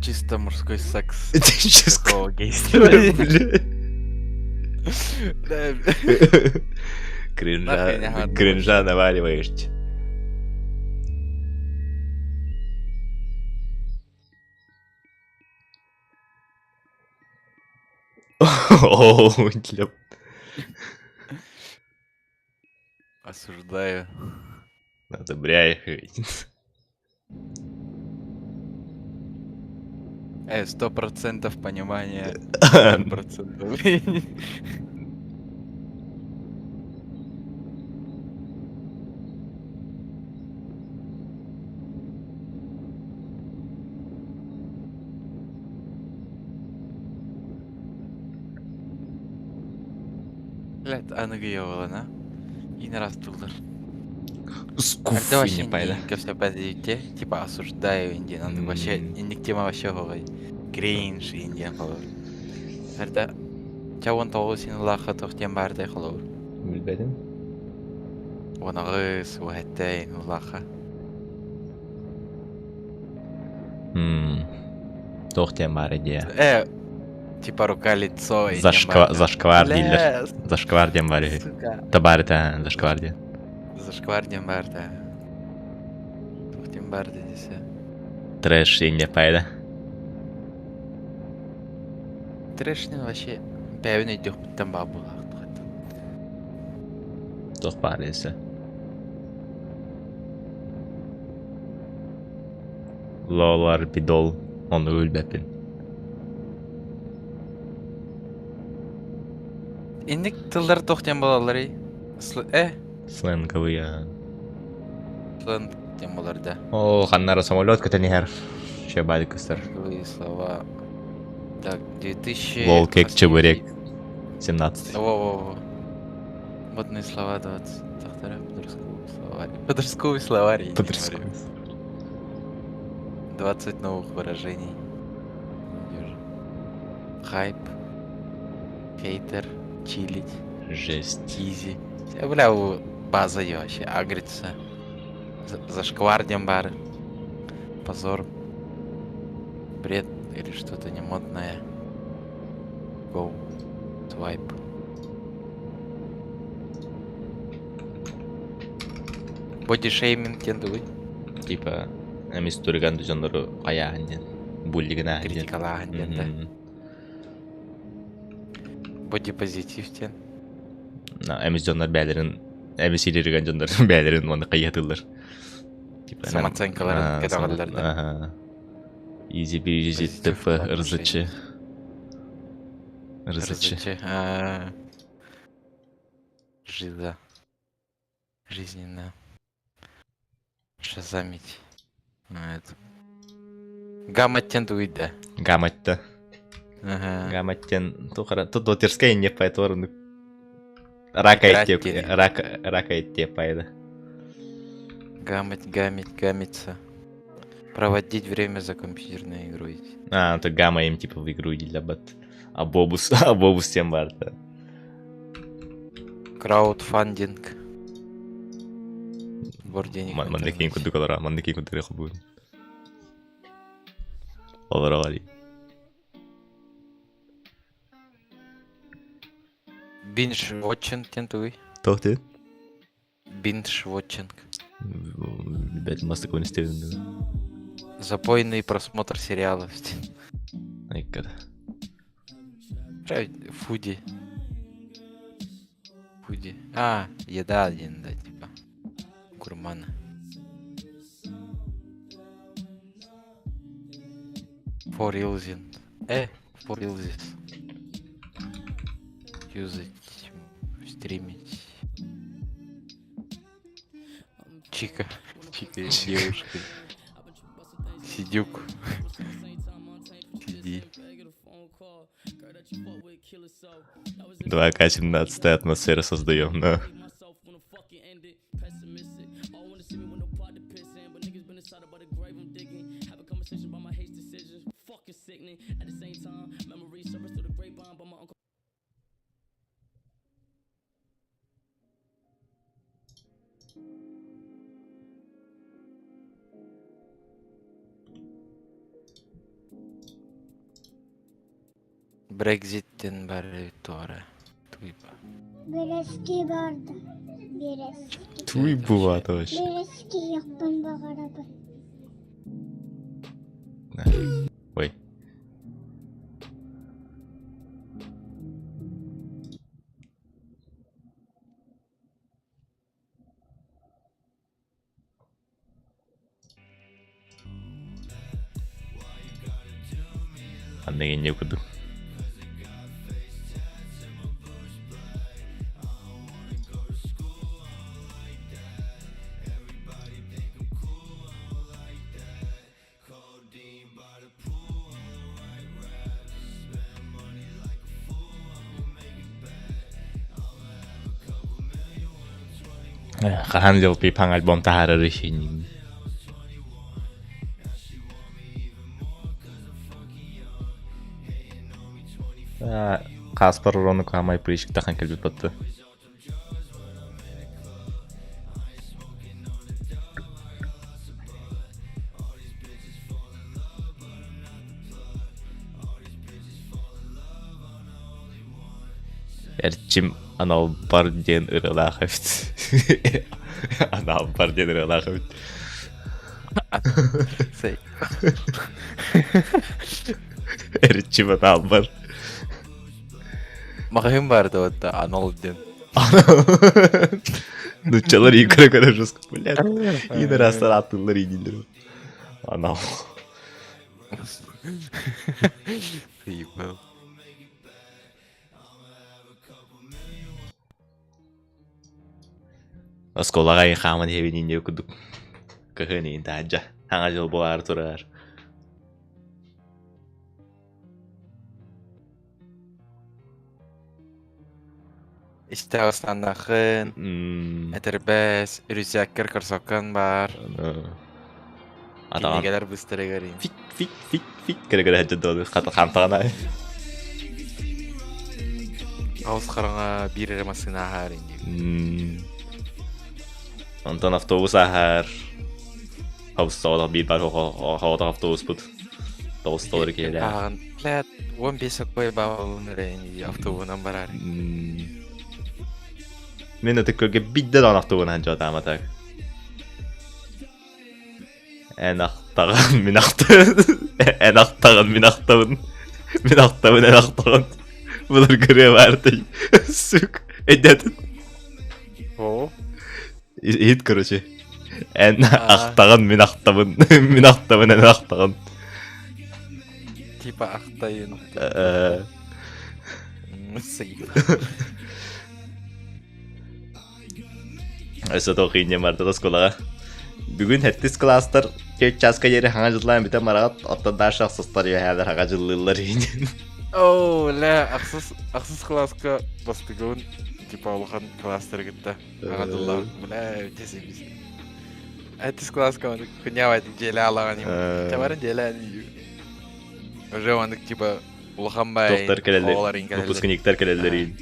Чисто мужской секс. Чисто. Такого гейства. Кринжа, кринжа наваливаешь. О, для... Осуждаю. Одобряю. 100% понимания. Процентов. Блядь, аныгы явылана. Инрас тулар. Скуф не пайда. Кэпсэппэтиите, типа осуждаю Индиян, аны вообще инник тема вообще хоҕой. Кринж Индиян холобур. Эрдэ ча 19 син улаха туох диэн баардай холобур. Билбэтим. 18 уһэттэй улаха. Туох диэн баар идея? Типа рука лицо. Зашквар дииллэр. Зашквар диэн баар үһү. Табаарыта зашквар диэн. Зашквар диэн баар да. Туох диэн баар десе. Трэш инне пайда. Трэш вообще бэйэбин өйдүөхпүттэн баа буолаахтаҕат. Туох баар десе. Лолар бидол ону өлбөппүн. Инник тыллар туох диэн буолалларый? Сленговый. Сленг диэн буолар да. О, ханнара самолет көтөн иһэр. Че баадык көстөр. Сленговые слова. Так, 2000... Лол, кек, чебурек. 17. Во-во-во. Модные слова 20. Подростковый словарь. Подростковый словарь. Подростковый. 20 новых выражений. Хайп. Хейтер. Чилить. Жесть. Изи. Бля, у база вообще агрится. Зашквар бар. Позор. Бред или что-то немодное. Go. Свайп. Бодишейминг диэн тугуй? Типа, эмис турган дьоннору хайааһын диэн. Буллигынаһын диэн. Критикалааһын диэн да. Бодипозитив диэн. Эмис дьоннор бээлэрин эмис илиригэн дьоннор бээлэрин уонна хайыатыллар. Типа, самооценкаларын көтөҕөллөр да. Изи бизи ТП РЗЧ. РЗЧ. Жиза. Жизненно. Шазамить. Это. Гаматтен тугуйда. Гаматта. Ага. Гаматтен тухара тут дотерская не поэтому рака Играть рак рака идти пайда. Гамать, гамить, гамиться. Проводить время за компьютерной игрой. А, то гамма им типа в игру для бат. А бобус, а бобус тем барта. Краудфандинг. Сбор денег. в Маннекин интернете. курдук олора, маннекин курдук хобун. Олора али. Binge watching диэн тугуй? Туох ты? Binge watching. Ребят, у нас такого не стоит. Запойный просмотр сериалов. Ай, когда. Foodie. Foodie. А, еда один, да, типа. Гурманы. For realsин. For realsies. Юзать, стримить. Чика. Чика и девушка. Сидюк. Сиди. 2К17 атмосфера создаем, да. Brexit диэн баар эбит туора. Туйба. Бэрэски барда. Бэрэски. Туй бывает вообще. Бэрэски яхпын баҕарабын. Ой. Анныгы не курдук. Хаһан Lil Peep хаҥ альбом таһаарар иһин. Каспар урону каамай прыщик тахан кэлбит батты. Эрчим анал бар диэн ырыалаах эбит. Анал бар диэн ырыалаах эбит. Сэй. Эрчим анал бар. Маҕаһыын баар да вот анал диэн. Нуччалар игра көрө жестко, блядь. И раз аттылар иинилер. Анал. Заебал. Оскуолаҕа хааман иһэбин инньэ курдук кыһын иһин таһырдьа саҥа дьыл буолаары турар. Истээх ыстаннаххын, этэрбэс, үрүсээккэр корсоккан баар, Атаҕын кинигэлэр быстарыгар иһин. фит фит фит фит кэрэ-кэрэ сылдьан дуо хата хаамтаҕына Аус хараҥа биир эрэ массыына ааһар иннигин. Онтон автобус ааһар. Хабыс биир бар хоҕотох автобуспут. Тоҕус толору киһилээх. Ааҕын, блядь, 15 сокой баалын эрэ ини автобуһунан барар. Мин ытык көргө бидде даҕаны автобуһунан дьоотааматак. Эн ахтаҕын, мин ахтабын. Эн ахтаҕын, мин ахтабын. Мин ахтабын, эн ахтаҕын. Былыргы ырыа баартай. Сука. Өйдөөтүн. О, Иһит, короче. Эн ахтаҕын, мин ахтабын. Мин ахтабын, эн ахтаҕын. Типа ахтайын. Өссө тоҕ инньэ барда оскуолаҕа. Бүгүн сэттис кылаастар түөрт чааска диэри хаҥа дьыллаан бүтэн бараҕыт, оттон дальше ахсыстар үөһээлэр хаҥа дьыллыыллар иһин. Оо, ля, ахсыс, ахсыс кылааска бастыгыбын, типа улахан кылаастары кытта хаҥа дьыллаан, бля, десибис. Сэттис кылааска маннык хуйня дьиэлэ алаҕан Чабарын дьиэлээн Уже маннык типа улахан бай Тохтар кэлэллэр, выпускниктар кэлэллэр иһин.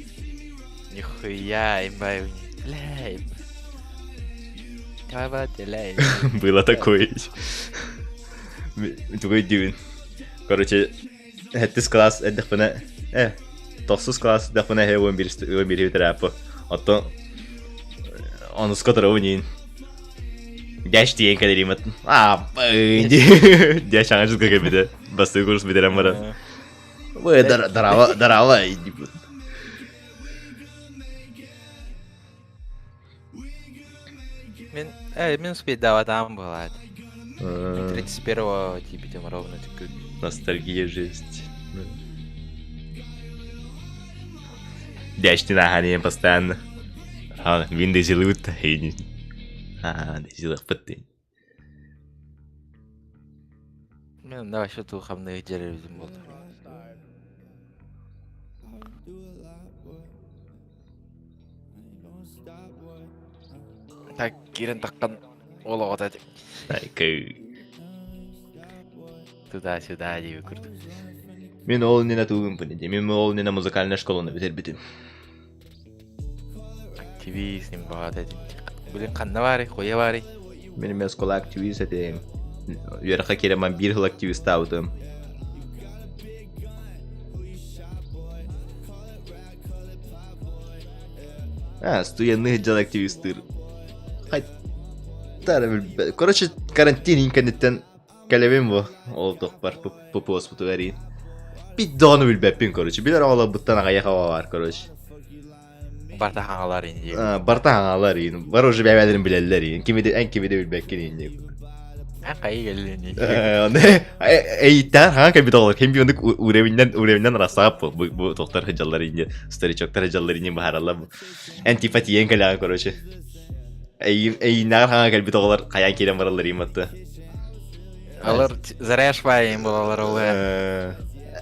Нихуя, имбай, бля. Было такое. Тугуй диибин. Короче, сэттис класс эрдэхпинэ, э, тохсус класс эрдэхпинэ эһэ 11 11 бүтэрээппи. Оттон онуска турабын иин. Дяш тиийэн кэлэрим аа дяш аҥа дьылга кэлбитэ. Бастакы курс бүтэрэн баран. Вы дарава дарава Мин, э, мин успейдаабатаҕым быһалаат. 31-го тиийбитим ровно түкүн. Ностальгия жесть. Дяштин ааһан постоянно. Мин дезилыбыт Аа, дезилыхпыт дии. Мен да вообще туу хамныгы дьэрэрбитим буолла. Так киирэн таххан уол оҕото этим. Туда-сюда диэби курдук. Мин ол иннинэ тугун дии. Мин ол иннинэ музыкальная школаны бүтэрбитим. Активист ним баҕата этим. Билин ханна баарый, хуя баарый? Мин эмиэ оскуола активист этим. Үөрэххэ киирэн биир сыл активистаабытым. А, студенный дьал активистыр. Хайта Короче, карантин кэнниттэн кэлэбин бу. Ол тохпар ППОспутугар иин. Бит доҕону билбэппин, короче. Билэр оҕолорбуттан аҕыйах оҕо бар, короче. Барта хаҥалар ин Барта хаҥалар иин. Бар уже бэйэлэрин билэллэр иин. Кими де эн кими де билбэккин иин диэн. Эн хайы кэллин иин. Эйиттэн хаҥа кэлбит оҕолор ким биир уровеньнан уровеньнан рассаап бу бу тохтор сылдьаллар иин старичоктар сылдьаллар иин баһараллар эн типа тиийэн кэлэҕин короче эйииннээҕэр хаҥа кэлбит оҕолор хайаан киирэн бараллар иин батты Алар заряж им булалар ол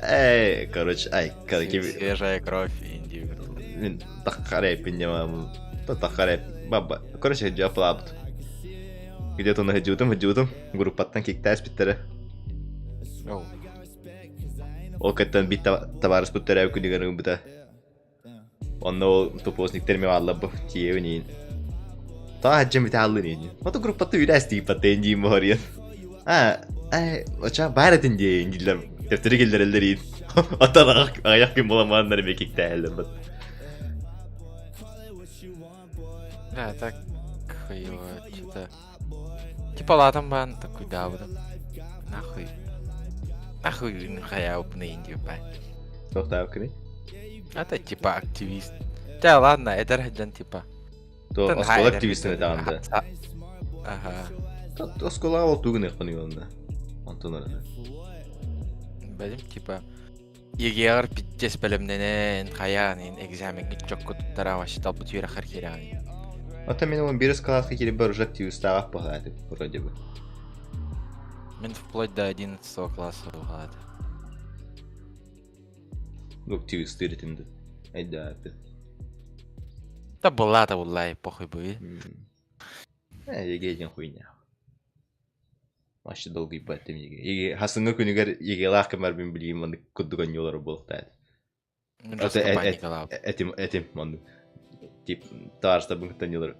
Эй, короче, ай, короче, свежая кровь Индии. Мин таххарайпин ньамам, таххарай, баба, короче, дьаплаабыт. Где-то оны сылдьыбытым, сылдьыбытым, группаттан киктээспиттэрэ. Ол кэттэн биир табаарыспыт төрөөбүт күнүгэр ылбыта. Онно ол тупосниктар эмиэ бааллар бу, тиийэбин иин. Таа сылдьан бүтэ хааллын иин. Ото группаттан үүрээс тиийбаттайын диин боһоруйан. Аа, ээ, оча баар этин диэйин дииллэр. Төптөрү киллэрэллэр иин. Оттон аҕыйах күн буолан бараннар эмиэ киктээһэллэр бат. Да, так его что-то... Типа латам бан такой да вот. Нахуй. Нахуй хайаупный индию бай. Тоқтаабыккыный? Это типа активист. Да ладно, это дьон типа. То оскуола активистын этаҕын да. Ага. Оскуолаҕа ол тугун ыхпын онно. Онтон эрэ. Бэлим типа ЕГЭ-ҕэр пиздец бэлэмнэнэн, хайаан иһин экзамеҥҥын чокко туттара вообще талбыт үөрэххэр киирэҕин. Оттон мин уон биирис кылааска киирбэр уже активистаах быһаатым вроде бы. Мин вплоть до 11 класса быһааты. Ну, активистыыр этим да. Айдааты. Да была да была, похуй бы. Э, ЕГЭ диэн хуйня. Вообще долго ебать ты ЕГЭ. ЕГЭ хасыҥҥы күнүгэр ЕГЭлаах кэмэр мин билигин маннык курдук онньуулара буолуохтаах. Этим этим маннык тип табаарыстарбын кытта онньуулар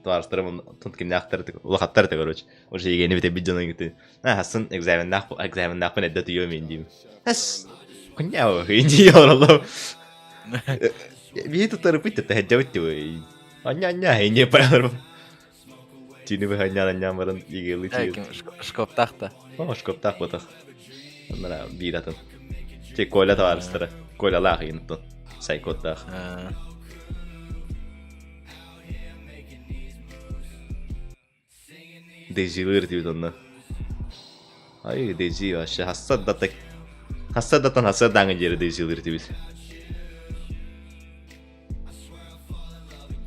табаарыстарым онтон кимнээхтэр улахаттар этэ короче уже ЕГЭни бүтэрбит дьон кытта а хасын экзаменнаах экзаменнаахпын эрдэ утуйуом иин диим эс хуйня индии олороллор биһи туттарыппыт тэһэддьэбит дии анньа анньа инде паяларым Түүнү быһа анньаан баран ЕГЭлыы тиийэн. Шкоптаах да. О, шкоптаах ботах. Оннара биир атын. Те Коля табаарыстара. Колялаах иин Сайкоттаах. Дезилыр диэбит онно. Ай, Дези вообще хассаддата хассаддатан хассадааҥы диэри Дезилыр диэбит.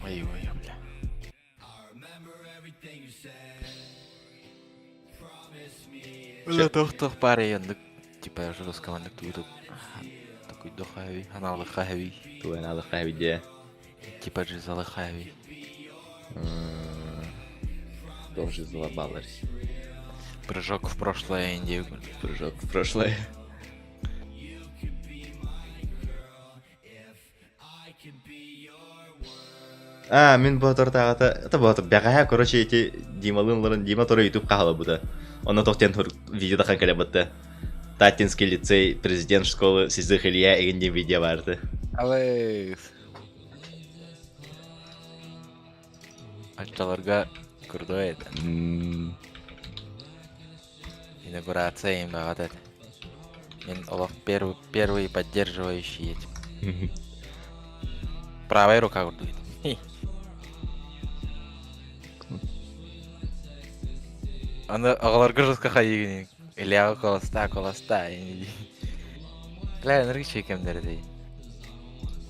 Ой, ой, бля. Бля, тох-тох баар яннык, типа жесткованнык тугу такой хави, аналых хави. Тугу аналых хави дии. Типа жизалы хави. Тоже залабалар. Прыжок в прошлое, Индию. Прыжок в прошлое. А, мин бу тортааҕыта, это бу бэҕэһээ, короче, эти Дималыын олорон Дима тура YouTube хаалабыта. Онно тох диэн видео тахан кэлэбитэ. Татинский лицей, президент школы Сизых Илья игин диэн видео баарты. Алекс. Аччаларга крутой это. Инаугурация им баҕат этэ. Мин олох первый, первый поддерживающий этим. Правая рука курдук. Аны аҕаларга жестко хайыгын. Ильяҕа колоста, колоста. Бля, энергичий кэмнэр дии.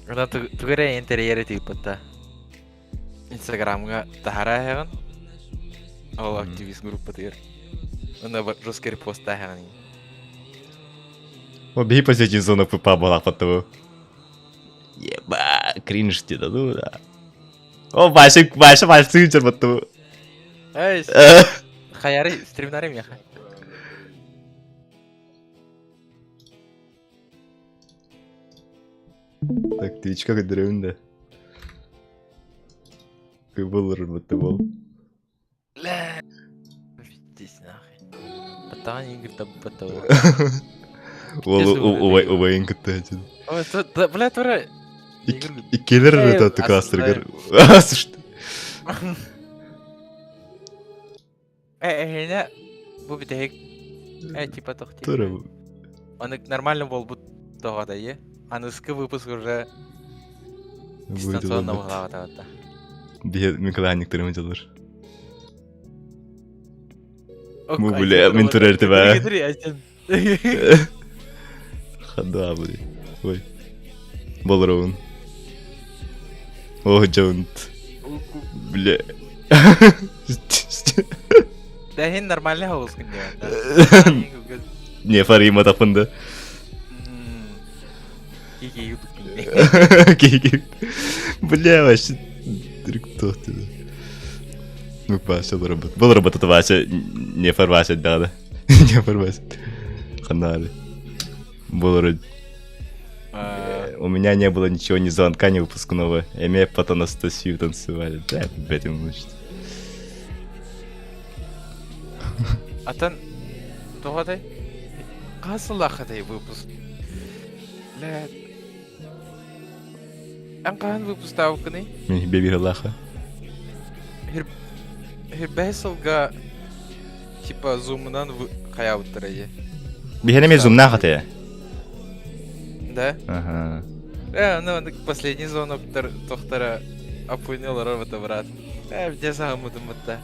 Ана тугу эрэ интерьери тыыппытта. Инстаграмҥа таһара эһэҕин. Ол активист группатыгар. Онно жесткий репост эһэҕин. О, бей последний зону ПП была потом. Еба, кринж где-то, ну да. О, Вася, Вася, Вася, сынчер потом. Эй, хаяры, стримнары меха. Так, Твичка көдөрөбүн да. Кыбылыр бытты бол. Бля. Здесь нахуй. Баттаҕан Игорь таббата Ол убай убайын кытта этин. Ой, бля, тура. Иккилер это кластергер. Э, бу бүтэһик. Э, типа тохти. Тура. Аны нормально болбут тоҕо да е. Аныскы выпуск уже дистанционно буолаабата. Биһи Миколайниктарым дьалар. Бу бля, мин турар тебя. Хада, бля. Ой. Болроун. О, Джонт. Бля. Да хин нормально хаус Не, фарима тапында. Бля, вообще. Кто ты? Ну, Вася робот. Был робот, это Вася. Не фар Вася, да, да. Не фар Вася. Ханали. Был робот. У меня не было ничего, ни звонка, ни выпускного. Эме под Анастасию танцевали. Да, блядь, ему значит. Атын тоҕотой? Хас сыллааххытай выпуск? Бля. Эн хаһан выпустаабыккыный? Мин бэбиһэлээхэ. Бэһис сылга типа зумунан хайаабыттара дии. Биһиэнэ эмиэ зумнаах этэ. Да? Ага. Э, ну, последний звоноктар тохтара опуйнылар это брат. Э, где саамытым бытта.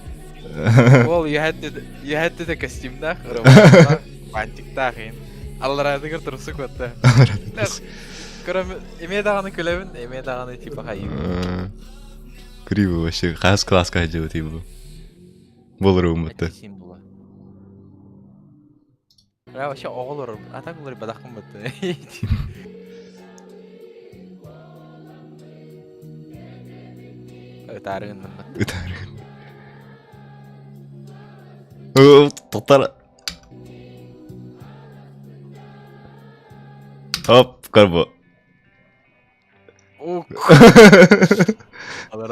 Ол you had to костюмнаах, рубашкалаах, бантиктаах иин. Аллараатыгар турсук батта. Кроме эмиэ даҕаны күлэбин, эмиэ даҕаны типа хайыыбын. Криво вообще. Хас класска делать его. Болрум это. Символа. Я вообще оҕолор, а так улар бадахпын бытты. Ытаарыгын Ытаарыгын. Тоқтар. Хоп, карбо. Алар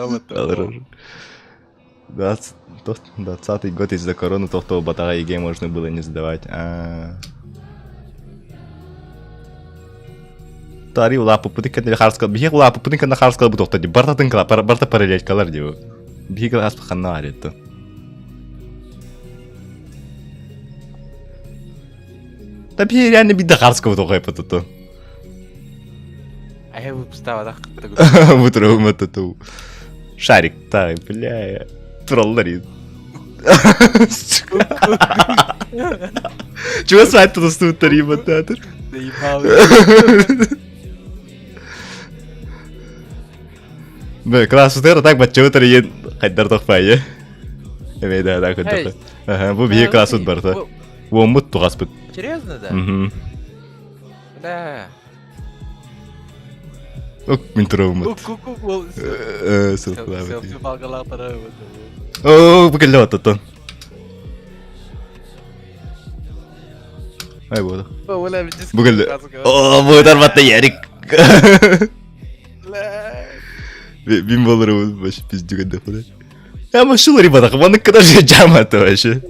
20-й год из-за короны тохтоо батаға ЕГЭ можно было не сдавать. Тари улааппыппытын кэннэ харска биһиэх улааппыппытын кэннэ харскала бу тохто ди бартатын кала барта параллелькалар ди биһиги аспы ханна аретты. Да биһи реально бидде харска бу тохой патото. А я выпустава Бутурууматату. Шарик тай, бля. Троллари. Чего сайт тустуутар имататыр? Заебал. Бе, классутер так баччыбытар иен хайдар тохпайы. Эме да да курдук. Аха, бу биһи классут барта. Уоммут туҕаспыт. Серьезно, да? Мгм. Бля. Ок, мин туруоммут. Ук-ук-ук ол Селфи селфи балгалаатара. Оо, бу кэллэ оттон. Ай буолла. Бля, битис. Бу кэллэ. Оо, бу тарбатта Ярик. Бля. Бим болар вообще пиздюк отдохнули. Я машину ребята, вон когда же джама это вообще.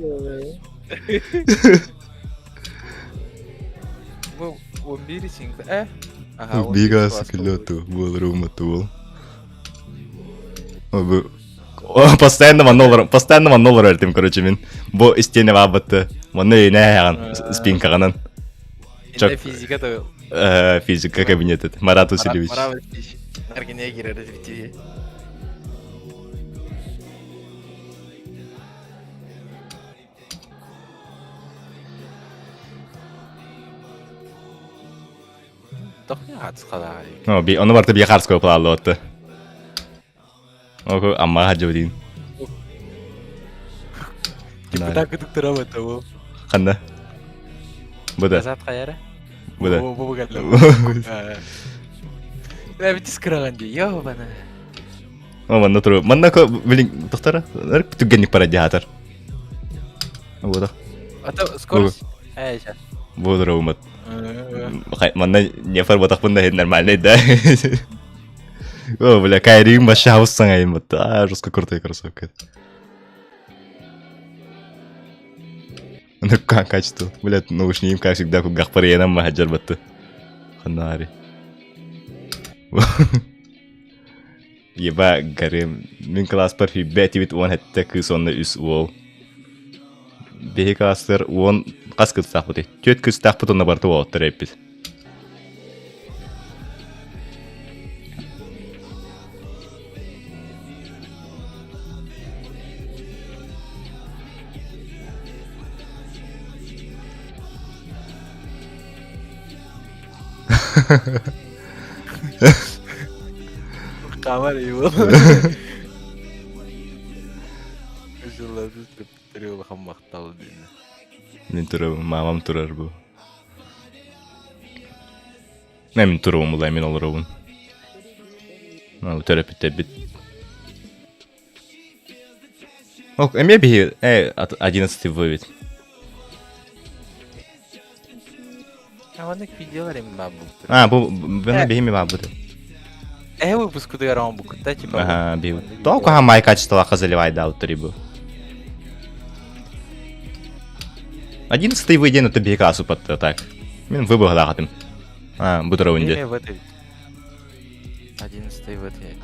Бу 11 сиңде. Э? Ага. Бига сыкылету, был руматул. Постоянно манолар, постоянно манолар эртим, короче, мин. Бу истене бабытты. Манны ине яган спинкаганан. Чок. Физика то. Физика кабинет. Марат Васильевич. Марат Васильевич. Наргине кирер бити. О, би, ону барта би харского плаллы Оку амма хаджабдин. Депутат күтүк турабы того. Ханна? Буда. Назад каяра? Буда. Бу бу кэллэ. Э, битис кыраган ди. Ёбана. О, манна туру. Манна ко, блин, тохтара. Түгенник парадиатор. Буда. А то скорость. Э, сейчас. Бу умат. Манна не фарбатахпын да нормальный да. О, бля, Кайрим вообще хаус саңайым. А, жестко крутая кроссовка. Ну, как качество. Блядь, наушник, как всегда, кугах парьенам махаджар батты. Ханари. Еба, гарем. Мин класс парфи бәтибит он хәтта кыз онна үс уол. Беһи класстар он қас кыз тахпыт. Төт кыз тахпыт онна барты уоттар эппит. Камера его. Улахан махтал диэн. Мин турабын, мамам турар бу. Не мин турабын булай, мин олоробун. Ну, төрөпүттер бит. Ок, эме биһи, 11 вывед. А он видеолар эми баа бу. А, бу бу биһи баа бу. Э, выпуск кудыгар бу кутта типа. Ага, биһи. Только май качество хазаливай да утри бу. 11 выйден это биһи кассу патта так. Мин выбор хатым. А, бу турабын В этой. 11 в этой.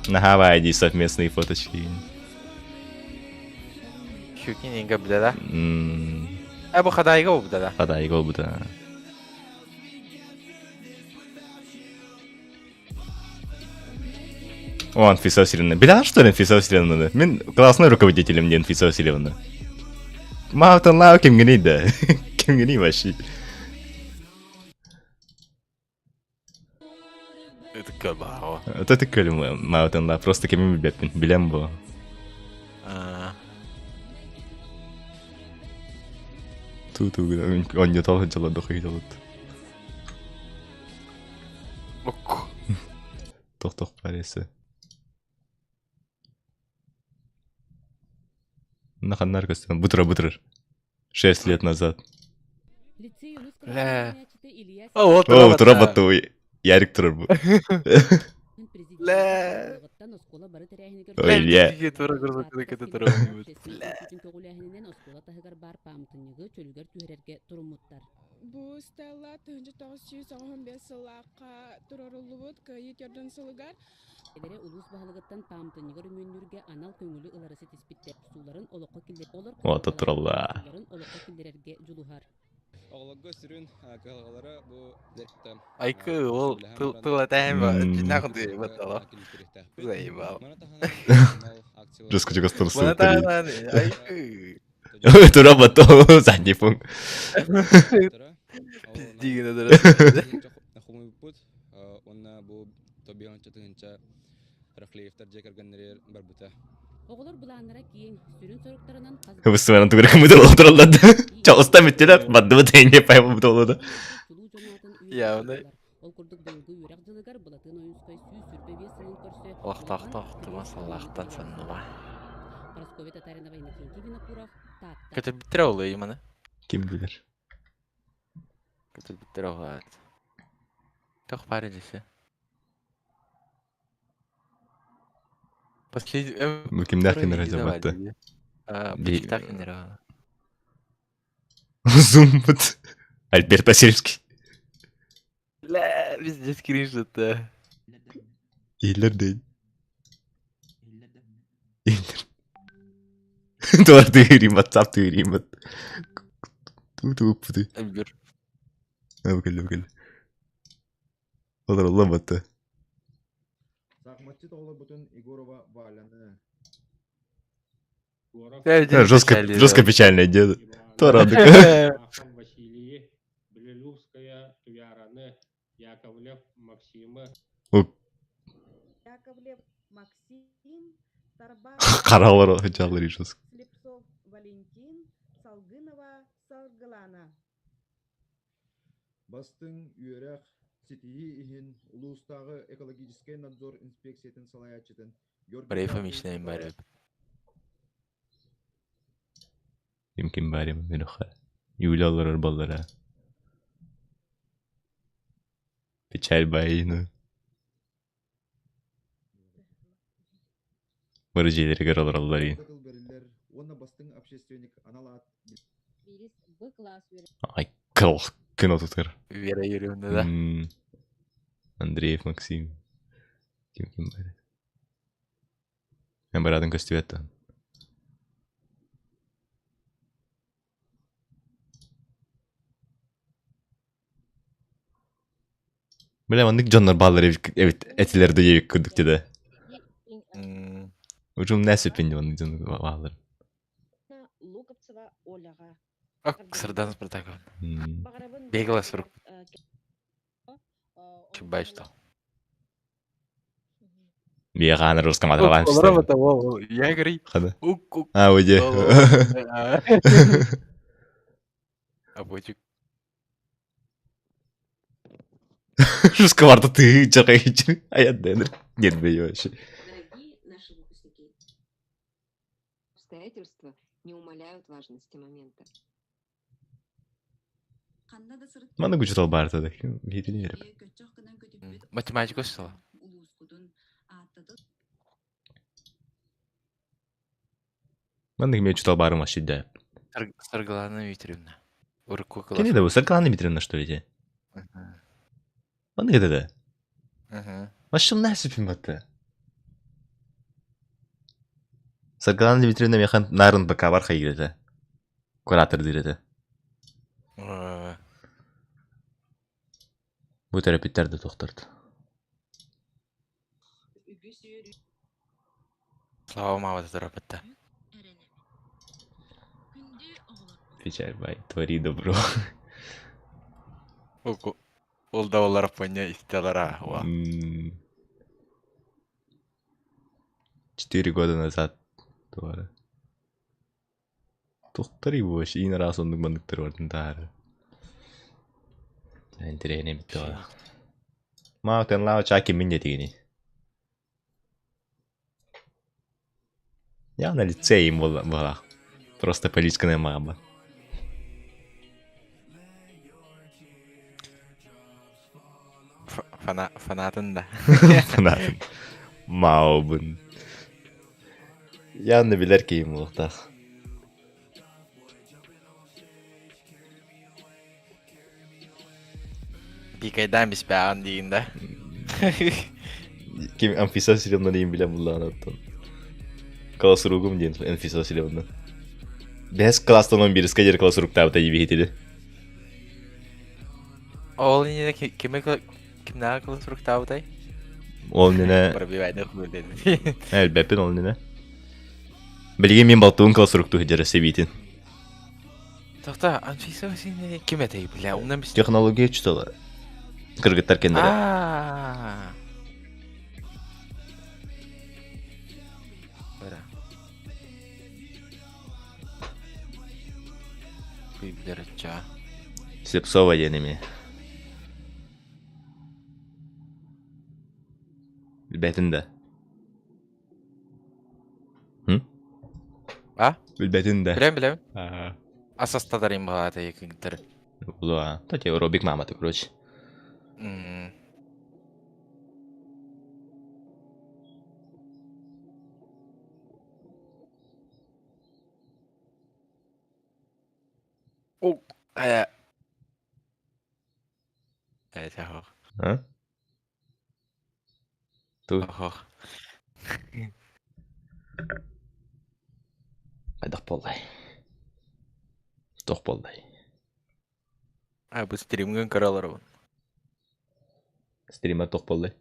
На Гавайи совместные фоточки. Щукин инга бдада. Э, бу хадайга бдада. Хадайга бдада. О, Анфиса Васильевна. Бля, что ли Анфиса Васильевна? Мин классный руководителем не Анфиса Васильевна. Маутан лау ким гни да. Ким гни вообще. Это кабао. Это ты көлүм Маутан лау. Просто ким билбеппин. Билем бу. Ту-ту, он не тол жылы дохы жылы. Тох-тох паресы. Наханнар көстөн. Бутыра бутырыр. 6 лет назад. Бля. О, О, тура батты. Ярик турар бу. Бля. Ой, Илья. Бу стелла 1995 сыллаахха туроруллубут кыайыы төрдүн сылыгар. О, туралла. Айкы ол тыл атайын ба. Жинақынды баттала. Заебал. Жестко чего Мана таанан айкы. Тура батты задний фон. Пиздигин Онна бу тобион чатыгынча Рахлеевтар же кэргэннэригэр барбыта. Оҕолор былааннара киэҥ, сүрүн соруктарынан хас Быстыманан тугу кымыты олороллор да. Чоҕуста бүттүлэр, бардыбыт не пойму болуду. чулуу дьон аатын Явно. Ол курдук быйылгы үөрэх дьылыгар Былатыан Ойуунскай 125 сылын көрсө Олохтоохтоох тума саллаахтан санныба. Парасковья Татаринова, Иннокентий Винокуров, Таатта. Көтөрбүттэрэ олуй маны. Ким билэр. Көтөрбүттэрэ олуй. Тох баар десе. Последний... Бу кимнээх кинилэр забатты? Почитах кинилэр. Зумбут. Альберт Васильевский. Бля, везде скриншот-то. Иһиллэр день. Иһиллэр. Туар тыырыймат, сап тыырыймат. Туу-туу-путуй. Альберт. Кэллэ, кэллэ. Олороллон батта. Саахыматчыт оҕолорбутун Егорова Валяны Жестко, жестко печальное дело. Туарадык. Василийи, Белолюбская Туяраны, Яковлев Максимы. Яковлев Максим, Харалар жалыр жестко. Слепцов Валентин, Салгынова Саргылана. Бастыҥ үөрэх ситиһии иһин улуустааҕы экологическай надзор инспекциятын салайааччытын Георгий Брейфа мичнэйин баар Ким ким баар Мируха. Юля олорор баллара. Печаль байыны. Бары дьиэлэригэр олороллор иин. тыл бэриллэр уонна бастыҥ общественник анал аат Ай, кыл күн отутар. Вера Юрьевна, да? Андреев Максим. Ким ким бар? Мен барадын көстүбэт да. Бля, маннык дьоннор бааллар эбит этилэр да диэбит курдук да. Учум нәсеппин маннык дьон бааллар. Луковцева Оляҕа. Сардан Спартаков. Бегала сурук. Чубай что. Биэҕаан русском аталаан Я говорю. А, уйди. Абочик. Жестковато ты, чакай, а я Денер. Нет, бей вообще. Дорогие наши выпускники, обстоятельства не умаляют важности момента. Маны күчүт баарта да. Биитини берип. Математика что? Маны ким чутал баарым вообще да. Саргалана Дмитриевна. Урку Кини да Саргалана Дмитриевна что ли? Маны кede да. Машыл нәсіпім батты. Саргалана Дмитриевна механ нарын БК бар хайгырды. Куратор диреді. Бу терапевттер да тохторду. Слава мама терапевта. Печаль бай, твори добро. Ол да олар поня истелара. 4 года назад. Туара. Тухтар вообще ин раз оннук манныктар бардын таары. Интириэһинэй битте Маутен лао чаки минне тигини. Я на лице им была. Просто политическая мама. Фанатын да. Фанатын. Маобын. Явно билэр киһим буолуохтаах. Пикайдан биспэҕин диигин да. Ким Анфиса Васильевна диэн билэн буллаҕына оттон. Классругум диэн Анфиса Васильевна. Бэһис класстан он биирискэ диэри классруктаабыта дии Ол иннинэ кими кимнээҕи классруктаабытай? Ол иннинэ Пробивайдах Элбэппин ол иннинэ. Билигин мин балтыбын классруктуу сылдьар сэбиитин. Тохто, Анфиса Васильевна ким этэй, бля, умнан бис. Технология читала. Кыргыттар кэннэрэ. Аа. Бара. Билэр ычча. Слепцова диэн эмиэ. Билбэтин да. М? А? Билбэтин да. Билэм билэм. Аа. Асастадарым баҕата якыгдыр. Була. Тати аэробик мамата, короче. М. О, э. Э, тяхох. А? Ту. Охох. Хайдах буоллай? Туох буоллай? А, бу стримҥын көрө олоробун. Стример туох буоллай?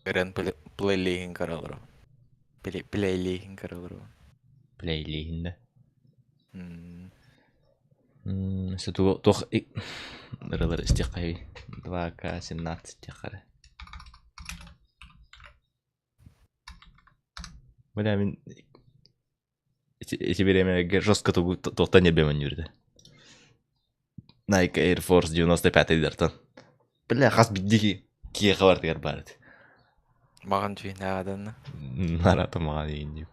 Көрөн плейлиһин көрө олоробун. Плейлиһин көрө олоробун. Плейлиһин да? М. М, туох ырыалар истиэххэ 2К17 диэххэ эрэ. Бля, мин ити бириэмэгэ жестко туохтан нербэм өннүүрдэ. Nike Air Force 95-дартан. Бля, хас биддики киэхэ бартыгар баар этэ. Маҕан дьиҥнээҕин Нарата маҕан ииннип.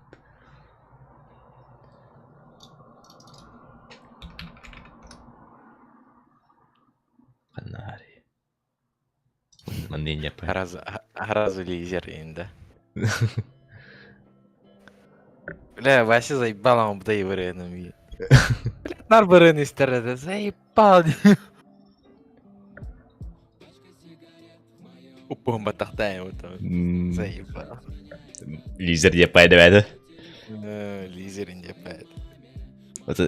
Ханнаары. Манна инньэппэ. Сразу лизер инде. Бля, Вася заебал он бдай вареным. Бля, нар бырын истер это заебал. Уппуһун баттахтаайым вот заебал. Лизер диэппай дэбээтэ. Лизерин диэппай.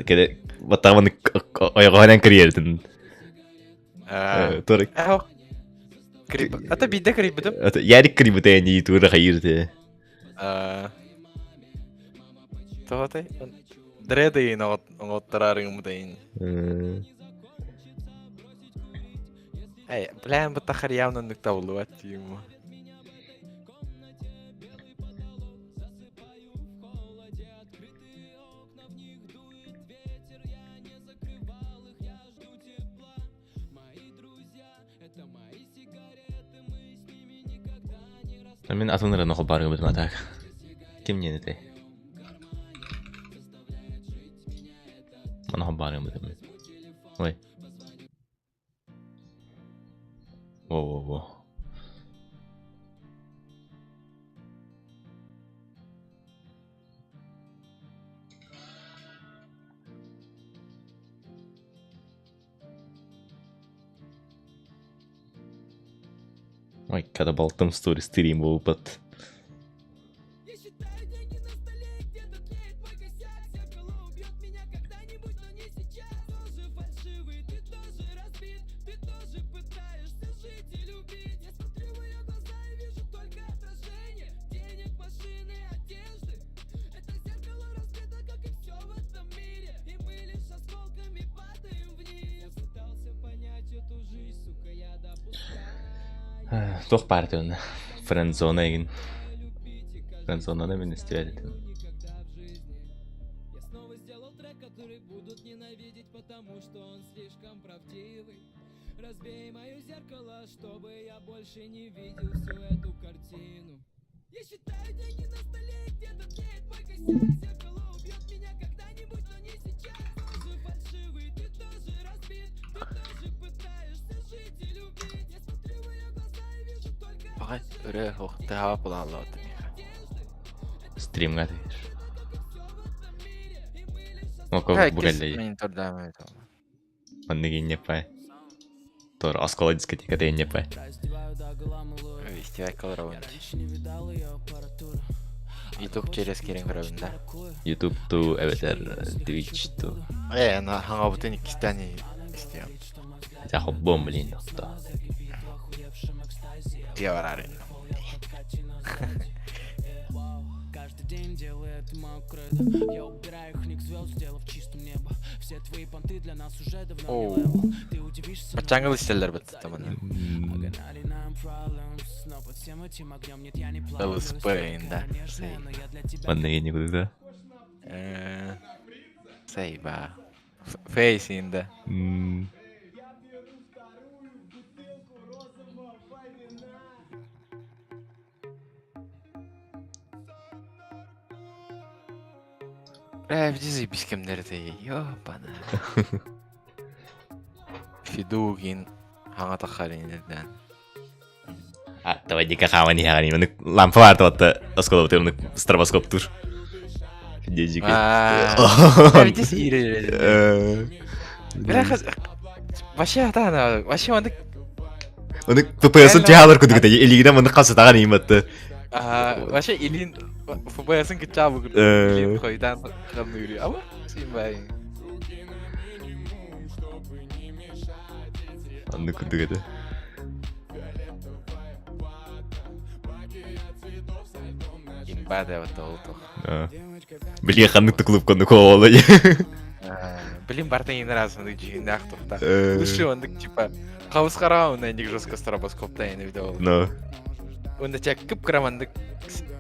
Кede баттаҕын ойоҕоһунан кириэртин. Тур. Ата биирдэ кырыйбытым. Ярик кырыйбыта ини тура хайырты. Тоҕотой? Дредейин оҥоттараарыҥмытайын. Эй, бля, бу тахар явно оннук табыллыбат диим. Мин атын ырыаны холбаарга бытым атаак. Ким диэн этэй? Маны холбаарга бытым. Ой. Во-во-во. Ой, когда балтым сторис стрим буолбут. Туох баар этэ онно? Френдзона игин. Френдзонаны мин истибэт этим. Баҕай өрө охтаһаа планлаабыт миэхэ. Стримҥа тиийэр. Око бу кэллэй. Мин турдаамай Маннык инньэппай. Тор оскуола дискотеката инньэппай. Истибэккэ олоробун. YouTube через киирэн көрөбүн да. YouTube ту эбэтэр Twitch ту. Э, ана хаҥабытын иккистээн истиэм. Хотя хоббом, блин, то. Дьиэ бараарын. Оу. Баччааҥҥы истэллэр быттыта маны. ЛСП да. Манна не куда? Э. Сайба. Фейс да. Бля, заебись кемнер это, ёбана. Фидугин, хаҥа таххаринеден. А, давай дика хааман иһэҕин маннык лампа баар туотта осколобутугар маннык стробоскоптуур. Дедики. Бля, вообще атаана, вообще маннык Маннык ППС-ын тиһаалар кудук этэ, илиигинэн маннык хасытаҕан ииматты. Вообще илин ФБС-ын кытчаабы курдук илин хойутаан хамныыры. Ама симбай. Оннук курдук этэ. Имба да вот ол тух. Били ханнык да клубка оннук оҕолой. Блин, барта не раз оннук дьиһиннээх тухта. Лучше оннук типа хабыс хараҕа онно инник жестко стробоскопта ини видео. Но. Онда тебя кып-кыра маннык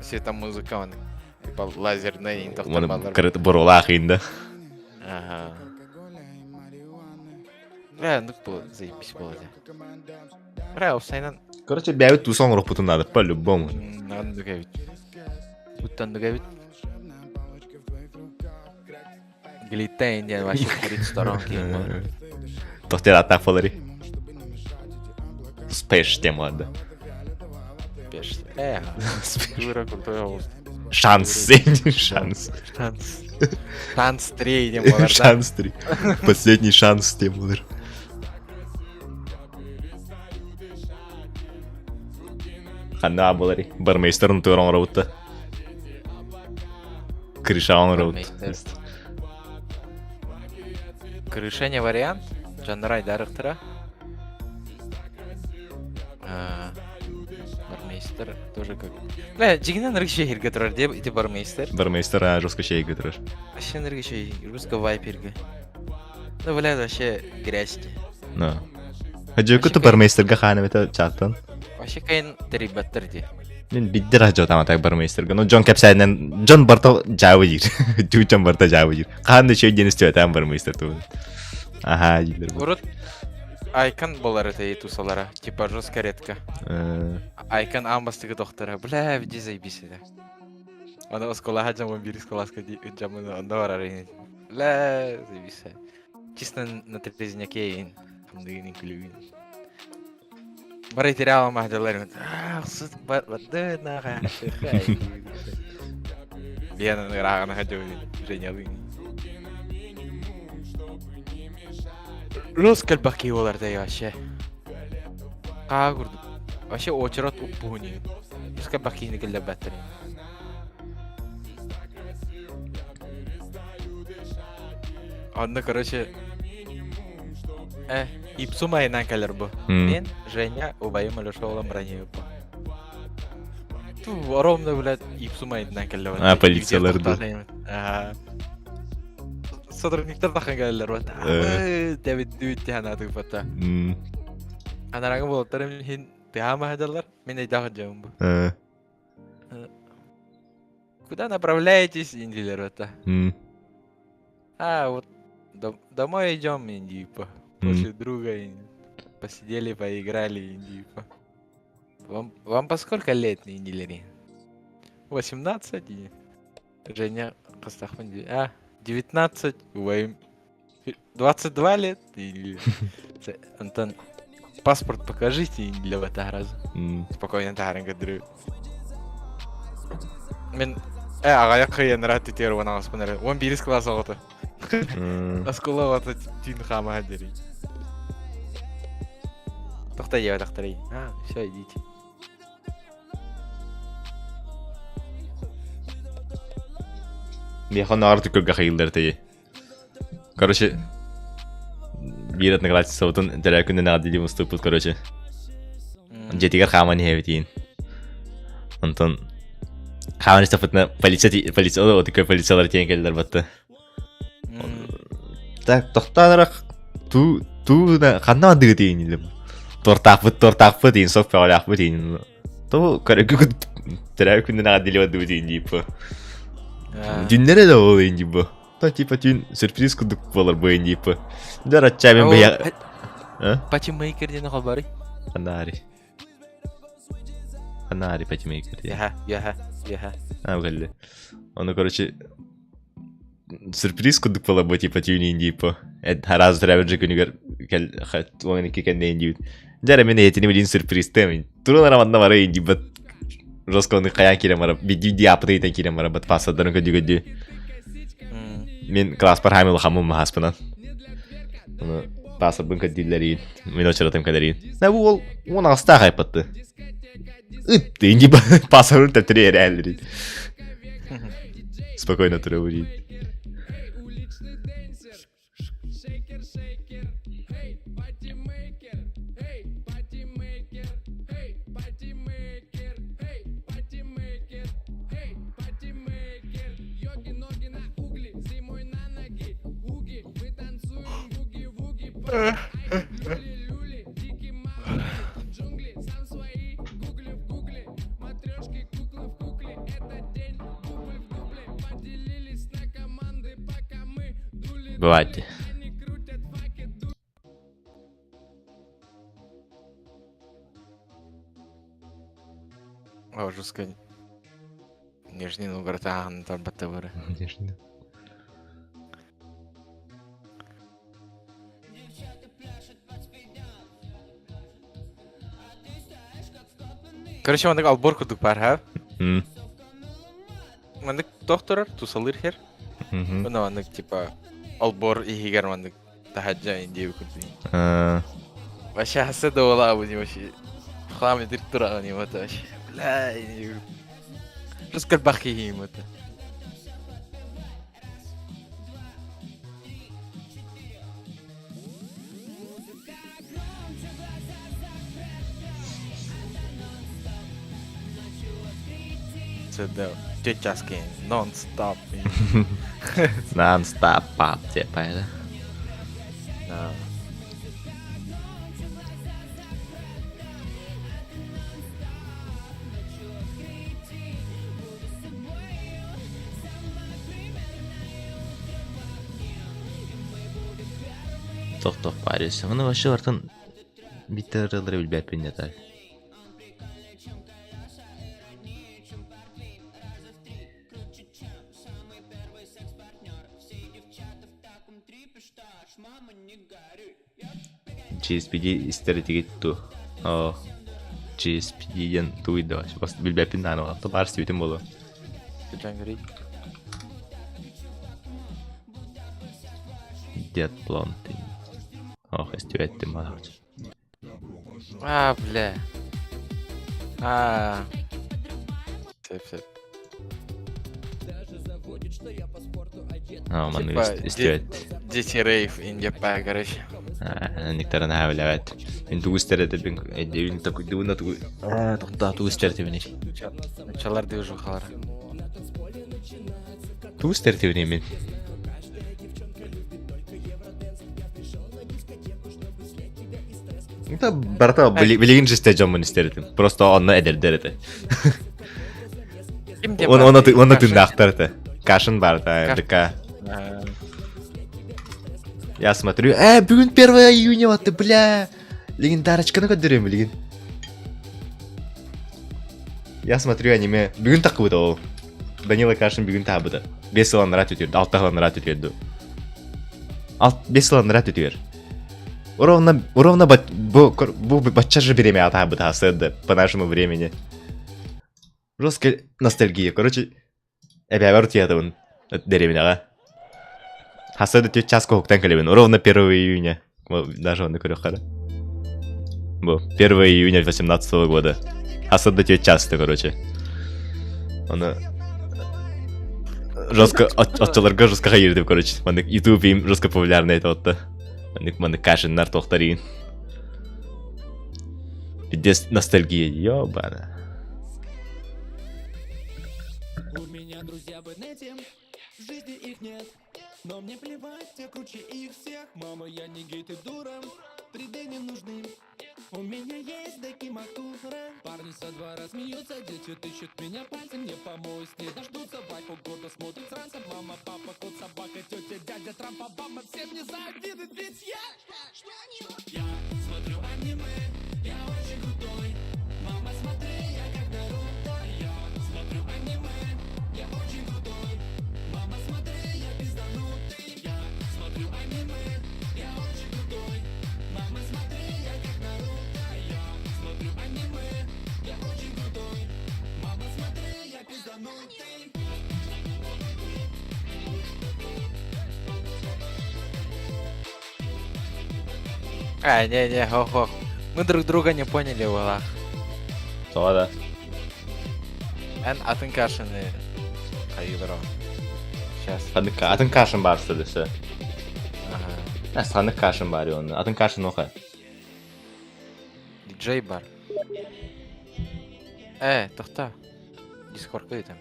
светомузыка оннук. Типа лазерный ин Оны боруолаах инда. Ага. Бля, ну было, заебись было, да. Бля, офсайнан... Короче, бэйбит тусон оҥороппутун надо, по-любому. Оннук эбит. Уттаннык эбит. Глиттейн диэн вообще курит сторон киин Тохтер аттаах болари. Спеш тема да. Спеш. Э, дура крутой голос. Шанс, шанс. Шанс. Шанс 3 диэн болар да. Шанс 3. Последний шанс диэн болар. Ханна болари. Бармейстерын туор оҥоробутта. Крыша оҥоробут. Крыша не вариант. Жаннарай дарыктыра. Бармейстер тоже как... Бля, дьигинен ыргы шehirге турар деп ити бармейстер. Бармейстер а, жестко шehirге турар. Вообще ыргы шehir, русского вайперге. Ну, бля, вообще грязь. Ну. Хадьюку бармейстерга хаана это чаттан. Вообще кайын терибаттар ди. Мен биддер хадьотама так бармейстерга. Ну, Джон кэпсээнэн Джон барта жаабы диир. Джон барта жаабы диир. Хаан да үчүгэй диэн истибэтээн бармейстер туһунан. Аха дииллэр. Урут Айкон болар это тусалара, типа жестко редко. Айкон аан бастакы дохтора, бля, иди заебись это. Аны осколаха жамын бир класска жамын онда барар ини. Бля, заебись. Чисто на трезняке хамдыгын күлүгүн. Бары теряла махдалар. Ах, сыт барды нага. Лена ыраагана хадьони, Женялын. Рус кэлбэки буолар да вообще. Хаа курдук. Вообще очерот уппуһуни. Рус кэлбэкиини киллэрбэттэр. Онно, короче, э, ипсум айынан кэлэр бу. Мен, Женя, убайым Алеша олам броневик бу. Ту, ровно, блядь, ипсум айынан кэллэ. А, полициялар да. Ага. Сотрудниктар тахан кэлэллэр бата. Дэбит дүт тиһанаатык бата. Анараңы болоттар иһин тыаама сылдьаллар. Мин өйдөөх дьон бу. Куда направляетесь, индилер бата? А, вот домой идем, индипа. После друга посидели, поиграли, индипа. Вам по сколько лет, индилери? 18? Женя Костахман, а, 19, убайым 22 лет или Антон, паспорт покажите для раза. Спокойно таһарын көрдөрүү. Мен э аҕайах кыйан ыраат түтүөр уон аҕыспын эрэ. 11 класс оҕото. Оскуола оҕото түүн хаамаһа диэри. Тохтой диэбэтэхтэрий. А, все, идите. Миэхэ оннооҕор түккүргэ хайыыллар этэй. Короче, биир одноклассницабытын төрөө күнүн аҕа муступпут, короче. Дьиэтигэр хааман иһэбитиин. Онтон хааман истэхпитинэ полиция полиция отыкка полициялар тиийэн кэллэр батта. Так, тохтоон туу туу ханна бардыгыт иин Тортаахпыт тортаахпыт иин сок пөҕөлөөхпүт иин Тоо көрөгү төрөө күнүн аҕа дили бардыбыт иин дииппо. Дүннэрэ да ол иин дииппо. Та типа түүн сюрприз курдук буолар бу типа. Дьэ рачча мен бэйэ... Патимейкер диэн хабары. Анари. Анари патимейкер. Яха, яха, яха. А, кэллэ. Ону, короче, сюрприз курдук буолар бу типа түүн типа. Араас төрөөбүт же күнүгэр кэл 12 кэннэ диибит. Дьэ эрэ мин эйэтини билин сюрпризтыам. Турун ара манна барай диибит. Жестко оны хайаан киирэн барап, бидди апты ыйтан киирэн барабыт, пассадарын көдү-көдү. Мин класспар хаамил хамым маһаспынан. Оны пассарбын көддүүллэриин, мин очеретым кэлэриин. На бу ол уон аҕыстаах айпатты. Ыт инди пассарын тэптири эрээллэрин. Спокойно турабырин. Бывает. О, жестко. Нижний Новгород ааҕан тарбатта бары. Нижний. Короче, маннык албор курдук бар, ха? Маннык туох турар, тусалыыр хер. Уна маннык типа албор иһигэр маннык таһаджа индиэби курдук. Вообще хасса да буолаабын вообще. Хлам итир тураҕын вот вообще. Бля, Жестко бахи это. Часки нон-стоп. Non-stop pop типа это. Да. Тох-тох парился. Оны вообще артын биттер билбэппин не так. GSPD истеритигит ту. О, GSPD диэн туйда. Бас билбэппин дааны вакты бар сибитим болу. Дед Плонтин. Ох, истибэттим балакчы. А, бля. А. Сеп, сеп. А, маннык истибэт. Дети рейв индепа, короче. Никтарын хаавилават. Мин тугу истер этибин, эдебин такуйдубуна тугу. Тоқтаа тугу истер этибин. Чалар движухалар. Тугу истер этибин мин. Это барта билигин жесте жоммун истер этим. Просто онно эдердер эте. Он он он тындаахтар эте. Кашин барта, ДК. Я смотрю, бүгүн 1 июня, вот ты, бля. Легендарочканы көрдөрөм билигин. Я смотрю аниме. Бүгүн такыбыт ол. Данила Кашин бүгүн таабыта. 5 сыл анараа түтүр, 6 сыл анараа түтүрдү. 5 сыл анараа түтүр. Ровно, ровно бу, бу бачча же время атаабыта сыды по нашему времени. Жестко ностальгия. Короче, эбэбэр утуйатыбын дэриэбинэҕэ. Хасыда түөрт чааска уһуктан кэлэбин. Ровно 1 июня. Даже он көрөххө Бу 1 июня 18 года. Хасыда түөрт чааста, короче. Оны жестко оччолорго жестко хайырдым, короче. Маннык YouTube им жестко популярный это вот. Маннык маннык кашиннар тохтарин. Пиздец ностальгия, ёбана. У меня друзья в инете, в жизни их нет. Но мне плевать, я круче их всех. Мама, я не гей, ты дура. 3D не нужны. У меня есть дакимакура. Парни со двора смеются, дети тычут меня пальцем. Не помоюсь, не дождутся. Вайфу гордо смотрит с ранца. Мама, папа, кот, собака, тетя. А, не-не, хо-хо. Мы друг друга не поняли, Улах. Тоҕо да? Эн атын кашаны хайыылар Сейчас. Атын кашын баар сөдөсө. Ага. Санык кашын баар оны. Атын кашын оха. Диджей бар. Э, тохта. Дискордка этем.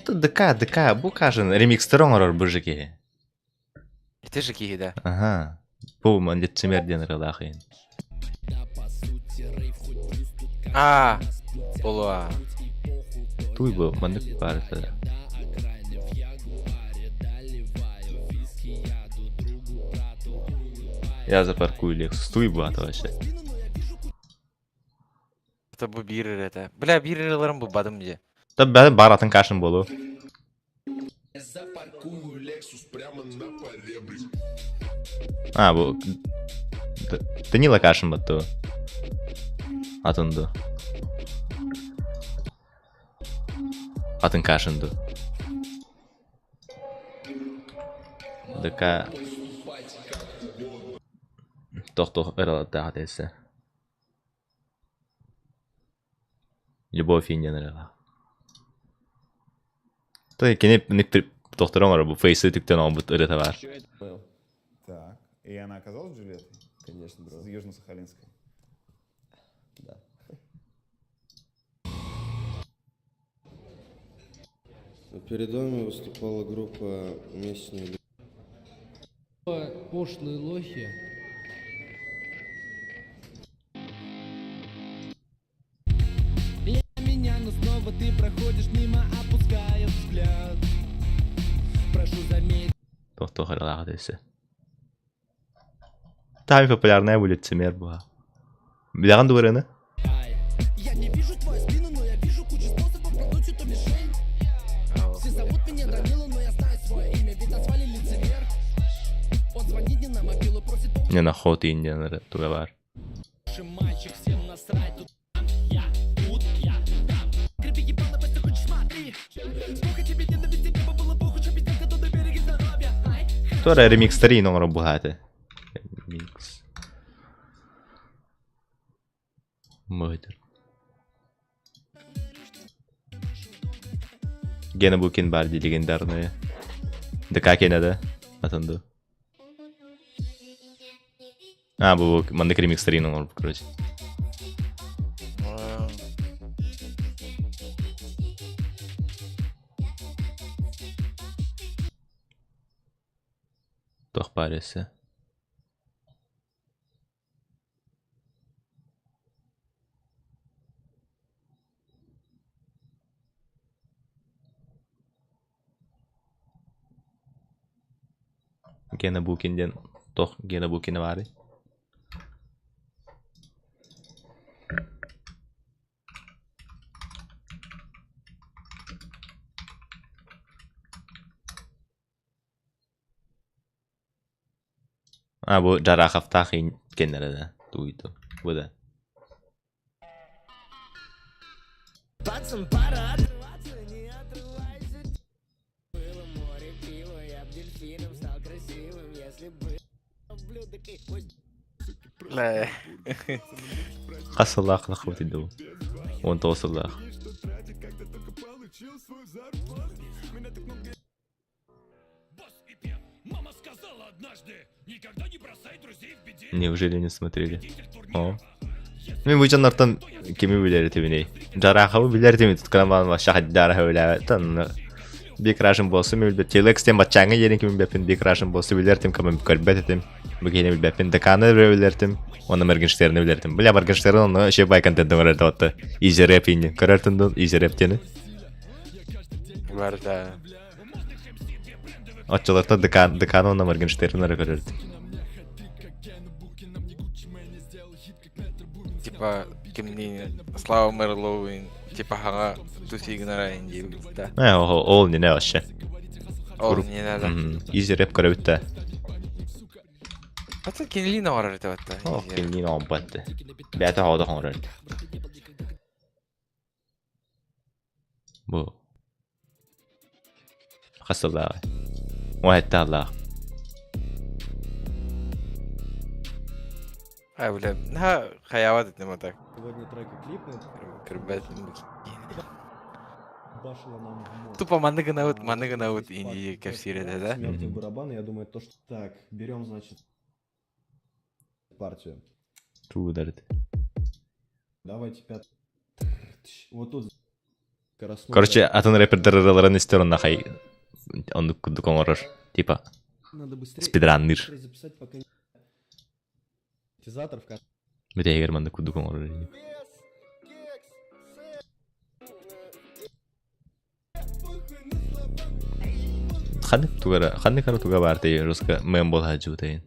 ДК, ДК, бу кашын ремикстер оҥорор бу же киһи. Ити же киһи да. Аха. Бу ман лицемер диэн ырыалаах иһин. А, буолуо. Туй бу маннык баар этэ. Я запаркую Lexus. Туй бу ата вообще. Это бу биир ырыата. Бля, биир ырыаларым булбатым дии. Та бәрі бар атын кашын болу. А, бу Данила Кашин батту. Атын ду. Атын Кашин ду. ДК тох-тох ыралаттаах этээсэ. Любовь диэн ырыалаах. То кини тохторон оҥорор бу фейсы үтүктэн оҥорбут ырыата баар. Так, и она оказалась Джульеттой? Конечно, бро. С Южно-Сахалинской. Да. Перед вами выступала группа «Месячные Пошлые лохи. Я меня, но снова ты проходишь мимо, опуская взгляд. Прошу заметить. Тохтох ырыалаах этээсэ. Таами популярная бу лицемер буһа. Билэҕин дуу ырыаны? Я не вижу твою спину, но я вижу кучу способов продуть эту мишень. Все зовут меня Данила, но я знаю свое имя, ведь назвали лицемер. Он звонит мне на мобилу, просит помощи. Не на хот диэн ырыа туга баар. Мальчик, всем насрать, тут там, я, тут, я, там. Крепи ебало, если хочешь, смотри. Сколько тебе ненависти, тебе было похуй, что пиздец, то береги здоровья. Ай, Туора ремикстары оҥорор буһа этэ. Ремикс. Мыһытыр. Гена Букин баар дии легендарная. ДК киэнэ да? Атын дуу? А, бу маннык ремикстарын оҥорбут, короче. Туох баар өссө? Гена Букин диэн туох Гена Букина баарый? А бу Жараховтаах кэннэрэ да тугуйду бу да Пацан, пора отрываться, не отрывайся. Было море пива, я б дельфином стал красивым, если бы ублюдок и пусть Бля. Хас сыллаах лахбыт дуу 19 сыллаах Неужели не смотрели? О. Мин бу дьоннортон кими билэр этибиний? Жараховы билэр этим тутканан баан вообще хаддараха билээбэт. Биг Russian Boss'у мен билбэт. Телекс тем баччааҥҥа диэри кими билбэппин Big Russian Boss'у билэр этим, кому көрбөт этим. Бу киһини билбэппин. Деканы билэр этим. Уонна Моргенштерны билэр этим. Бля, Моргенштерн онно вообще бай контент оҥорор этэ Easy Rap иннин. Көрөр тун Easy Rap диэни. Бар да. Оччолорто Декан, Декан уонна Моргенштерн эрэ көрөр этим. Типа кимниин Слава Мерлоуин типа хаҥа тусигнара диир да. Э, ол не вообще. Ол не надо. Easy Rap көрөбүт да. Ата кинилиин оҥорор этэ батта. Оо, кинилиин оҥорбот. Бэйэтэ оҕото оҥорор. Бу хас сыллааҕый? Уон аллаах. А, бля, на хайават этим так. Сегодня трек и клип на Кырбат. башила нам в мозг. Тупо манны гына А, манны гына здесь инди партия кепсире Рэп, да? Смерти в барабаны, я думаю, то, что... Так, берем, значит, партию. Туу ударит. Давайте пят... Вот тут скоростной Короче, атын рэпердер ырыаларын истер онно хай оннук курдук оҥорор. Типа Надо быстрее, спидранныр. быстрее записать, пока не... Синтезатор в Бүтэһигэр маннык курдук оҥорор ини. Ханнык тугара, ханнык ара туга баар тейин руска мэм буолаһа тейин.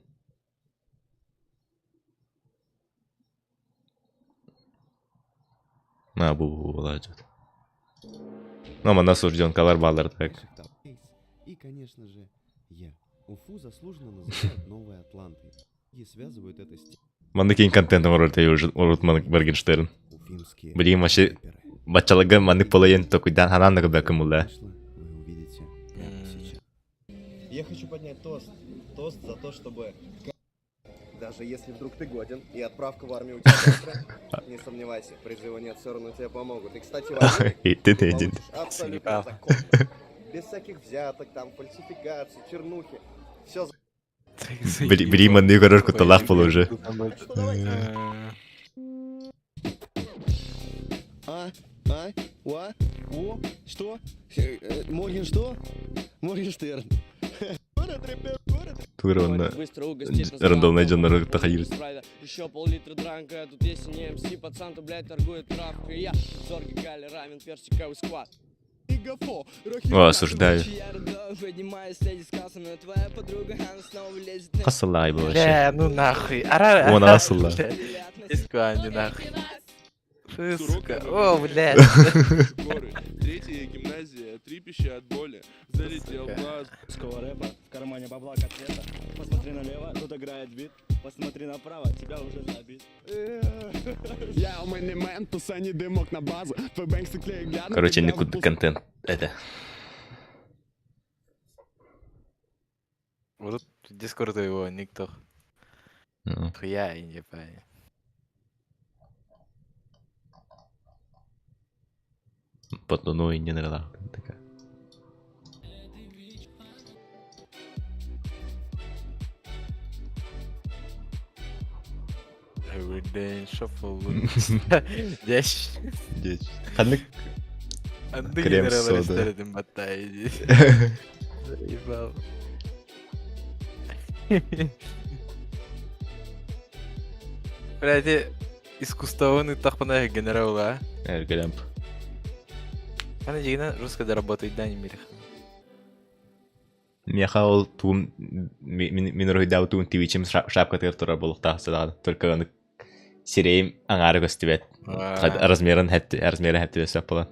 На бу бу буолаһа Ну, манна сурденкалар баалар так. И, конечно же, я. Уфу заслуженно называют Новой Атлантой. И связывают это с тем, Маннык киин контент оҥорор тейин уже урут маннык Моргенштерн. уфимские Билигин вообще рэперы. баччаларга маннык полайын токуйдаан ханаан да көрбөккүн булла. Вышло, вы увидите прямо сейчас. Я хочу поднять тост. Тост за то, чтобы... Даже если вдруг ты годен, и отправка в армию у тебя завтра, не сомневайся, призыва нет, все равно тебе помогут. И, кстати, в армию Иттин ты эдин. получишь абсолютно Заебал. законно. Без всяких взяток, там, фальсификаций, чернухи. Все Билигин маннык көрөр кутталаах буолуо уже. Так что давайте. А, а, уа, о, что? Морген что? Моргенштерн. Тугар онно рандомнай дьоннору кытта хайыр. Еще пол-литра дранка, тут если не МС, пацан, то, блядь, торгует травкой. Я Зорги, Галя, рамен, персиковый сквад. О, осуждаю. Хас сыллааҕый бу вообще? Бля, ну нахуй. Ара. Уон аҕыс сыллаах. Искуанди нахуй. Сука. О, блядь. Горы. Третья гимназия, трепеща от боли. Залетел Сука. в глаз. Русского рэпа, в кармане бабла котлета. Посмотри налево, тут играет бит. Посмотри направо, тебя уже забит. Я мэн, тусани дымок на базу. Твой бэнкс клей гляну. Короче, не курдук контент. Это. Вот тут Дискорд его никто. Ну. Хуя и не пай. Потону и не нырла. Такая. Everyday shuffle. Дещ. Дечь. Ханнык Анды Крем генерал сода. ресторан батай. Заебал. Бля, эти искусствованный тахпана генерал, а? Эргэлэмп. Ана дегенен русская доработает да не мирих. Миэхэ ол тугум мин уруһуйдаабыт тугун тибичим шапкатыгар турар буолуохтаах сыдаҕа. Только аны сирэйим аҥаара көстүбэт. Размерын хэт размерын хэттибэ сөп буолан.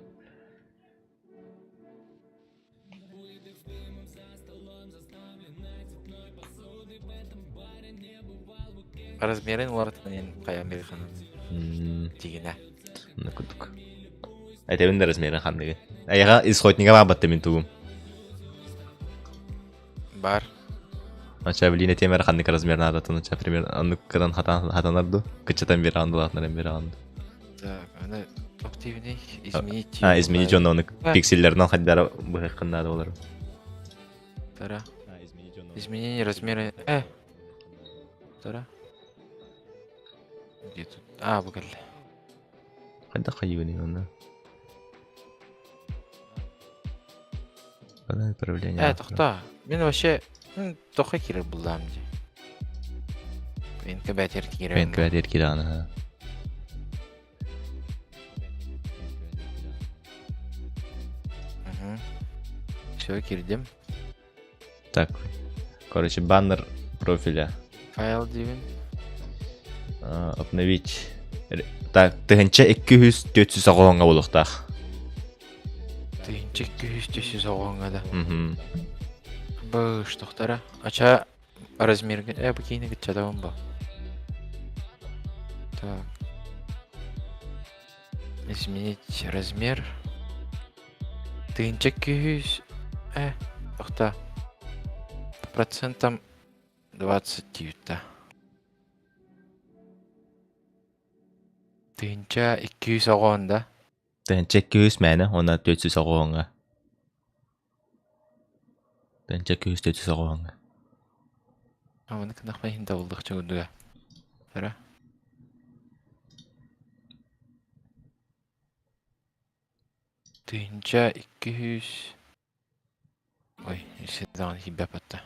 Размерын уларатан кая мириханын дегене. Онно курдук. Этэбин да размерын ханныгын. Айаҕа исходнига баабатта мин тугум. Бар. Ача билин этиэмэр ханнык размер наадатын ача пример оннук кынан хатан хатанар ду. Кыччатан биэрэҕин дулаатынаран биэрэҕин ду. Так, аны активный изменить. А, изменить онно оннук пикселлэринэн хайдара быһыаххын наада болар. Тара. Изменение размера. Тара. Где тут? А, выгодно. Хайдах хайыыбыный онно? Панель управления. Тохта. Мен вообще тоха кирер булдам ди. Пенка бәтер кирер. Пенка бәтер кирер ха. Угу. Все, кирдим. Так. Короче, баннер профиля. Файл дивин. Обновить. Так, тыһынча 200 оҕоҥҥо буолуохтаах. Тыһынча 200 оҕоҥҥо да. Мгм. Быш, тохтара. Ача размер бу кийини гытчадабын бу. Так. Изменить размер. Тыһыынча күүс э охта по процентам 20 диэбиттэ. 1200 оҕоон да? 1200 мээнэ уонна 400 оҕоҥҥа. 1200 400 оҕоҥҥа. Аманы кынахпай иһин табыллыахча курдуга. Эрэ. 1200. Ой, өссө даҕаны киирбэппэттэ.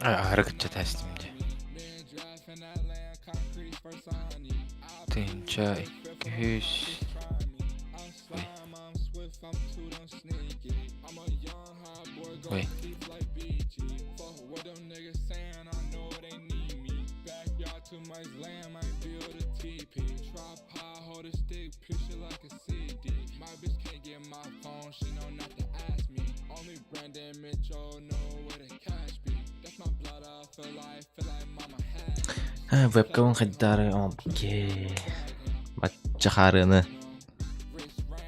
Аһары кычча тэстим дии. 1200. Ой. Ой. Вебкабын хайдаары окей. Бачча хаарыаны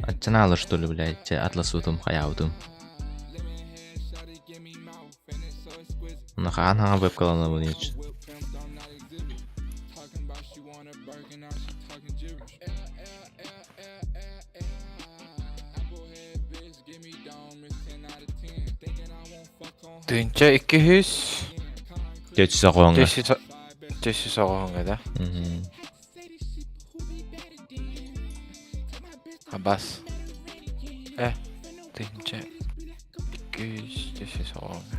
Аччанаалар что ли, блядь, атласутум, хайаабытым. Хаан хаҥа вебкаланабын ич. 1200. Төчү соҕоҥҥа. Төчү соҕоҥҥа да? Абас. 1200 төчү соҕоҥҥа.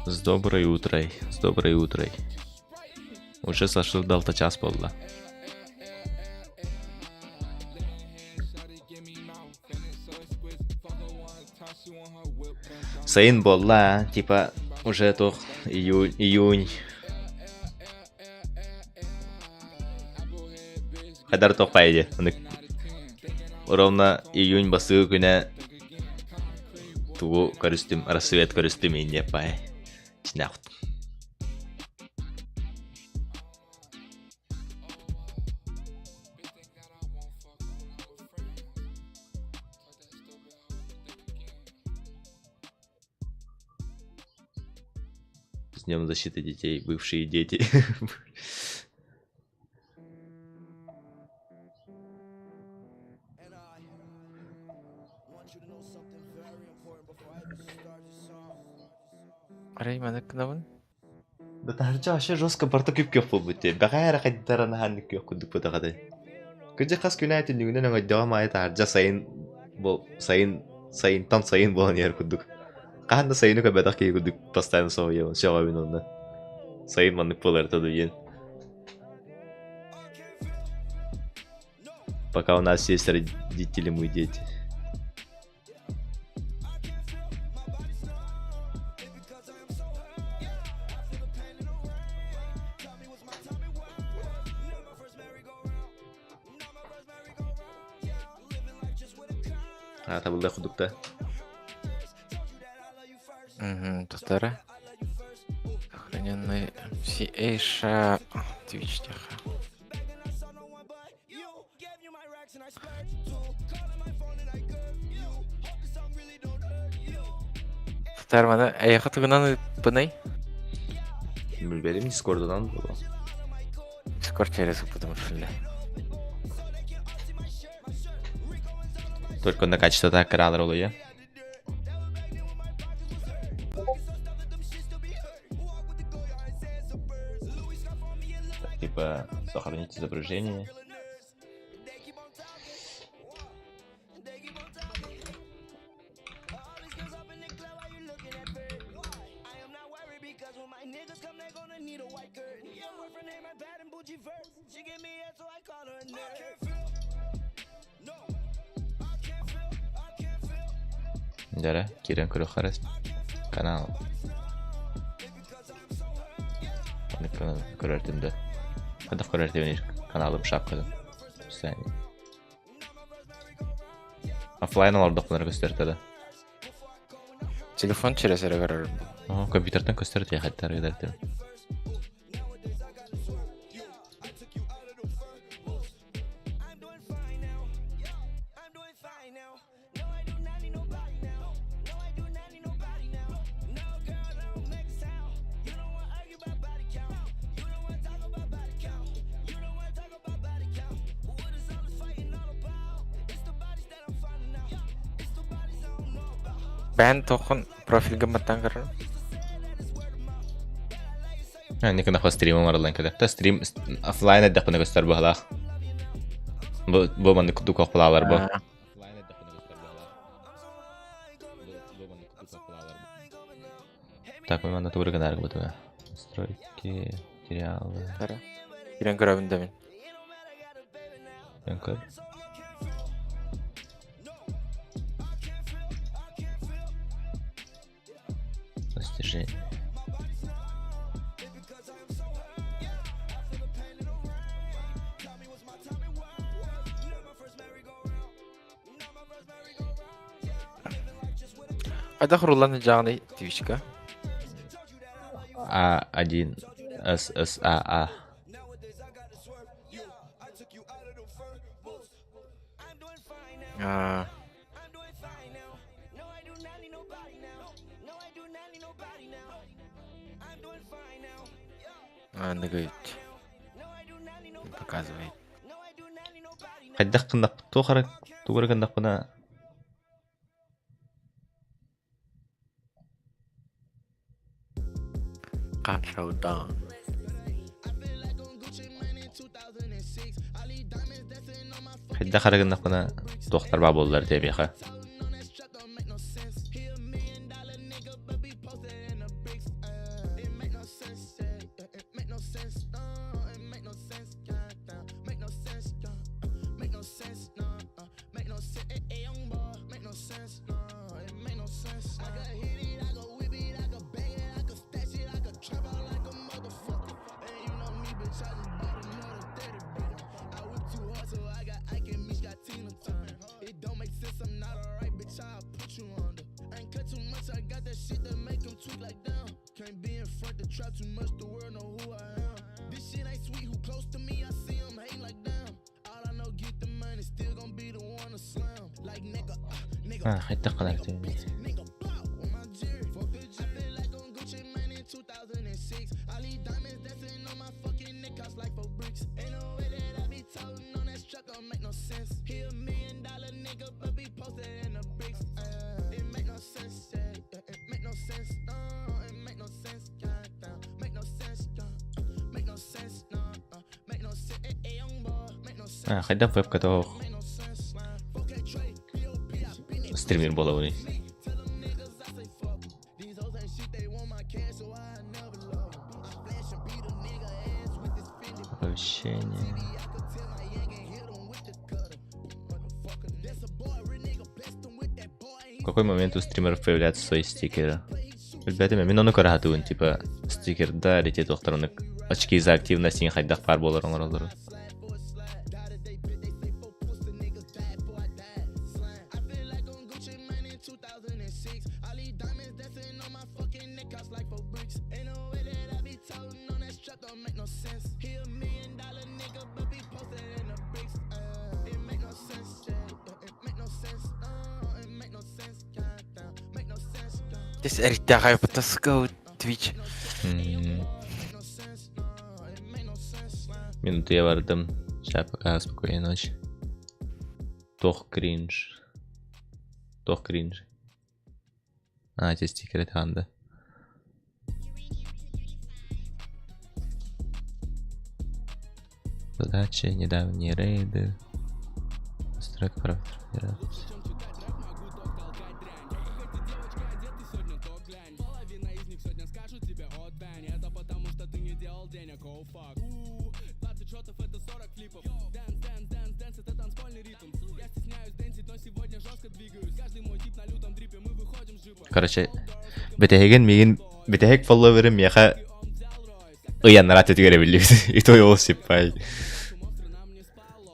С доброй утрой, с доброй утрой. Уже сошло далта час буолла. Сайын буолла, типа уже туох июнь, июнь. Хайдар туох пайди. Ровно июнь басыы күнэ тугу көрүстүм, рассвет көрүстүм инде пай. Чинахут. С Днем защиты детей, бывшие дети. Арай маннык гынабын? Да таһырдьа вообще жестко барта күп-күөх буолбут дии. Бэҕэһээ эрэ хайдара наһаа күөх курдук бытаҕатай. Кырдьык хас күнэ түннүгүнэн өҥөйдөҕүм аайы таһырдьа сайын бу сайын сайынтан сайын буолан иһэр курдук. Хаһан да сайыны көрбөтөх киһи курдук постоянно соһуйабын, сөҕөбүн онно. Сайын маннык буолар этэ диэн. Пока у нас есть родители, мы дети. А, табылда кудукта. Угу, Тахтара. Сохраненный MC Эйша. Twitch тихо. Тахтар маны эйха тугунан ыппынай? Билбэтим Дискордунан буолуо. Дискорд через потому что ли. Только на качество так кыраалар олуйа. Так, типа, сохранить изображение. Дьэ, киирэн көрүөххэ эрэ канал. Көрөртүм да. Хайдах көрөртүм каналым шапкатын. Оффлайн олордохпуна көстөр да. Телефон через эрэ көрөр. Компьютертан көстөр тиэхэттэр ыдартым. Бэйэн тоххун профильга маттан көрөр. Никона стрим оҥороллон кэлэр. Та стрим оффлайн эрдэхпинэ көстөр быһалаах. Бу бу маннык курдук охпулаалар бу. Так, мы манна тугу гынаар бутуга. Настройки, материалы. Кирен көрөбүн да мин. Көр. Достижение. Хайдах руллан дьаҕаный Твичка? А1 С С А А. А. Аныгыт. Показывает. Хайдах гыннах туох эрэ тугу эрэ гыннахпына Control down. Хайдах эрэ гыннахпына туохтар баа буоллар диэбиэхэ. А, хайдах гынар А, хайдах вебка тоох стример буолабыный. Оповещение. В какой момент у стримеров появляются свои стикеры? Ребята, мен ону көрө типа стикер да рете тохторуну очки за активность хайдах пар болар оҥороллор. Здесь эриттэҕэй потаскау Twitch. Минуту я бардым. Сейчас пока, спокойной ночи. Тох кринж. Тох кринж. А, эти стикеры танда. Задачи, недавние рейды. Настройка параметров операции. Короче, бүтэһигин миигин бүтэһик фолловерым миэхэ ыйаннара түтүгэр эбиллибит. И то ол сиппай.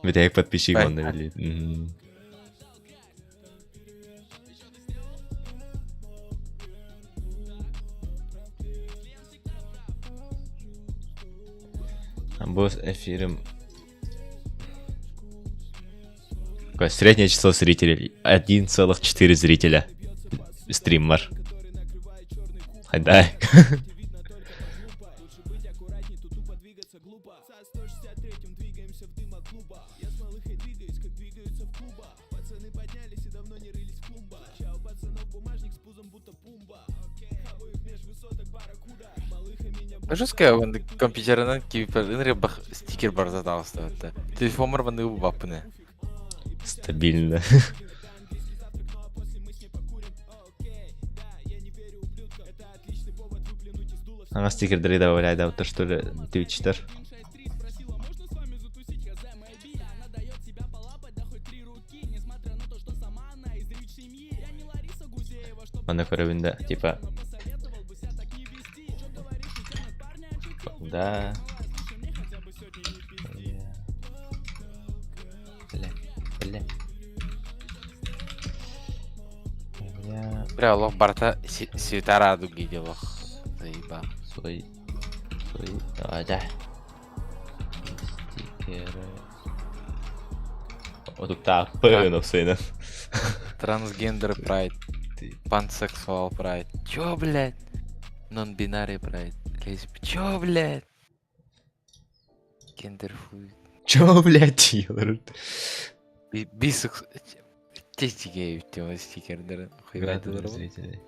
Бүтэһик подписчик онно биллибит. Бу эфирим Среднее число зрителей 1,4 зрителя. Стриммер. Хайдай. Жесткая вон компьютерынан кибер стикер барда таҕыста. Телефоммар манныгы баппыны. Стабильно. Ана стикердери добавляй, то что ли, твичтер. Манна көрөбүн да, типа... Да. Бля, бля. Бля. Бля, олох барыта цвета радуги диэх Заебал. Свой... Свой... А, да. Стикеры. Отуктааппын сына. Трансгендер прайд. Пансексуал прайд. Чё, блядь? Non-binary прайд. Лесб. Чё, блядь? Gender fluid. Чё, блядь, делают? Бисекс... Тестиге тема стикердер. зрителей.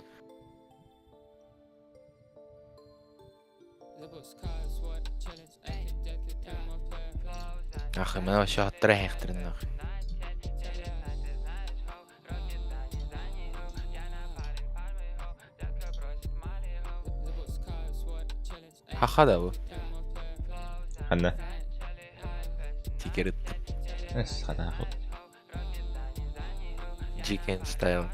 Ах, мен вообще аттыра хехтерин нахуй. Хаха да бу. Ханна. Стикер Эс, хана хо. Chicken style.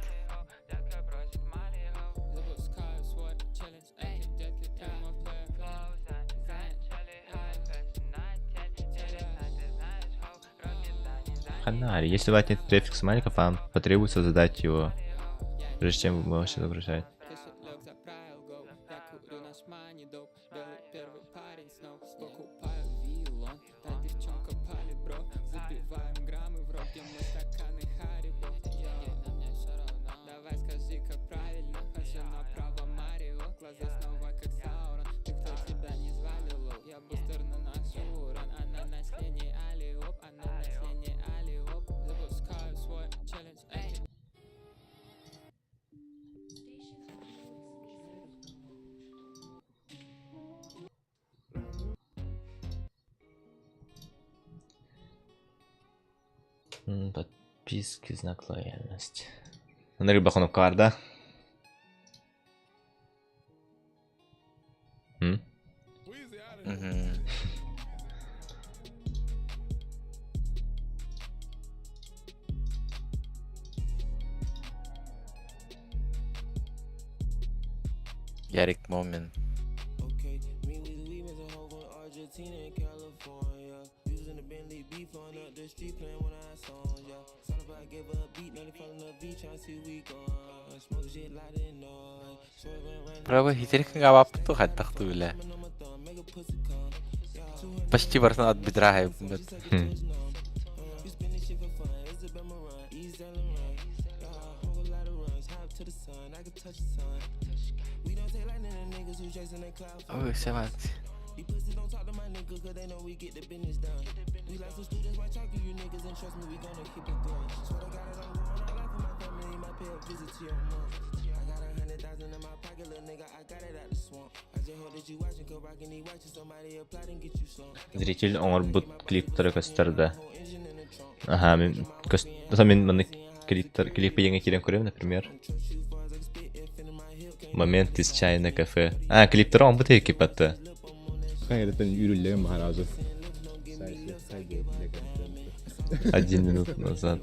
Ханари. Если у вас нет префикса маленького, вам потребуется задать его, прежде чем вы можете отображать. Подписки, знак лояльности. Рыба кнопка да? М? Мгм. Ярик Момин. Право хитерик гавапту хаттахту бля. Почти барсан от бедра хайбмет. Ой, севат. Зритель оҥорбут клиптары көстөр да. Аха, мин көс... Мин маннык клиптар клипы диэҥҥэ киирэн көрүөм, например. Момент из чая на кафе. А, клиптары оҥорбут экипатта. Один минут назад.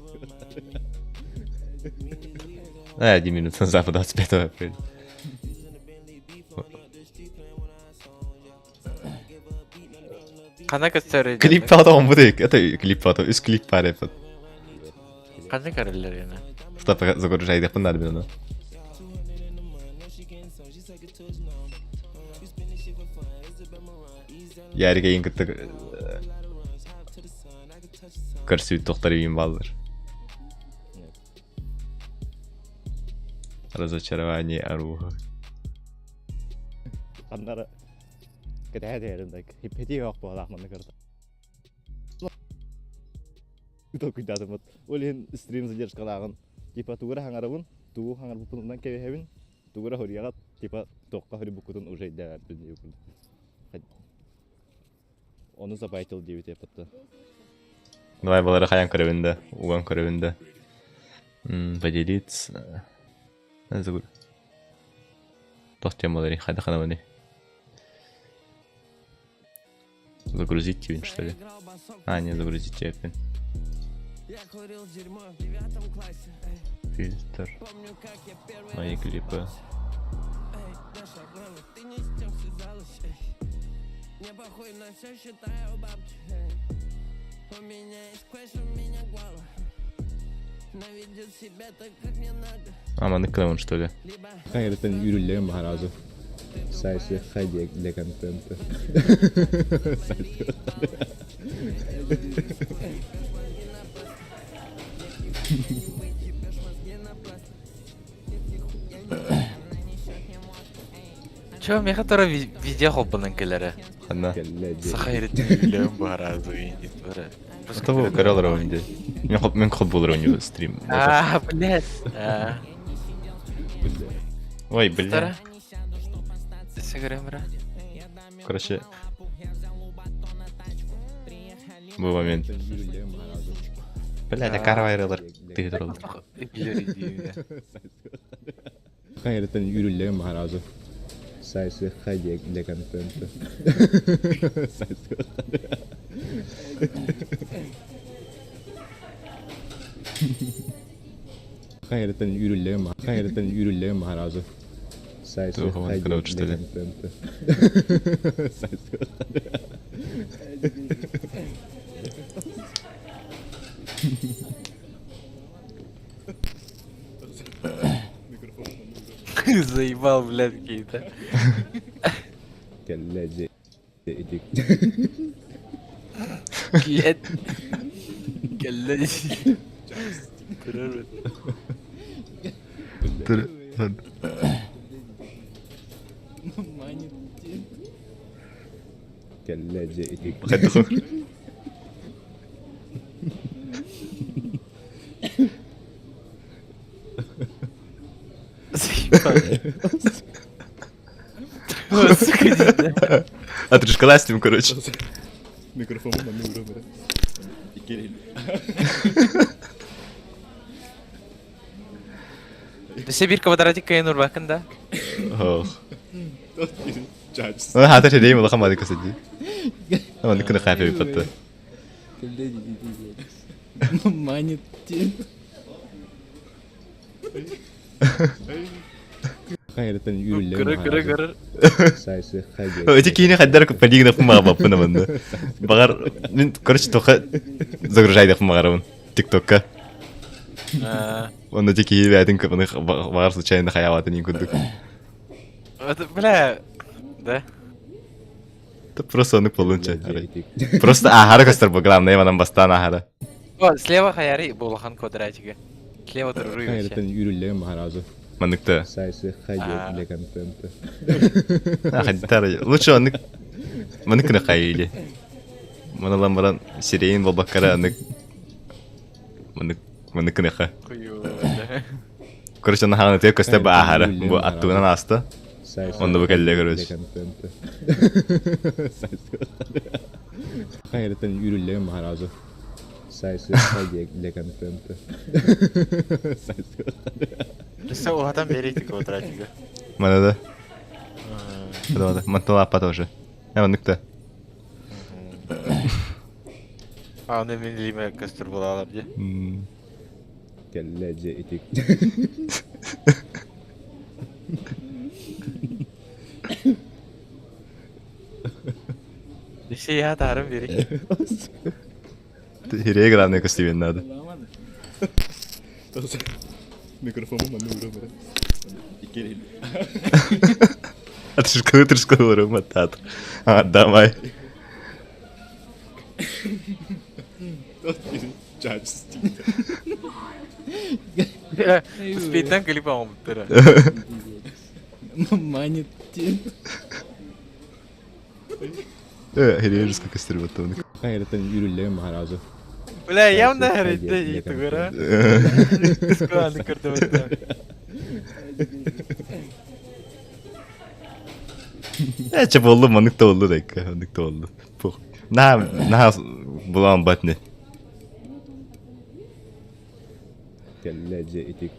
А, 1 минута назад, 25 апреля. Хана көстөр Клип потом будет, это клип потом, из клип пары. Хана көрөллөр яна. Стоп, загружай, да понадобится. Ярик эйин кытта көрсүбүт тохтор ийин бааллар. Разочарование оруха. Ханнара кэтэһэ түһэрим да хиппэтии ох буолаах манна көрдө. Толкуйдаатым Ол иһин стрим задержкалааҕын типа тугу эрэ хаҥарабын, тугу хаҥарбыппын кэбиһэбин, тугу эрэ хоруйаҕа типа туохха хоруйбуккутун уже өйдөөбөппүн диэбиппин. Ону забайтил диэбит эппитте. Давай балары хайан көрөбүн да, уган көрөбүн да. Поделиться. Тох темалары хайда ханаманы. Загрузить тебе, что ли? А, не загрузить тебе. Фильтр. Мои клипы. А, маны кылабын, что ли? Хайрытын үрүллээн баһаразы. Сайсы хайдек для контента. Чё, меха тура видео холбанан келере. Ханна. Сахайрытын үлэм баразы бара. Что көрө олоробун дии. Мен хоп мен хоп болор у стрим. А, блядь. Ой, бля. Сыгрымра. Короче. Был момент. Блядь, а карвайрылар ты турал. Хайрытын үрүллээн баһаразы. Сайсы хайдек для контента. Хайрытын үрүллээн хайрытын үрүллээн баһаразы. Сайсы Туох хайдек короче, что для ли? контента. Заебал, блядь, какие-то. Кэллэдьи итик. Блядь. Кэллэдьи. Турар Кэллэдьи итик. Заебал. А ты же с ним, короче. Микрофон на микрофон. Өссө биир квадратик кайын урбакын да. Ох. Ну, хата шедей мулаха мады касади. Ама ныкына хафе бипатта. Манит. Хайрытын үрүллээн Көрө көрө көрө. Сайсы хайдек. Эти кийини хайдар падигна фума баппына манна. Багар мен короче тоха загружай фума ТикТокка. Онно тики бәтин көпөне багар случайно хаяватын ин күндүк. Бля, да. Это просто оны полунча. Просто ахара костер бу главное манан бастан ахара. О, слева хаяри булахан квадратига. Слева туруруй вообще. Хайрытын үрүллээн баһаразы. Маныкта. Сайсы хайдек для контента. Хадитар лучше оны маныкны хайили. Маналан баран сирейин болбаккара аны манык маныкны ха. Короче, на ханы тек костер ба ахара. Бу аттуынан аста. Онда бу келле Для короче. контента. Хайрытын үрүллээн баһаразы. Сайсы хайдек для контента. Өссө уһатан берейти квадратига. Манада. Да, мантала апа тоже. Я маныкта. А, оны мен лиме көстөр булалар ди. Кэллэдьи итик. Я тарым бери. Хире главное костюм надо. Микрофону манны урам. Атышкалы тышкалы урам атат. А, давай. Успейтан клип оҥорбуттара. Манит. Хире костюм оттон. Хайраттан үрүллээн махаразы. Бля, явно херейде итугара. Сканы көрдөбөттө. Э, че болду, манык та болду дайка, манык та болду. Пух. На, на, булан батны. Кэллэ дьэ итик.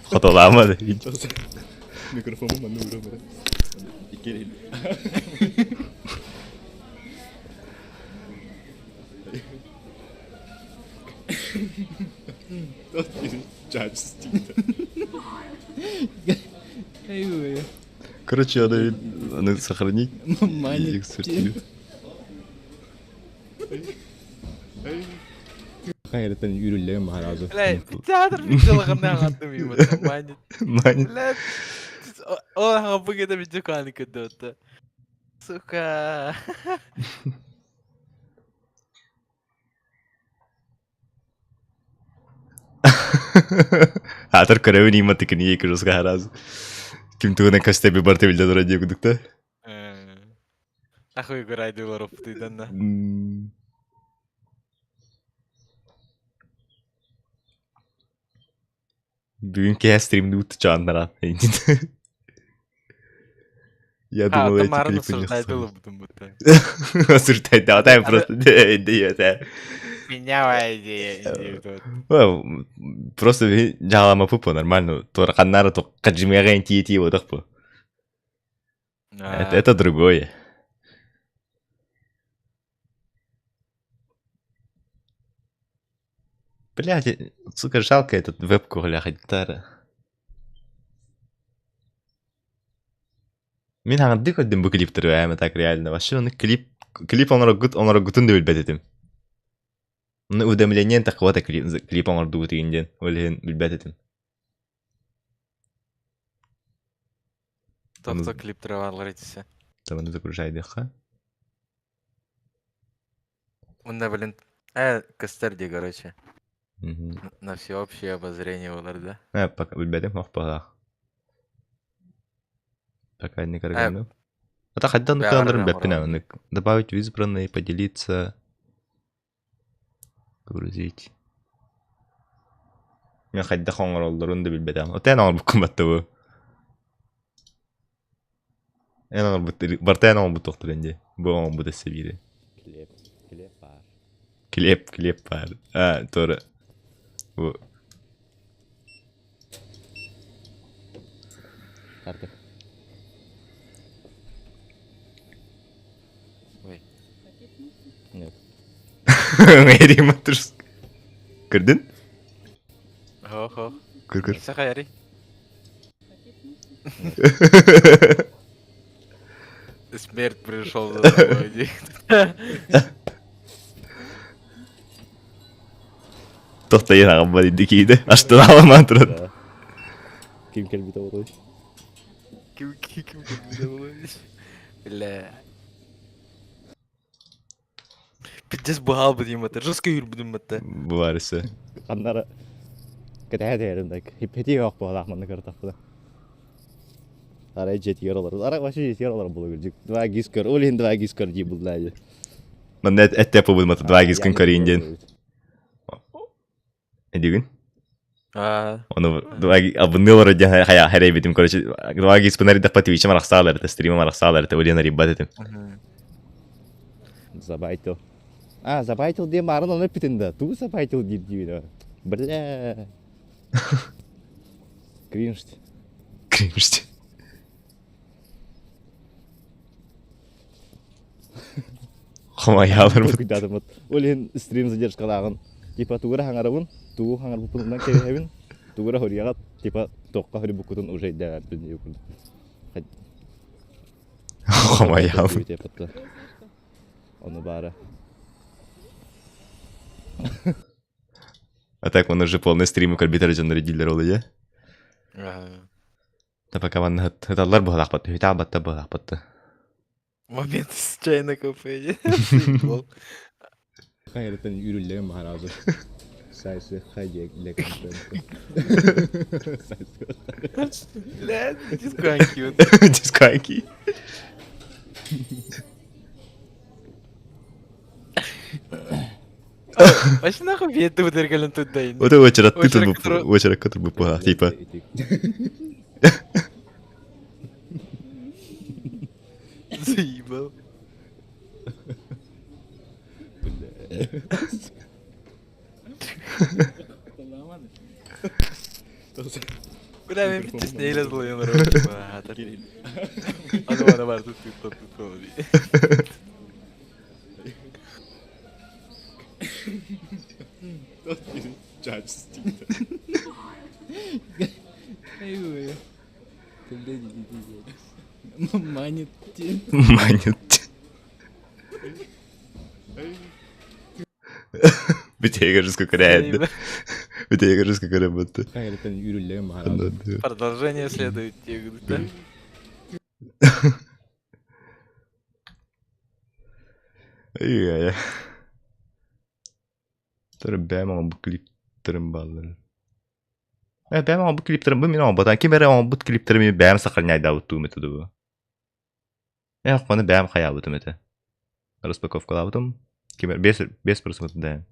Хотолаамады. Микрофону манны урам. Короче, надо, надо сохранить и Манит. экспортировать. Хайраттан үрүллээн махаразы. Бля, театр видеоларына аңаттым именно. Манит. Манит. Бля, ол аңа бүгін видео каны көрдөбөттө. Сука. Атыр көрөбүн има тикини екірізға хараз. Ким тугунан көстөбү бар тебилде тура дии кудукта. Ахуй көрайдылар оптуйдан да. Бүгүн кээ стримди утты чааннара. Я А, думал, эти Тамараны клипы не осуждайдылы будем будто. Осуждать, да, там просто идея. Меня идея. Просто жалама пупа нормально. Тора каннара то кажимега тии тии вот по. Это это другое. Блядь, сука, жалко этот вебку, бля, гитара. Мин аңырды көрдүм бу клиптери эми так реально. Вообще оны клип клип оҥороргут оҥороргутун да билбэт этим. Оны уведомлениен таххыбата клип клип оҥордубут игин диэн. Ол иһин билбэт этим. Тохто клип травалар этисе. Таманы загружайдыха. Онда, блин, костер де, короче. На всеобщее обозрение олар, да? Э, пока билбэтим ох пока. Пока не каргану. А так хотя ну каналарын бэппин Добавить в избранные, поделиться. Грузить. Мен хайдах оҥороллорун да билбэтем. Отен оҥорбуккун батта бу. Эн оҥорбут бартайан оҥорбут тохтор инде. Бу оҥорбут эссе биири. Клеп, клеп бар. Клеп, клеп бар. А, тора. Бу. Карты. Ой. Нет. Мэри матурс. Көрдүн? Хо, хо. Көр көр. Сахари. Смерть пришел за тобой. Тохтайын ағамба дейді кейді. Аштын аламан тұрады. Ким келбите болой? Ким ким ким ким Бля. Пиздец бухал будем это. Жестко юр будем это. Бу барысы. Каннара кэтэһэ тэрим так. Хиппети yok буолаах манна көртөхпүнэ. Арай жетигер олар. Арай вообще жетигер олар була күрдүк. Два гискер, ол иһин два гискер дии булла. Манна эттеп булматы два гискин көрейін ден. Эдигин? А. Оны два абыннылар ден хая харай битим короче. Два гис пынар дапа Твиче марахсалар, это стрима марахсалар, это улена рибат этим. Забайтил. А, забайтил диэн баарын оны эппитин да. Тугу забайтил диир диибин. Бля. Кринж. Кринж. Хомайаалар Куйдаатыммыт. Ол иһин стрим задержкалааҕын типа тугу эрэ хаҥарабын, тугу хаҥарбыппын кэбиһэбин, тугу эрэ хоруйаҕа типа туохха хоруйбуккутун уже өйдөөбөппүн диир курдук. Хомайаалар. Ону баара. А так он уже полный стримы көрбүтэр дьоннор дииллэр ол ийэ. Ага. Та пока манна ыталлар быһалаахпат, үһүтэ быһалаахпат. Момент с чай на кафе. Хайырыттан үрүллээн баһараабы. Сайсы хайдек Бля, дисканки. Дисканки. Вообще нахуй бетті бітіргелін тұддайын. Вот очередь ты тут очередь который бы типа. Заебал. Бля, мен битте злоен Аны бана бар тут тут тут Манит. Манит. Битеге сколько реально. Битеге сколько работы. Продолжение следует, да? Ай-яй. Төр бэм бу клиптерим баллар. Э бэм бу клиптерим бу мин оҥорботон ким эрэ оҥорбут клиптерими бэм сохраняйдаабыт этэ дуу. Э ону бэм хайаабытым этэ. Распаковкалаабытым. Ким эрэ без без просмотра да.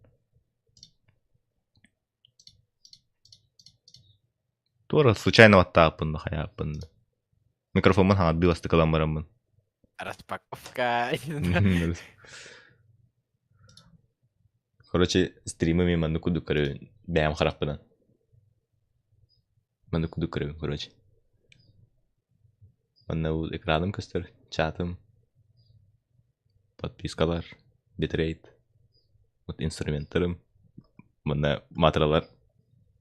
Туора случайно баттааппын да хайааппын да. Микрофоммун хаҥардыы бастакылан бараммын. Распаковка. Короче, стримы мен маннык курдук көрөбүн бэйэм харахпынан. Маннык курдук көрөбүн, короче. Манна бу экраным көстөр, чатым, подпискалар, битрейт, вот инструменттарым, манна матралар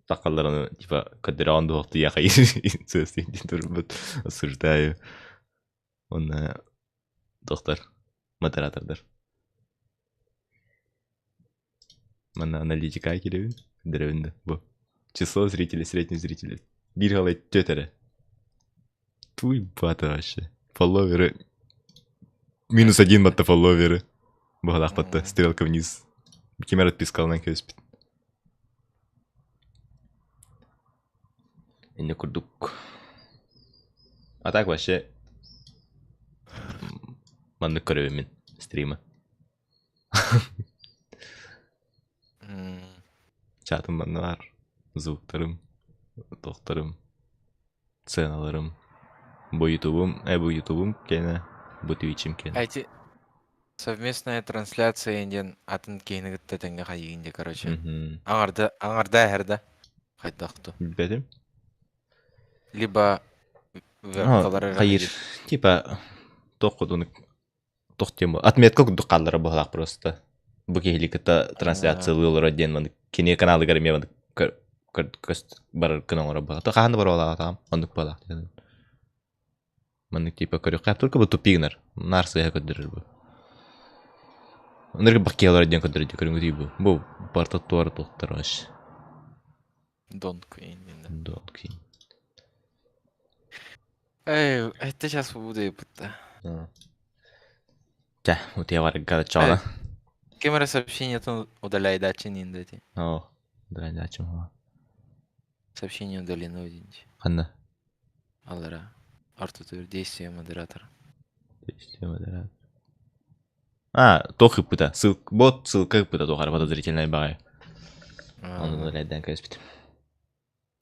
таххаллараны типа көрдөрөҕүн дуоһуктуйа турбут осуждаю. Уонна доктор, модератордар. Манна аналитика кирэбин, көрдөрөбүн да бу. Число зрителей, средний зрителей. Биир халай түөрт эрэ. Туй бата вообще. Фолловеры. Минус один батта фолловеры. Баҕалаах батта, стрелка вниз. Ким эрэ отпискалынан кэбиспит. Инне курдук. А так вообще маннык көрөбүн мин стримы. Чатым манна баар, звуктарым, тохторум, сценаларым. Бу ютубум, э бу ютубум кэнэ, бу твичим кэнэ. Эти совместная трансляция диэн атын киһини кытта тэҥҥэ хайыын дии короче. Аҥарда аҥарда эһэрдэ хайдах ту. Билбэтим. Либо вебкалар эрэ Хайыр, типа туох кудуну туох диэн отметка курдук хааллара быһалаах просто. Бу киһили кытта трансляциялыы олорор диэн маннык кини каналыгар эмиэ маннык көс барар гына оҥорор быһа. Хаһан да баруолаатаҕым оннук буолаах диэн. Маннык типа көрүөххэ только бу тупик гынар. Наар сыыһа көрдөрөр бу. Оннук баккиалар диэн көрдөрөр көрүҥүтүй бу. Бу барыта туора туохтар вообще. Дон Квин. Дон Квин. Эй, это сейчас буду будто. Чэ, утуйа барарга чоҕуна. Ким эрэ сообщениетын удаляйдааччы ниндати. Оо, удаляйдааччым хуа. Сообщение удалено динти. Ханна? Аллара. Ортотугар действие модератора. Действие модератора. А, туох ыппыта. Ссылка, бот ссылка ыппыта туох эрэ подозрительнай баҕайы. Ону удаляйдаан кэбиспитим.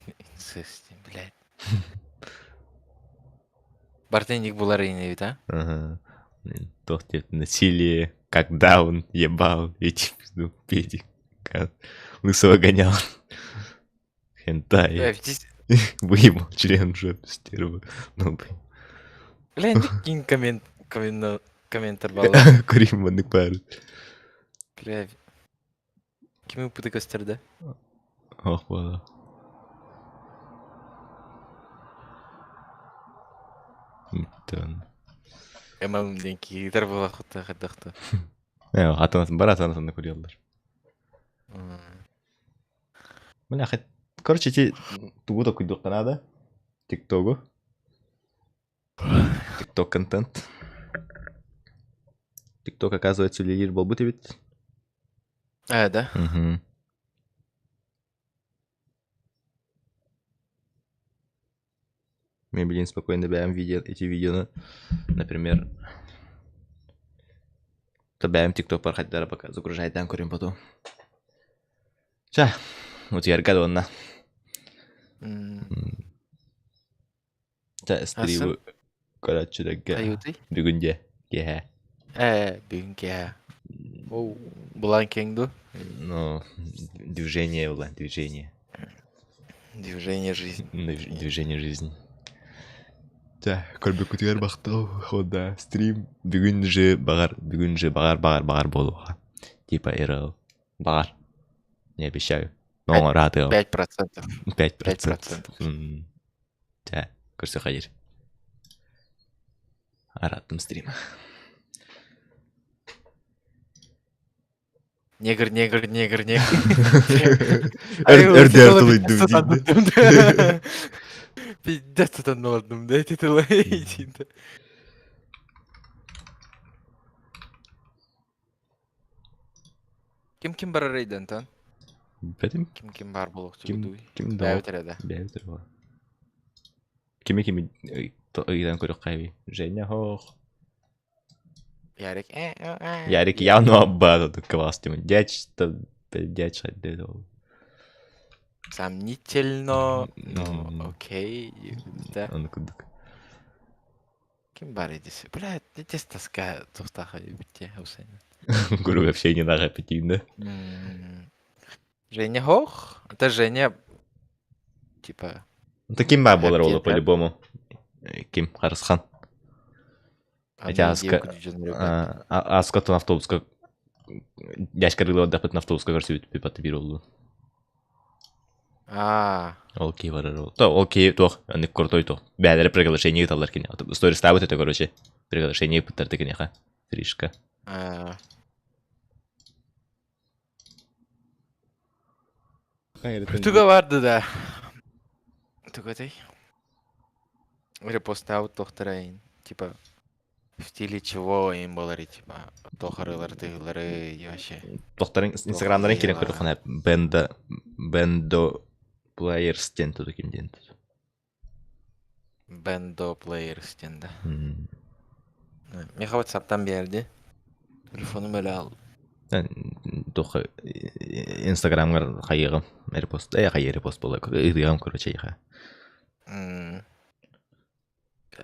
Инцест, блядь. Бартынник булар инебит, а? Ага. Туох диэт насилие, когда он ебал эти ну, педик, лысого гонял. Хентай. Выебал член в жопу стерву. Ну, блин. Бля, кинь коммент, коммент. Комментар балла. Көрейін маннык баар. Бля. Ким ыппыты көстөрдө? Ох буола. Миттен. МЛ диэн киитер буола хутта хайдахта. Э, атанасын бар атанасын көрүөллөр. Бля, хат короче, ти тугу да куйдуққа надо. Тиктогу. Тикток контент. Тикток, оказывается, үлелиир буолбут эбит. Э, да? Угу. Мен билин спокойно бэйэм видео, эти видеоны, например, то бэйэм тиктокпар хайдара пока загружайдан көрүм потом. Ча, утуйарга да онна. Ча, стримы көрөөччүлэргэ Аюты? бүгүн дьэ, киэһэ. Э, бүгүн киэһэ. Ол былаан киэҥ дуо? Ну, движение было, движение. Движение жизни. Движение жизни. Чэ, көрбүккүтүгэр бахтал хода стрим бүгүн же баҕар, бүгүн же баҕар, баҕар, баҕар буолуоҕа. Типа РЛ. Баҕар. Не обещаю. Но оҥораатыам. 5%. 5%. Чэ, көрсө хайыр. Араттым стрима. Негр, негр, негр, негр. Өрдөр тылыйдым диир. Пиздец сатан олордум да эти тылы дейdi. Ким ким барар эйден тан? Бэтим? Ким ким бар болук Ким ким да? Бэбит эрэ да. Бэбит эрэ. Кими кими ыйдан көрүк Женя хох. Ярик. Ярик явно аббат класс тем. Дядь, дядь хайдет ол. Сомнительно, но окей, да. Аны курдук. Ким бар эдиси? Бля, здесь тоска тухтаха битте усайна. Гуру вообще не нага аппетитно. Женя хох? Это Женя типа Таким бар болар ол по-любому. Ким Харысхан. Хотя аска аска тон автобуска дядька рылы отдохнуть на автобуска көрсөбүт пипаты бир олду. А. Ол кей барар ол. То ол кей тох, аны крутой то. Бәләре приглашение талар кине. Сторис ставит это, короче. Приглашение пыттарды кине ха. Тришка. А. Туга барды да. Туга дей. Репостаут тохтарайын. Типа в стиле чего им болары, типа, тохарылар, тыгылары, и вообще. Тохтарын инстаграмнарын кирен көрүк хана бенда бендо плеерс ден туту ким ден туту. Бендо плеерс ден да. Меха WhatsApp'тан берди. Телефонум эле ал. Тоха инстаграмгар хайыгым репост, э хайы репост болар. Ыдыгам короче иха.